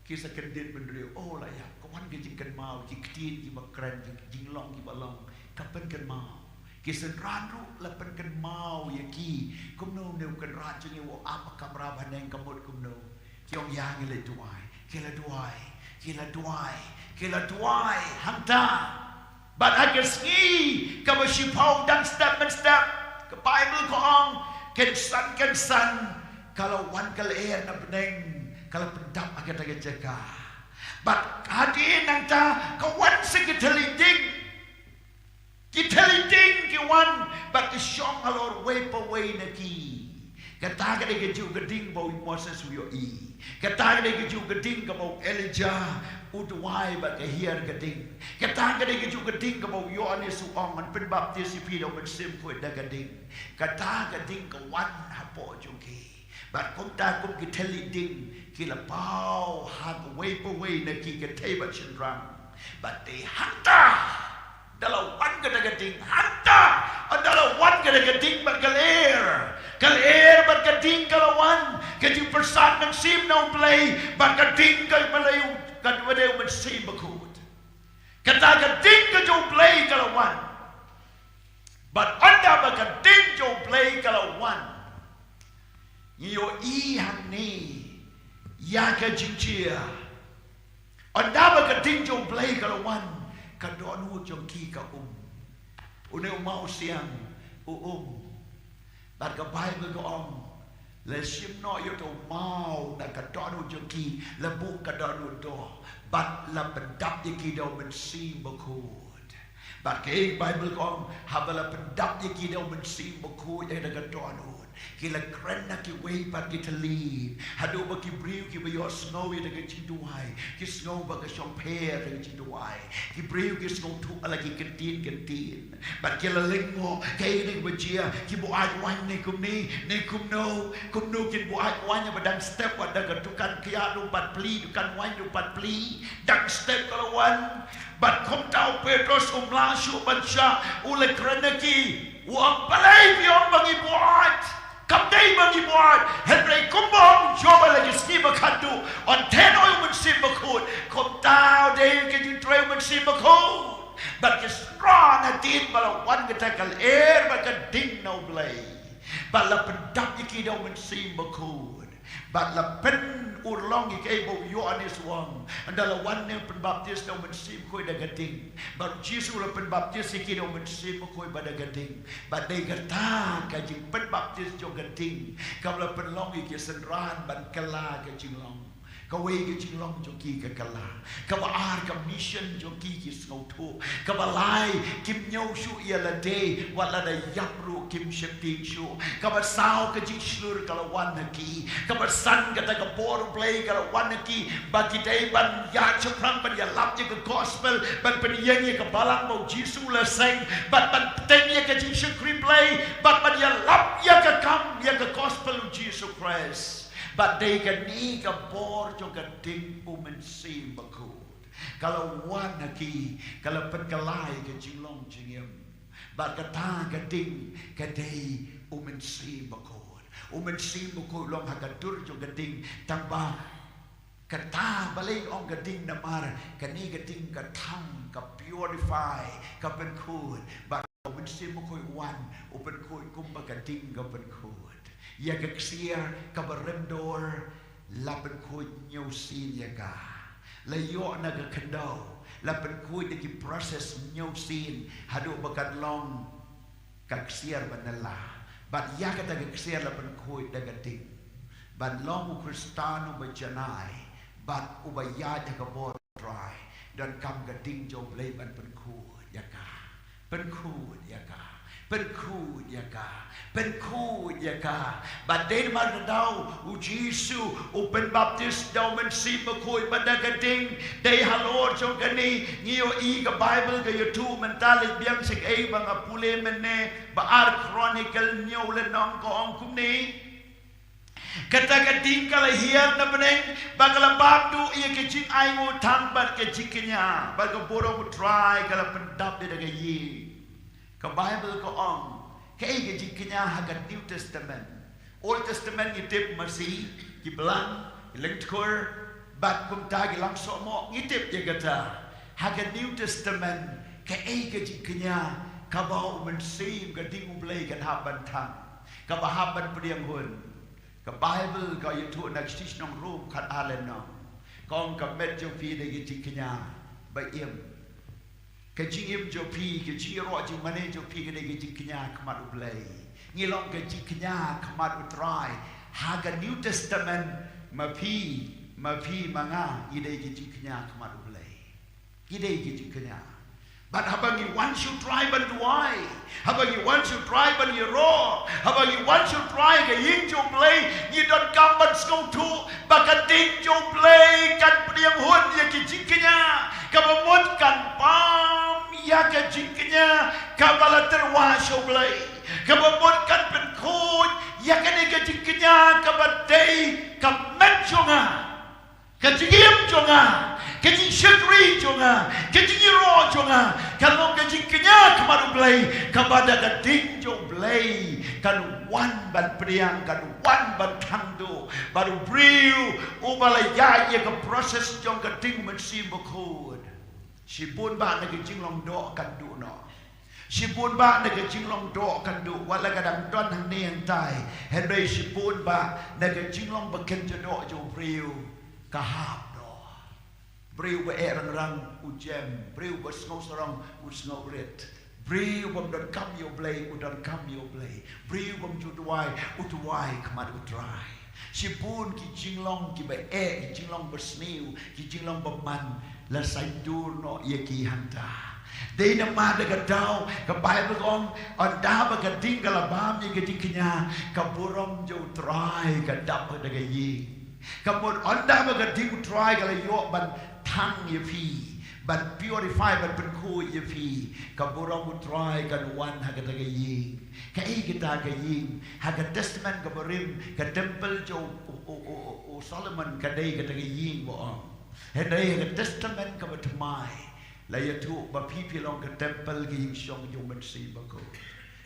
ki sa kyndit bynriew. Oh, la ïap, ka wan ka jingkynmaw, ki ktien kiba kren, ki jinglong kiba long, ka pynkynmaw. Ki synran ruh la pynkynmaw ïa ki, kumno une u Kynrad jong ngi u ap ha kamra bhaneng, ka mut kumno. Ki ong, ïa ngin leit duwai. Ki la duwai, ki la duwai, ki la duwai hangta. Bad ha ka sngi kaba shiphew, dang step mynstep, ka Baibl ka ong, kynsan kynsan ka la wan ka lyer na bneng, ka la pyndap ha kata ka jaka. Bad hadien nangta ka wan sa ki thylliej ding. Ki thylliej ding ki wan bad ki shong halor uwei pa uwei na ki. Kata ka dei kajuh ka ding ba u Moses u ïohi. Kata ka dei kajuh ka ding kaba u Elijah u duwai bad ka hiar ka ding. Kata ka dei kajuh ka ding kaba u Ïoannis u ong, ngan pynbaptis ïa phi da u Mynsiem Bakhuid da ka ding. Kata ka ding ka wan hapoh jong ki. Bad kumta kum ki thylliej ding ki la paw ha kawei pa uwei na ki, kynthei bad shynrang. Bad dei hangta, da la wan kata ka ding hangta, da la wan kata ka ding bad ka lyer. Ka lyer bad ka ding ka la wan, ka jingpyrsad mynsiem na u Blei, bad ka ding ka Blei, ka dei u Mynsiem Bakhuid. Kata ka ding ka jong u Blei ka la wan. Bad ynda ba ka ding jong u Blei ka la wan, ngi ïohi hangne ïa ka jingjia. Ynda ba ka ding jong u Blei ka la wan, ka dohnud jong ki ka um. Une u mawsiang u um. Bad ka Baibl ka ong, la shim noh ïa uta u maw na ka dohnud jong ki, la buh ka dohnud doh, bad la pyndap ïa ki da u Mynsiem Bakhuid. Bad ka Baibl ka ong, haba la pyndap ïa ki da u Mynsiem Bakhuid ïa kata ka dohnud, ki la kren na kiwei pat ki thylliej. Haduh ba ki briew kiba ïohsngew ïa kata ka jingduwai ki sngew ba ka shongpher ïa ka jingduwai. Ki briew ki sngewthuh la ki kyntien kyntien. Bad ki la lyngngoh, kaei kaba jia, ki buaid waiñ ne kumne ne kumno, kumno kin buaid waiñ haba dang step, wat da ka dukan kiad ruh pat pli, dukan waiñ ruh pat pli. Dang step ka la wan. Bad kumta u Petros um lah shuh ban shah, u la kren na ki, u ong, balei phi ong ba ngi buaid? Kam dei ba ngi buaid, hynrei kumba ong Jehobah la ki sngi ba khatduh, yn theh noh ïa u Mynsiem Bakhuid. Kumta u dei ka jingtrei u Mynsiem Bakhuid. Bad ki synran, hadien ba la wan kata ka lyer bad ka ding na u Blei, bad la pyndap ïa ki da u Mynsiem Bakhuid. Bad la pynurlong ïa kaei ba u Ïoannis u ong. Ynda la wan ne pynbaptis da u Mynsiem Bakhuid da ka ding, bad u Jisu la pynbaptis ïa ki da u Mynsiem Bakhuid bad da ka ding. Bad dei kata ka jingpynbaptis jong ka ding kaba la pynlong ïa ki synran ban kylla ka jinglong. Kawei ka jinglong jong ki ka kylla. Kaba ar ka mission jong ki ki sngewthuh. Kaba lai kim ñiew shuh ïa lade, wat lada ïap ruh kim sheptieng shuh. Kaba saw ka jingshlur ka la wan ha ki. Kaba san kata ka bor u Blei ka la wan ha ki, ba ki dei ban ïaid shaphrang ban ïalap ïa ka gospel, ban pynïeng ïa ka balang ba u Jisu la seng, bad ban bteng ïa ka jingshakri Blei, bad ban ïalap ïa ka kam ïa ka gospel u Jisu Khrist. Bad dei kane ka bor jong ka ding u Mynsiem Bakhuid. Ka la wan ha ki, ka la pynkylla ïa ka jinglong jingim. Bad kata ka ding ka dei u Mynsiem Bakhuid. U Mynsiem Bakhuid long ha ka dur jong ka ding, tang ba kata balei ong ka ding, namar kane ka ding ka thang, ka purify, ka pynkhuid. Bad u Mynsiem Bakhuid u wan, u pynkhuid kumba ka ding ka pynkhuid. Ïa ka ksiar kaba rem dur, la pynkhuid hynñiew sien ïa ka. La ïoh na ka khyndew, la pynkhuid da ki process hynñiew sien, haduh ba kan long ka ksiar ba nylla. Bad ïa kata ka ksiar la pynkhuid da ka ding. Ban long u Khristan uba janai, bad uba ïaid ha ka bor Trai, donkam ka ding jong u Blei ban pynkhuid ïa ka. Pynkhuid ïa ka. Pynkhuid ïa ka. Pynkhuid ïa ka. Bad dei namar ka daw u Jisu u pynbaptis da u Mynsiem Bakhuid bad da ka ding. Dei halor jong kane ngi ïohi ka Baibl ka ïathuh mynta, leit biang sha kaei ba nga pule mynne, ba ar Chronicle hynñiew lynnong ka ong kumne. Kata ka ding ka la hiar na bneng, ba ka la bam duh ïa ka jingainguh tang bad ka jingkñia, bad ka burom u Trai ka la pyndap ïa da ka ïing. Ka Baibl ka ong, kaei ka jingkñia ha ka New Testament? Old Testament ngi tip masi, ki blang, ki lyngtkur, bad kumta ki langsohmoh, ngi tip ïa kata. Ha ka New Testament, kaei ka jingkñia kaba u Mynsiem, ka ding U Blei kan hap ban thang, kaba hap ban pdiang hun? Ka Baibl ka ïathuh na ka shithi sha ki nong Rom khatar lynnong, ka ong ka met jong phi dei ka jingkñia ba im. Ka jingim jong phi, ka jingïaroh jingmane jong phi ka dei ka jingkñia khmat U Blei. Ngi long ka jingkñia khmat u Trai. Ha ka New Testament, ma phi, ma phi ma nga ngi dei ka jingkñia khmat U Blei. Ngi dei ka jingkñia. Bad haba ngi wan sha u Trai ban duwai, haba ngi wan sha u Trai ban ïaroh, haba ngi wan sha u Trai ha ka ïing jong U Blei, ngi donkam ban sngewthuh ba ka ding jong U Blei kan pdiang hun ïa ka jingkñia, kaba mut kan bam ïa ka jingkñia kaba la tyrwa sha U Blei, kaba mut kan pynkhuid ïa kane ka jingkñia kaba dei ka met jong nga, ka jingim jong nga, ka jingshakri jong nga, ka jingïaroh jong nga, kan long ka jingkñia khmat U Blei, kaba da ka ding jong U Blei kan wan ban pdiang, kan wan ban thang duh. Bad u briew uba la ïaid ïa ka process jong ka ding Mynsiem Bakhuid, shibun bah na ka jinglong doh kan duh noh. Shibun bah na ka jinglong doh kan duh, wat la ka dang don hangne hangtai, hynrei shibun bah na ka jinglong ba kynja doh jong u briew ka hap noh. Briew ba eh rangrang u jem, briew ba sngewsarong u sngewrit, briew bym donkam ïa U Blei u donkam ïa U Blei, briew bym ju duwai u duwai khmat u Trai. Shibun ki jinglong kiba eh, ki jinglong ba sniew, ki jinglong ba man, la saiñdur noh ïa ki hangta. Dei namar da ka daw ka Baibl ka ong, ynda ba ka ding ka la bam ïa ka jingkñia, ka burom jong u Trai ka dap da ka ïing. Ka mut ynda ba ka ding u Trai ka la ïoh ban thang ïa phi, ban purify, ban pynkhuid ïa phi, ka burom u Trai kan wan ha kata ka ïing. Kaei kata ka ïing? Ha ka Testament kaba rim, ka temple jong u, u, u, u, u Solomon ka dei kata ka ïing ba ong. Hynrei ha ka Testament kaba thymmai la ïathuh ba phi phi long ka temple, ka ïingshong jong u Mynsiem Bakhuid.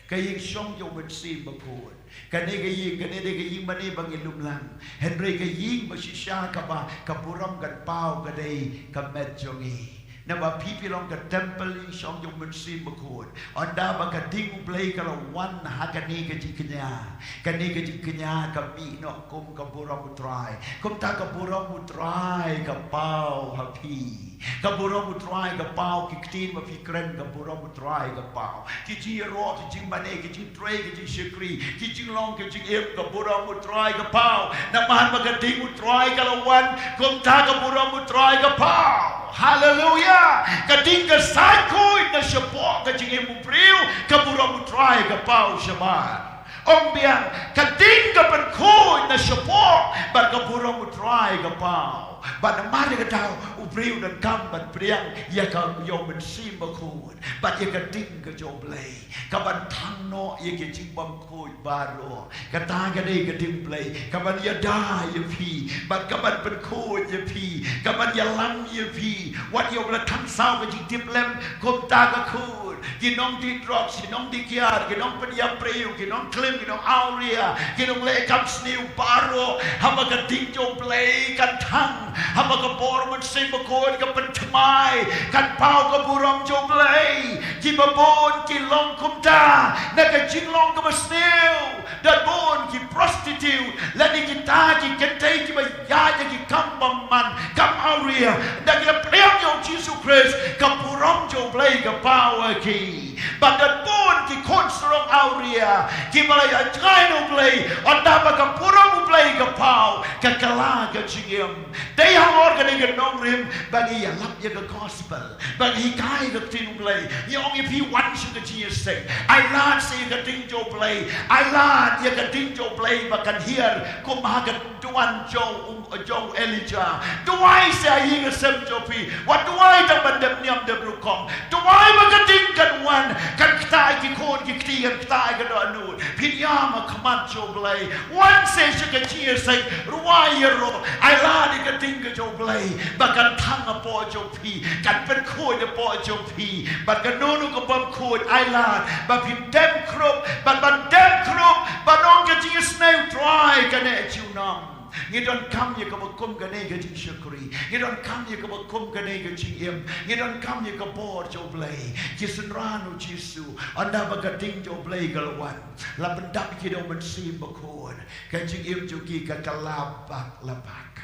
Ka ïingshong jong u Mynsiem Bakhuid. Kane ka ïing, kane dei ka ïing mane ba ngi lum lang. Hynrei ka ïing ba shisha kaba ka burom kan paw ka dei ka met jong ngi. Naba phi phi long ka temple, ïingshong jong u Mynsiem Bakhuid. Ynda ba ka ding U Blei ka la wan ha kane ka jingkñia, kane ka jingkñia ka mih noh kum ka burom u Trai. Kumta ka burom u Trai ka paw ha phi. Ka burom u Trai ka paw, ki ktien ba phi kren ka burom u Trai ka paw. Ki jingïaroh, ki jingmane, ki jingtrei, ki jingshakri, ki jinglong, ki jingim, ka burom u Trai ka paw. Namar ba ka ding u Trai ka la wan, kumta ka burom u Trai ka paw. Haleluya. Ka ding ka sait khuid na shapoh ka jingim u briew, ka burom u Trai ka paw shabar. Ong biang, ka ding ka pynkhuid na shapoh bad ka burom u Trai ka paw. Bad namar kata u briew u donkam ban pdiang ïa ka, ïa u Mynsiem Bakhuid bad ïa ka ding ka jong U Blei, ka ban thang noh ïa ki jingbymkhuid baroh. Kata ka dei ka ding U Blei ka ban ïada ïa phi bad ka ban pynkhuid ïa phi, ka ban ïalam ïa phi. Wat ïa u ba la thang saw ka jingtip lem, kumta ka khuid. Ki nongdih drugs, ki nongdih kiar, ki nongpynïap briew, ki nongklim, ki nongawria, ki nongleh kam sniew baroh, haba ka ding jong U Blei kan thang, haba ka bor Mynsiem Bakhuid ka pynthymmai, kan paw ka burom jong U Blei. Kiba bun ki long kumta na ka jinglong kaba sniew. Don bun ki prostitute lane kita ki kynthei kiba ïaid ïa ki kam bymman, kam awria. Ynda ki la pdiang ïa u Jisu Khrist, ka burom jong U Blei ka paw ha ki. Bad don bun ki khun sarong awria kiba la ïa jngai na U Blei, ynda ba ka burom U Blei ka paw, ka kylla ka jingim. Dei halor kane ka nongrim ba ngi ïalap ïa ka gospel, ba ngi hikai ka ktien U Blei. Ngi ong ïa phi, wan sha ka jingïaseng, ailad sha ïa ka ding jong U Blei, ailad ïa ka ding jong U Blei ba kan hiar kum ha ka duwan jong u, jong u Elijah. Duwai sha ïing sem jong phi, wat duwai tang ban dep niam dep rukom. Duwai ba ka ding kan wan, kan ktah ïa ki khun ki kti, kan ktah ïa ka dohnud. Phin ïam ha khmat jong U Blei. Wan sha ka jingïaseng, rwai ïaroh, ailad ïa ka ding ka jong U Blei ba kan thang hapoh jong phi, kan pynkhuid hapoh jong phi. Bad kano kano ka bym khuid, ailad ba phin dem khrup, bad ban dem khrup, ban ong ka jingïaseng, U Trai kane junom. Ngi donkam ïa kaba kum kane ka jingshakri. Ngi donkam ïa kaba kum kane ka jingim. Ngi donkam ïa ka bor jong U Blei. Ki synran U Jisu, ynda ba ka ding jong U Blei ka la wan, la pyndap ïa ki da U Mynsiem Bakhuid, ka jingim jong ki ka kylla bak la bak.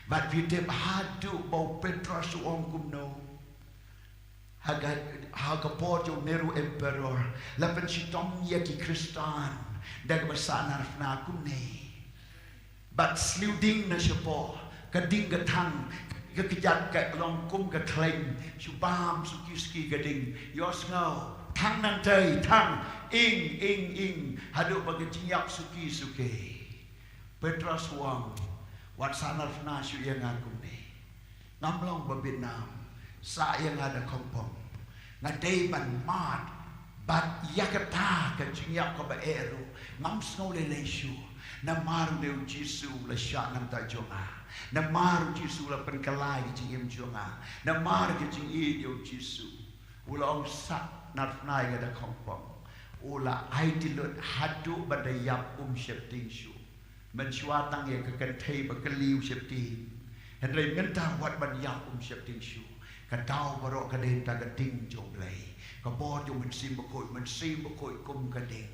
Bad phi tip haduh ba u Petros u ong kumno? Ha ka, ha ka por jong u Nero Emperor, la pynshitom ïa ki Khristan da kaba sah narphna kumne. Bad sliew ding na shapoh, ka ding ka thang, ka kjat ka long kum ka khleiñ, shu bam suki suki ka ding. Ïohsngew, thang nangtei, thang, ing, ing, ing, haduh ba ka jingïap suki suki. Petros u ong, wat sah narphna shuh ïa nga kumne. Ngam long ba bit nam, sah ïa nga da khongpong. Nga dei ban mad, bad ïa kata ka jingïap kaba eh ruh ngam sngew lei lei shuh. Namar une U Jisu u la shah na ka bynta jong nga. Namar U Jisu u la pynkylla ïa ka jingim jong nga. Namar ka jingïeit ïa U Jisu, u la ong sah narphna ïa nga da khongpong. U la aiti lut haduh ban da ïap um sheptieng shuh. Mynshuwa tang ïa ka kynthei ba kylli u sheptieng. Hynrei mynta wat ban ïap um sheptieng shuh. Ka daw baroh ka dei mynta ka ding jong U Blei. Ka bor jong U Mynsiem Bakhuid, Mynsiem Bakhuid kum ka ding.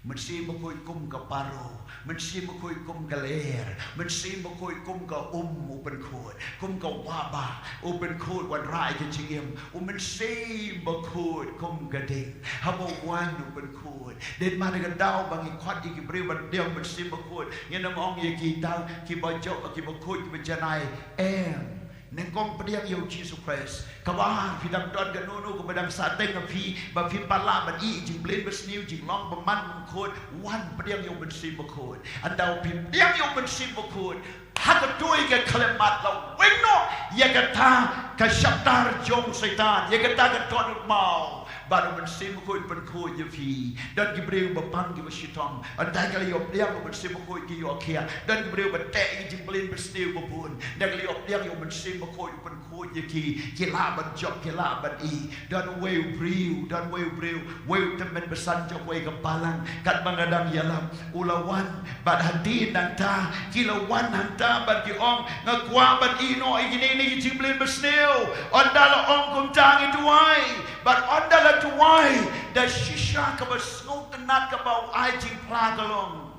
Mynsiem Bakhuid kum ka paro. Mynsiem Bakhuid kum ka lyer. Mynsiem Bakhuid kum ka um u pynkhuid. Kum ka wabah u pynkhuid, wanrah ïa ka jingim. U Mynsiem Bakhuid kum ka ding. Haba wan u pynkhuid, dei ma da ka daw ba ngi khot ïa ki briew ban pdiang Mynsiem Bakhuid. Ngin ym ong ïa kita kiba jop, kiba khuid, kiba janai. Em. Nyngkong pdiang ïa U Jisu Khrist. Kaba ar, phi dang don kano kano kaba dang sahteng ha phi ba phim pat lah ban ïeh ïa ka jingblei basniew, jinglong bymman bynkhuid, wan pdiang ïa U Mynsiem Bakhuid. Ynda phi pdiang ïa U Mynsiem Bakhuid, ha kato ka khyllipmat la weng noh ïa kata ka shaptar jong u Soitan, ïa kata ka dohnud maw. Bad U Mynsiem Bakhuid u pynkhuid ïa phi. Don ki briew ba pang kiba shitom, ynda ki la ïoh pdiang ïa U Mynsiem Bakhuid ki ïoh khiah. Don ki briew ba teh ïa ka jingblei basniew ba bun, ynda ki la ïoh pdiang ïa U Mynsiem Bakhuid u pynkhuid ïa ki, ki lah ban jop, ki lah ban ïeh. Don uwei u briew, don uwei u briew, uwei u tymmen basan jong uwei ka balang, katba nga dang ïalap, u la wan, bad hadien nangta ki la wan hangta bad ki ong, nga kwah ban ïeh noh ïa kine kine ki jingblei basniew. Ynda la ong kumta, ngi duwai. Bad ynda la duwai, da shisha kaba sngewtynnat kaba u ai jingphla ka long,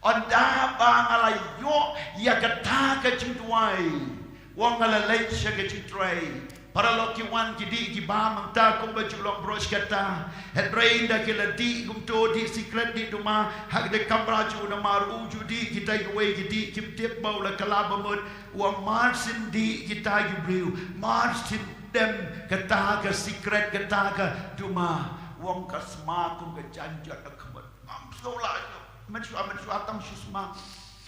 ynda ba nga la ïoh ïa kata ka jingduwai, u ong, nga la leit sha ka jingtrei. Paralok ki wan ki dih ki bam hangta kumba ju long brush kata. Hynrei ynda ki la dih kumto, dih sikret, dih duma ha ka kamra jong u, namar u ju dih, kita kiwei ki dih kim tip ba u la kylla ba mut. U ong, mar shen dih kita ki briew, mar shen dem kata ka sikret, kata ka duma. U ong, ka sma kum ka janjot ha khmut. Ngam sngew lah shuh. Mynshuwa, mynshuwa tang shu sma,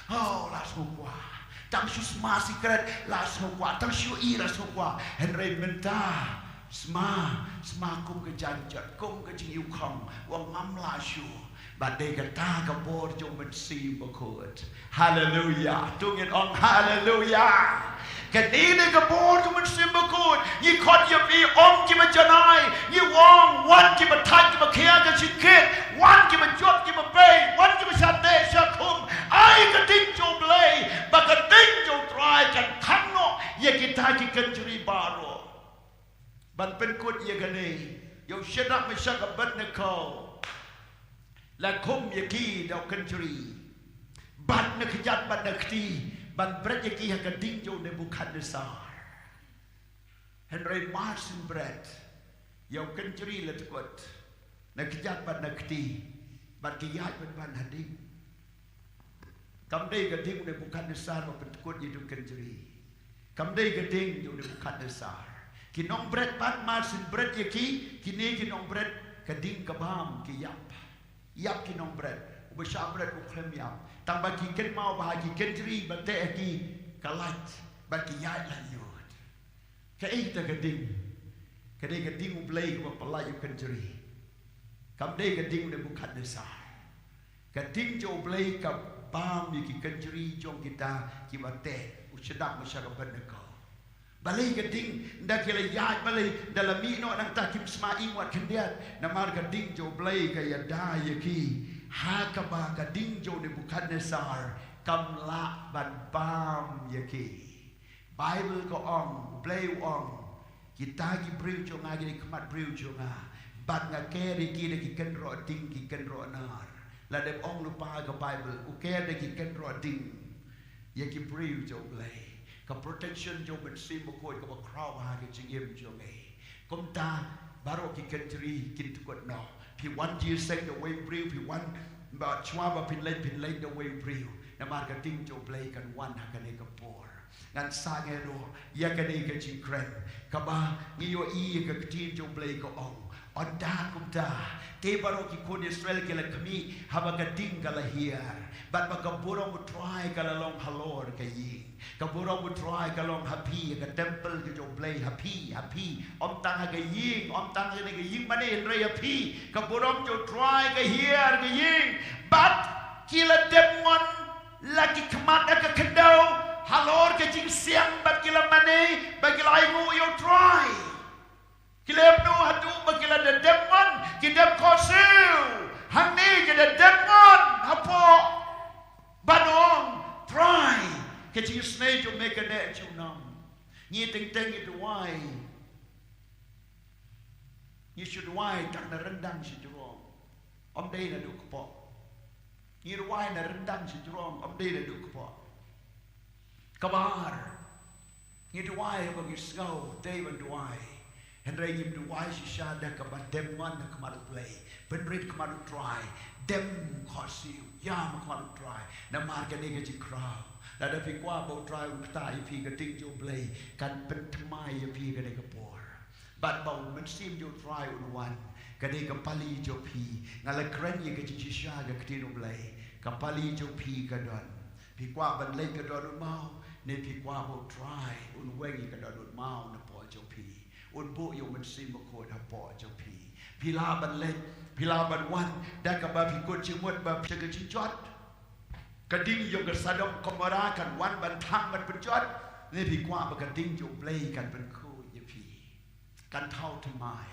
oh, la sngewkwah. Tang shu sma sikret, la sngewkwah. Tang shu ïeh, la sngewkwah. Hynrei mynta sma, sma kum ka janjot, kum ka jingïewkhong. U ong, ngam lah shuh. Bad dei kata ka bor jong U Mynsiem Bakhuid. Haleluya. To ngin ong haleluya. Kane dei ka bor jong U Mynsiem Bakhuid. Ngi khot ïa phi, ym kiba janai. Ngi ong, wan kiba thait, kiba khia ka jingkit, wan kiba jop, kiba pei, wan kiba shah teh shah khum. Ai ka ding jong U Blei, ba ka ding jong U Trai kan thang noh ïa kita ki kynjri baroh. Ban pynkut ïa kane, ïa u Shadrak, Meshak, Abednego, la khum ïa ki da u kynjri, bad na kjat bad na kti, ban bret ïa ki ha ka ding jong u Nebukhadnessar. Hynrei mar shen bret, ïa u kynjri la dkut. na kjat bad na kti, bad ki ïaid bad ban ha ding. Kam dei ka ding u Nebukhadnessar ba pyntkut ïa u kynjri. Kam dei ka ding u Nebukhadnessar. Ki nongbret pat mar syn bret ïa ki, kine ki nongbret ka ding ka bam ki ïap. Ïap ki nongbret, uba shah bret u khlem ïap. Tang ba ki kynmaw ba ha ki kynjri ba teh ha ki ka lait, ba ki ïaid lait ïud. Kaei kata ka ding? Ka dei ka ding u Blei kaba pyllait ïa u kynjri. Kam dei ka ding u Nebukhadnessar. Ka ding jong u Blei ka bam ïa ki kynjri jong kita kiba teh, u shadap, u shakabet na ka. Balei ka ding, ynda ki la ïaid balei, ynda la mih noh nangta kim sma ing wat khyndiat. Namar ka ding jong u Blei ka ïada ïa ki. Ha kaba ka ding jong u Nebukhadnessar kam lah ban bam ïa ki. Baibl ka ong, u Blei u ong, kita ki briew jong nga ki dei khmat briew jong nga. Bad nga ker ïa ki da ki kynroh ding ki kynroh nar. La dep ong lypa ka Baibl, u ker da ki kynroh ding ïa ki briew jong u Blei. Ka protection jong u Mynsiem Bakhuid kaba khraw ha ka jingim jong ngi. Kumta baroh ki kynjri kin tkut noh. Phi wan jingïaseng da uwei u briew, phi wan ba shuwa ba phin leit, phin leit da uwei u briew. Namar ka ding jong u Blei kan wan ha kane ka por. Ngan sangeh ruh ïa kane ka jingkren kaba ngi ïohi ïa ka ktien jong u Blei ka ong, ynda kumta, te baroh ki khun Israel ki la khmih haba ka ding ka la hiar, bad ba ka burom u Trai ka la long halor ka ïing. Ka burom u Trai ka long ha phi, ïa ka templ ka jong u Blei ha phi, ha phi. Ym tang ha ka ïing, ym tang ha kane ka ïing mane, hynrei ha phi ka burom jong u Trai ka hiar ka ïing. Bad ki la dem mon la ki khmat ha ka khyndew halor ka jingsiang bad ki la mane ba ki la ainguh ïa u Trai. Ki la ïap noh haduh ba ki la da dem mon, ki dem khohsiew. Hangne ki da dem mon hapoh ban ong, Trai, ka jingisynei jong me ka neh junom. Ngi teng teng ngi duwai. Ngi shu duwai tang na ryndang shajrong, ym dei naduh kpoh. Ngi duwai na ryndang shajrong, ym dei naduh kpoh. Kaba ar, ngi duwai ba ngi sngew dei ban duwai. Hynrei ngim duwai shisha da kaba dem mon ha khmat u Blei, pynrit khmat u Trai, dem khohsiew, ïam ha khmat u Trai. Namar kane ka jingkhraw, lada phi kwah ba u Trai un ktah ïa phi, ka ding jong u Blei kan pynthymmai ïa phi kane ka por. Bad ba u Mynsiem jong u Trai un wan, kane ka pali jong phi. Nga la kren ïa ka jingshisha ka ktien u Blei. Ka pali jong phi ka don. Phi kwah ban leit ka dohnud maw, ne phi kwah ba u Trai un weng ïa ka dohnud maw napoh jong phi, un buh ïa u Mynsiem Bakhuid hapoh jong phi? Phi lah ban leit, phi lah ban wan da kaba phi kut jingmut ba phi ka jingjot. Ka ding jong ka Sodom Gomorrah kan wan ban thang ban pynjot, ne phi kwah ba ka ding jong u Blei kan pynkhuid ïa phi, kan thaw thymmai?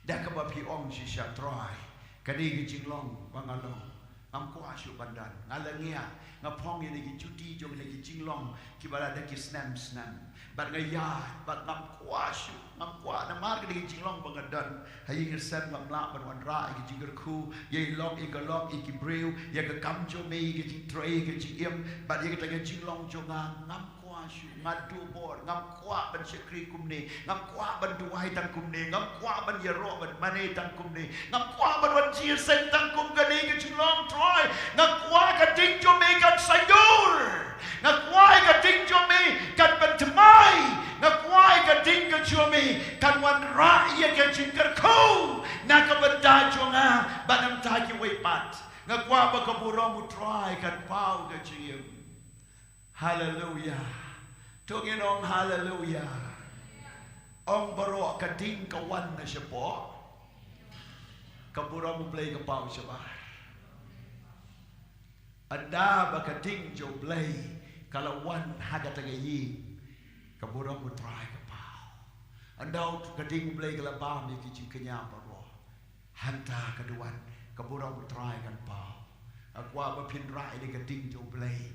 Da kaba phi ong shisha, Trai, kane ka jinglong ba nga long, ngam kwah shuh ban don. Nga la ngiah, nga phong ïa kine ki juti jong kine ki jinglong kiba la da ki snem snem. Bad nga ïaid, bad ngam kwah shuh, ngam kwah, namar kane ka jinglong ba nga don ha ïing ha sem, ngam lah ban wanrah ïa ki jingkyrkhu, ïa i lok i ka lok, ïa ki briew, ïa ka kam jong me, ïa ka jingtrei, ïa ka jingim, bad ïa kata ka jinglong jong nga, ngam kwah shuh. Nga duh bor, ngam kwah ban shakri kumne, ngam kwah ban duwai tang kumne, ngam kwah ban ïaroh ban mane tang kumne, ngam kwah ban wan jingïaseng tang kum kane ka jinglong, Trai. Nga kwah ka ding jong me kan saiñdur. Nga kwah ka ding jong me kan pynthymmai. Nga kwah ka ding ka jong me kan wanrah ïa ka jingkyrkhu na ka bynta jong nga bad na ka bynta kiwei pat. Nga kwah ba ka burom u Trai kan paw ka jingim. Haleluya. To ngin ong haleluya. Ong baroh, ka ding ka wan na shapoh, ka burom u Blei ka paw shabar. Ynda ba ka ding jong u Blei ka la wan ha kata ka ïing, ka burom u Trai ka paw. Ynda ka ding u Blei ka la bam ïa ki jingkñia baroh, hangta ka duwan, ka burom u Trai kan paw. Nga kwah ba phin rah ïa ka ding jong u Blei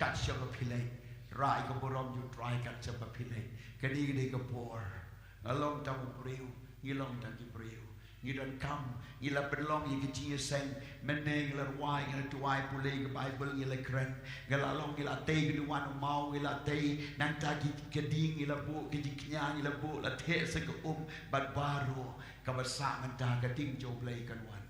kat shaba phi leit. Rah ïa ka burom jong u Trai kat shaba phi leit. Kane ka dei ka por. Nga long tang u briew, ngi long tang ki briew. Ngi donkam, ngi la pynlong ïa ki jingïaseng, mynne ngi la rwai, ngi la duwai pule ïa ka Baibl, ngi la kren, ngi la long, ngi la tei ka duwan u maw, ngi la tei, nangta ki, ka ding ngi la buh, ka jingkñia ngi la buh, la theh sa ka um, bad baroh, kaba sah mynta ka ding jong U Blei kan wan.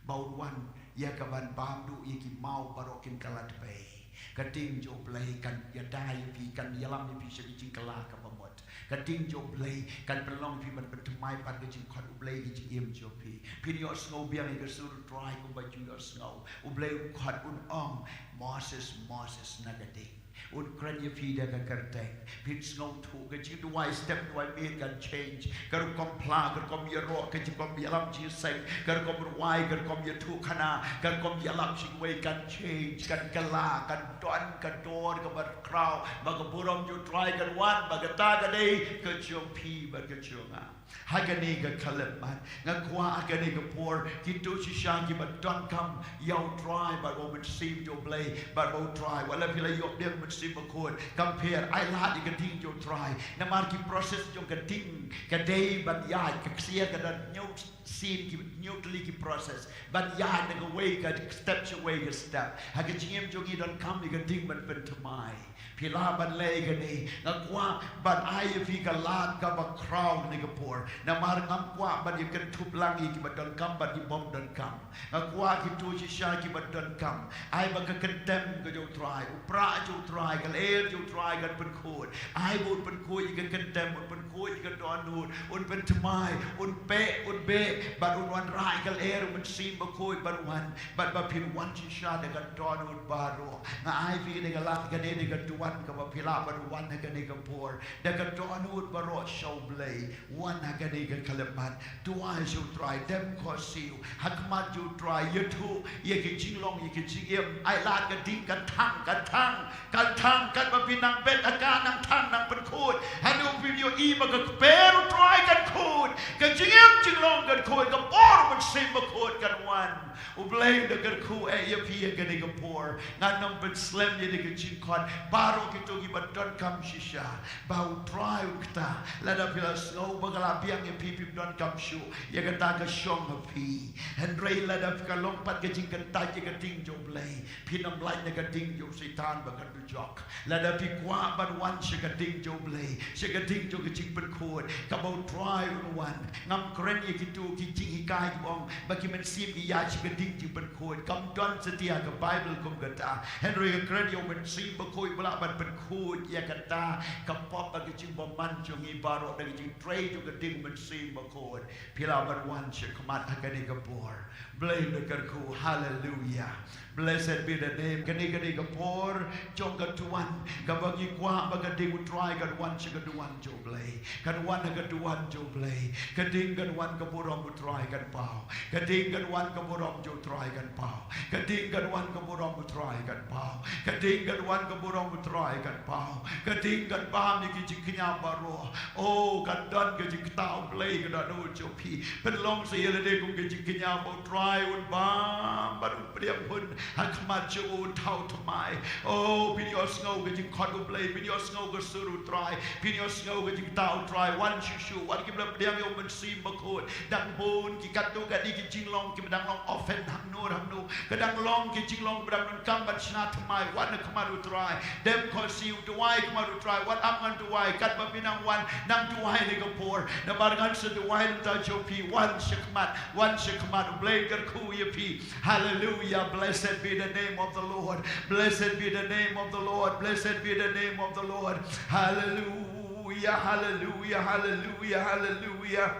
Ba un wan, ïa kaban bam duh, ïa ki maw baroh kin kylla tbei. Ka ding jong U Blei kan ïada ïa phi, kan ïalam ïa phi sha ka jingkylla kaba mut. Ka ding jong U Blei kan pynlong ïa phi ban pynthymmai pat ka jingkhot U Blei, ka jingim jong phi. Phin ïohsngew biang ïa ka sur U Trai kumba ju ïohsngew. U Blei un khot, un ong, Moses, Moses, na ka ding. Un kren ïa phi da ka kyrteng. Phin sngewthuh, ka jingduwai step duwai miet kan change. Ka rukom phla, ka rukom ïaroh, ka rukom ïalam jingïaseng, ka rukom rwai, ka rukom ïathuhkhana, ka rukom ïalam sha kiwei kan change, kan kylla, kan don ka dor kaba khraw, ba ka burom jong U Trai kan wan, ba kata ka dei ka jong phi bad ka jong nga. Ha kane ka khyllipmat, nga kwah ha kane ka por, kito shisha kiba donkam ïa U Trai bad U Mynsiem jong U Blei, bad ba U Trai, wat la phi la ïoh biang U Mynsiem Bakhuid, kam pher, ai lad ïa ka ding jong U Trai. Namar ki process jong ka ding ka dei ban ïaid, ka ksiar ka don hynñiew sien, ki hynñiew tylli ki process ban ïaid na kawei ka step sha kawei ka step. Ha ka jingim jong ngi donkam ïa ka ding ban pynthymmai. Phi lah ban leh ïa kane, nga kwah ban ai ïa phi ka lad kaba khraw ha kane ka por. Namar ngam kwah ban ïa kynthup lang ïa kiba donkam bad ki bym donkam. Nga kwah kito shisha kiba donkam, ai ba ka kyntem ka jong U Trai, u prah jong U Trai, ka lyer jong U Trai kan pynkhuid. Ai ba un pynkhuid ïa ka kyntem, un pynkhuid ïa ka dohnud, un pynthymmai, un peh, un beh, bad un wanrah ïa ka lyer U Mynsiem Bakhuid ban wan. Bad ba phin wan shisha da ka dohnud baroh. Nga ai phi kane ka lad, kane ka duwan kaba phi lah ban wan ha kane ka por da ka dohnud baroh sha U Blei. Wan ha kane ka khyllipmat, duwai sha U Trai, dem khohsiew ha khmat jong U Trai, ïathuh ïa ki jinglong, ïa ki jingim. Ai lad ka ding kan thang, kan thang, kan thang, katba phi nang bet ha ka, nang thang, nang pynkhuid. Haduh phi ïohi ba ka kper U Trai kan khuid, ka jingim jinglong kan khuid, ka bor U Mynsiem Bakhuid kan wan. U Blei un da kyrkhu eh ïa phi ha kane ka por. Ngan ym pynslem ïa kane ka jingkhot. Baroh kito kiba donkam shisha, ba U Trai un kta. Lada phi la sngew ba ka la biang ïa phi, phim donkam shuh ïa kata ka shong ha phi. Hynrei lada phi ka long pat ka jingkyntait ïa ka ding jong U Blei, phin ym lait na ka ding jong u Soitan bad ka dujok. Lada phi kwah ban wan sha ka ding jong U Blei, sha ka ding jong ka jingpynkhuid, kaba U Trai un wan. Ngam kren ïa kito ki jinghikai kiba ong ba ki mynsiem ki ïaid sha ka ding jingpynkhuid. Kam don satia ha ka Baibl kum kata. Hynrei ka kren ïa U Mynsiem Bakhuid ba lah ban pynkhuid ïa kata ka pop bad ka jingbymman jong ngi baroh da ka jingtrei jong ka ding U Mynsiem Bakhuid. Phi lah ban wan sha khmat ha kane ka por. Blei un da kyrkhu. Haleluia. Blessed be the name. Kane, kane ka por jong ka duwan, kaba ngi kwah ba ka ding U Trai kan wan sha ka duwan jong U Blei. Kan wan ha ka duwan jong U Blei. Ka ding kan wan, ka burom U Trai kan paw. Ka ding kan wan, ka burom jong U Trai kan paw. Ka ding kan wan, ka burom U Trai kan paw. Ka ding kan wan, ka burom U Trai kan paw. Ka ding kan bam ïa ki jingkñia baroh. Oh, kan don ka jingktah U Blei ka dohnud jong phi. Pynlong sa ïa lade kum ka jingkñia ba U Trai un bam bad un pdiang hun ha khmat jong u, un thaw thymmai. Oh, phin ïohsngew ka jingkhot U Blei, phin ïohsngew ka sur U Trai, phin ïohsngew ka jingktah U Trai. Wan shuh shuh, wat kim lah pdiang ïa U Mynsiem Bakhuid. Dang bun ki katto katne ki jinglong kiba dang long often hangno hangno. Ka dang long ki jinglong ba dang donkam ban shna thymmai. Wan ha khmat U Trai. Dem khohsiew, duwai ha khmat U Trai. Wat ap ngan duwai, katba phi nang wan, nang duwai ha kane ka por. Namar ngan sa duwai na ka bynta jong phi. Wan sha khmat, wan sha khmat. U Blei un kyrkhu ïa phi. Hallelujah. Blessed be the name of the Lord. Blessed be the name of the Lord. Blessed be the name of the Lord. Hallelujah. Hallelujah. Hallelujah. Hallelujah.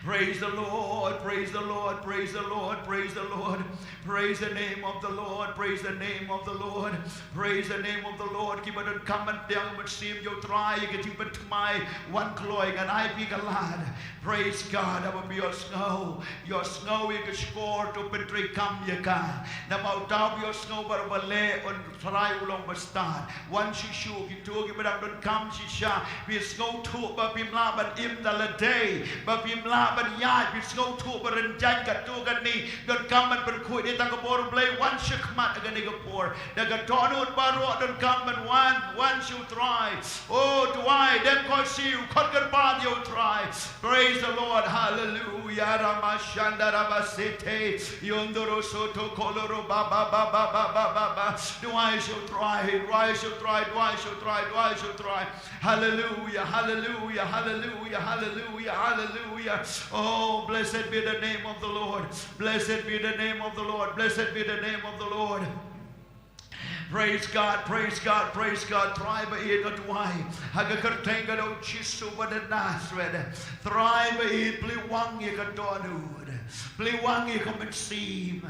Praise the Lord, praise the Lord, praise the Lord, praise the Lord. Praise the name of the Lord, praise the name of the Lord, praise the name of the Lord. Kiba donkam ban pdiang mynsiem ïa U Trai, ka jingpynthymmai, wan kloi, ngan ai phi ka lad. Praise God. Haba phi ïohsngew, ïohsngew ïa ka shkor, to pyntreikam ïa ka. Namar uta uba ïohsngew bad uba leh, un Trai u long bastad. Wan shuh shuh, kito kiba dang donkam shisha. Phi sngewthuh ba phim lah ban im da lade, ba phim lah ban ïaid, phi sngewthuh ba rynjang katto katne, donkam ban pynkhuid ïa kata ka bor Blei, wan shakhmat ha kane ka por. Da ka dohnud baroh donkam ban wan, wan sha U Trai. Oh, duwai, dem khohsiew, khot kyrpad ïa U Trai. Praise the Lord, hallelujah, Ramashanda Rabasete, Yondoro Soto Koloro Baba Baba Baba Baba. Duwai sha U Trai, duwai sha U Trai, duwai sha U Trai, duwai sha U Trai. Hallelujah, hallelujah, hallelujah, hallelujah, hallelujah. Oh, blessed be the name of the Lord. Blessed be the name of the Lord. Blessed be the name of the Lord. Praise God, praise God, praise God. Trai ba ïeit, nga duwai ha ka kyrteng ka jong U Jisu ba na Nasareth. Trai ba ïeit, plie wang ïa ka dohnud, plie wang ïa ka mynsiem,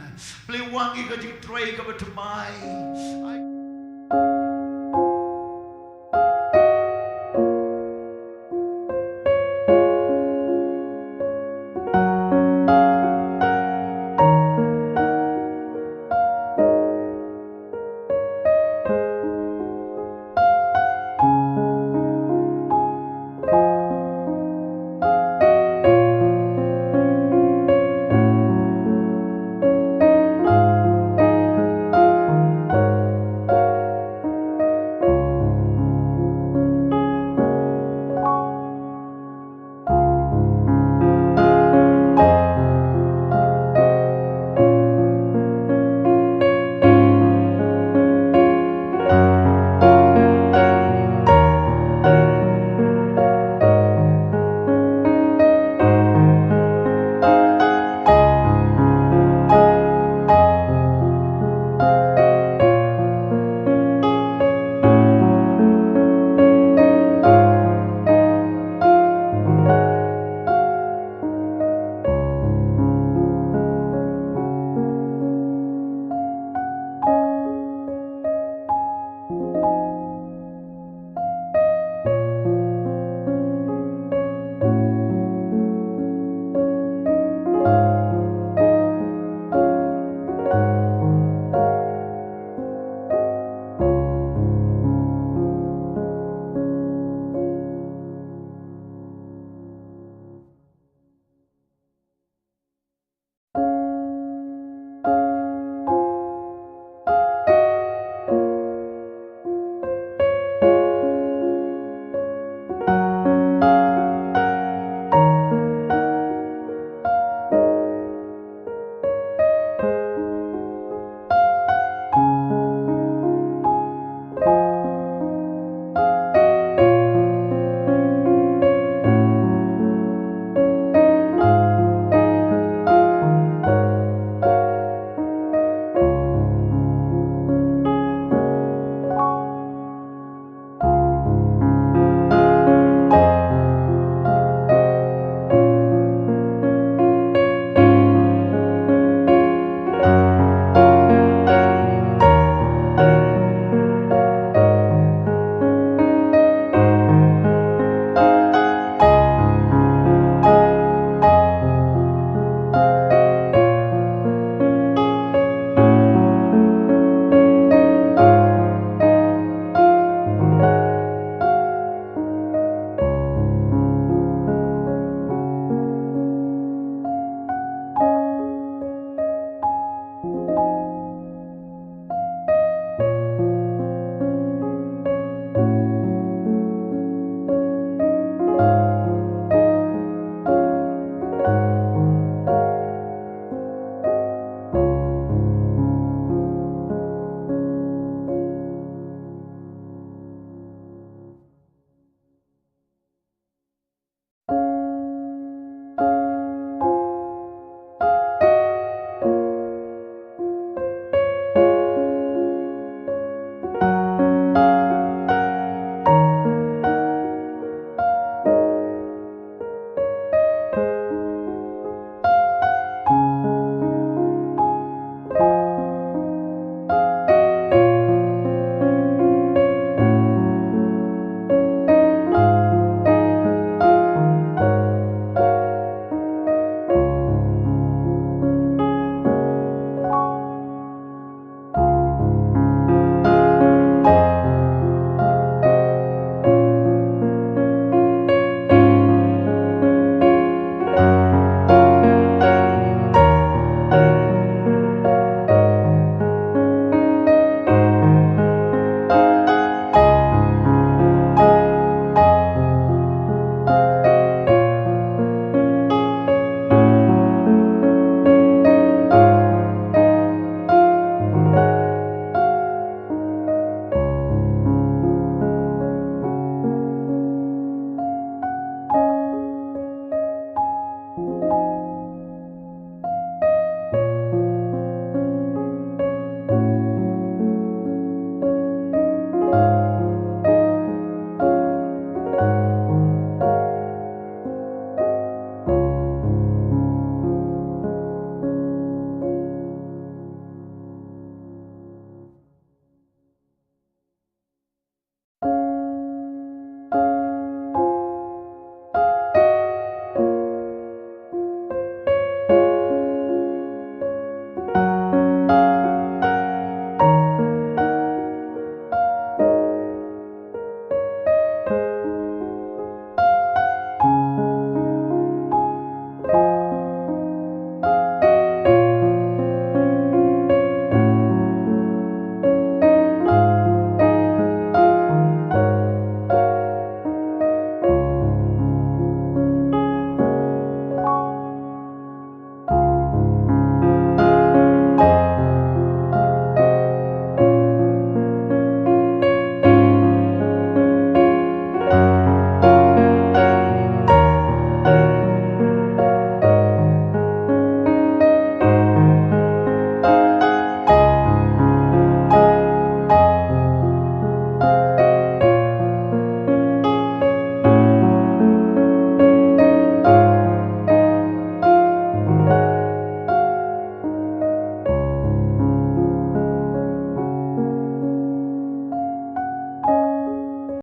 plie wang ïa ka jingtrei kaba thymmai.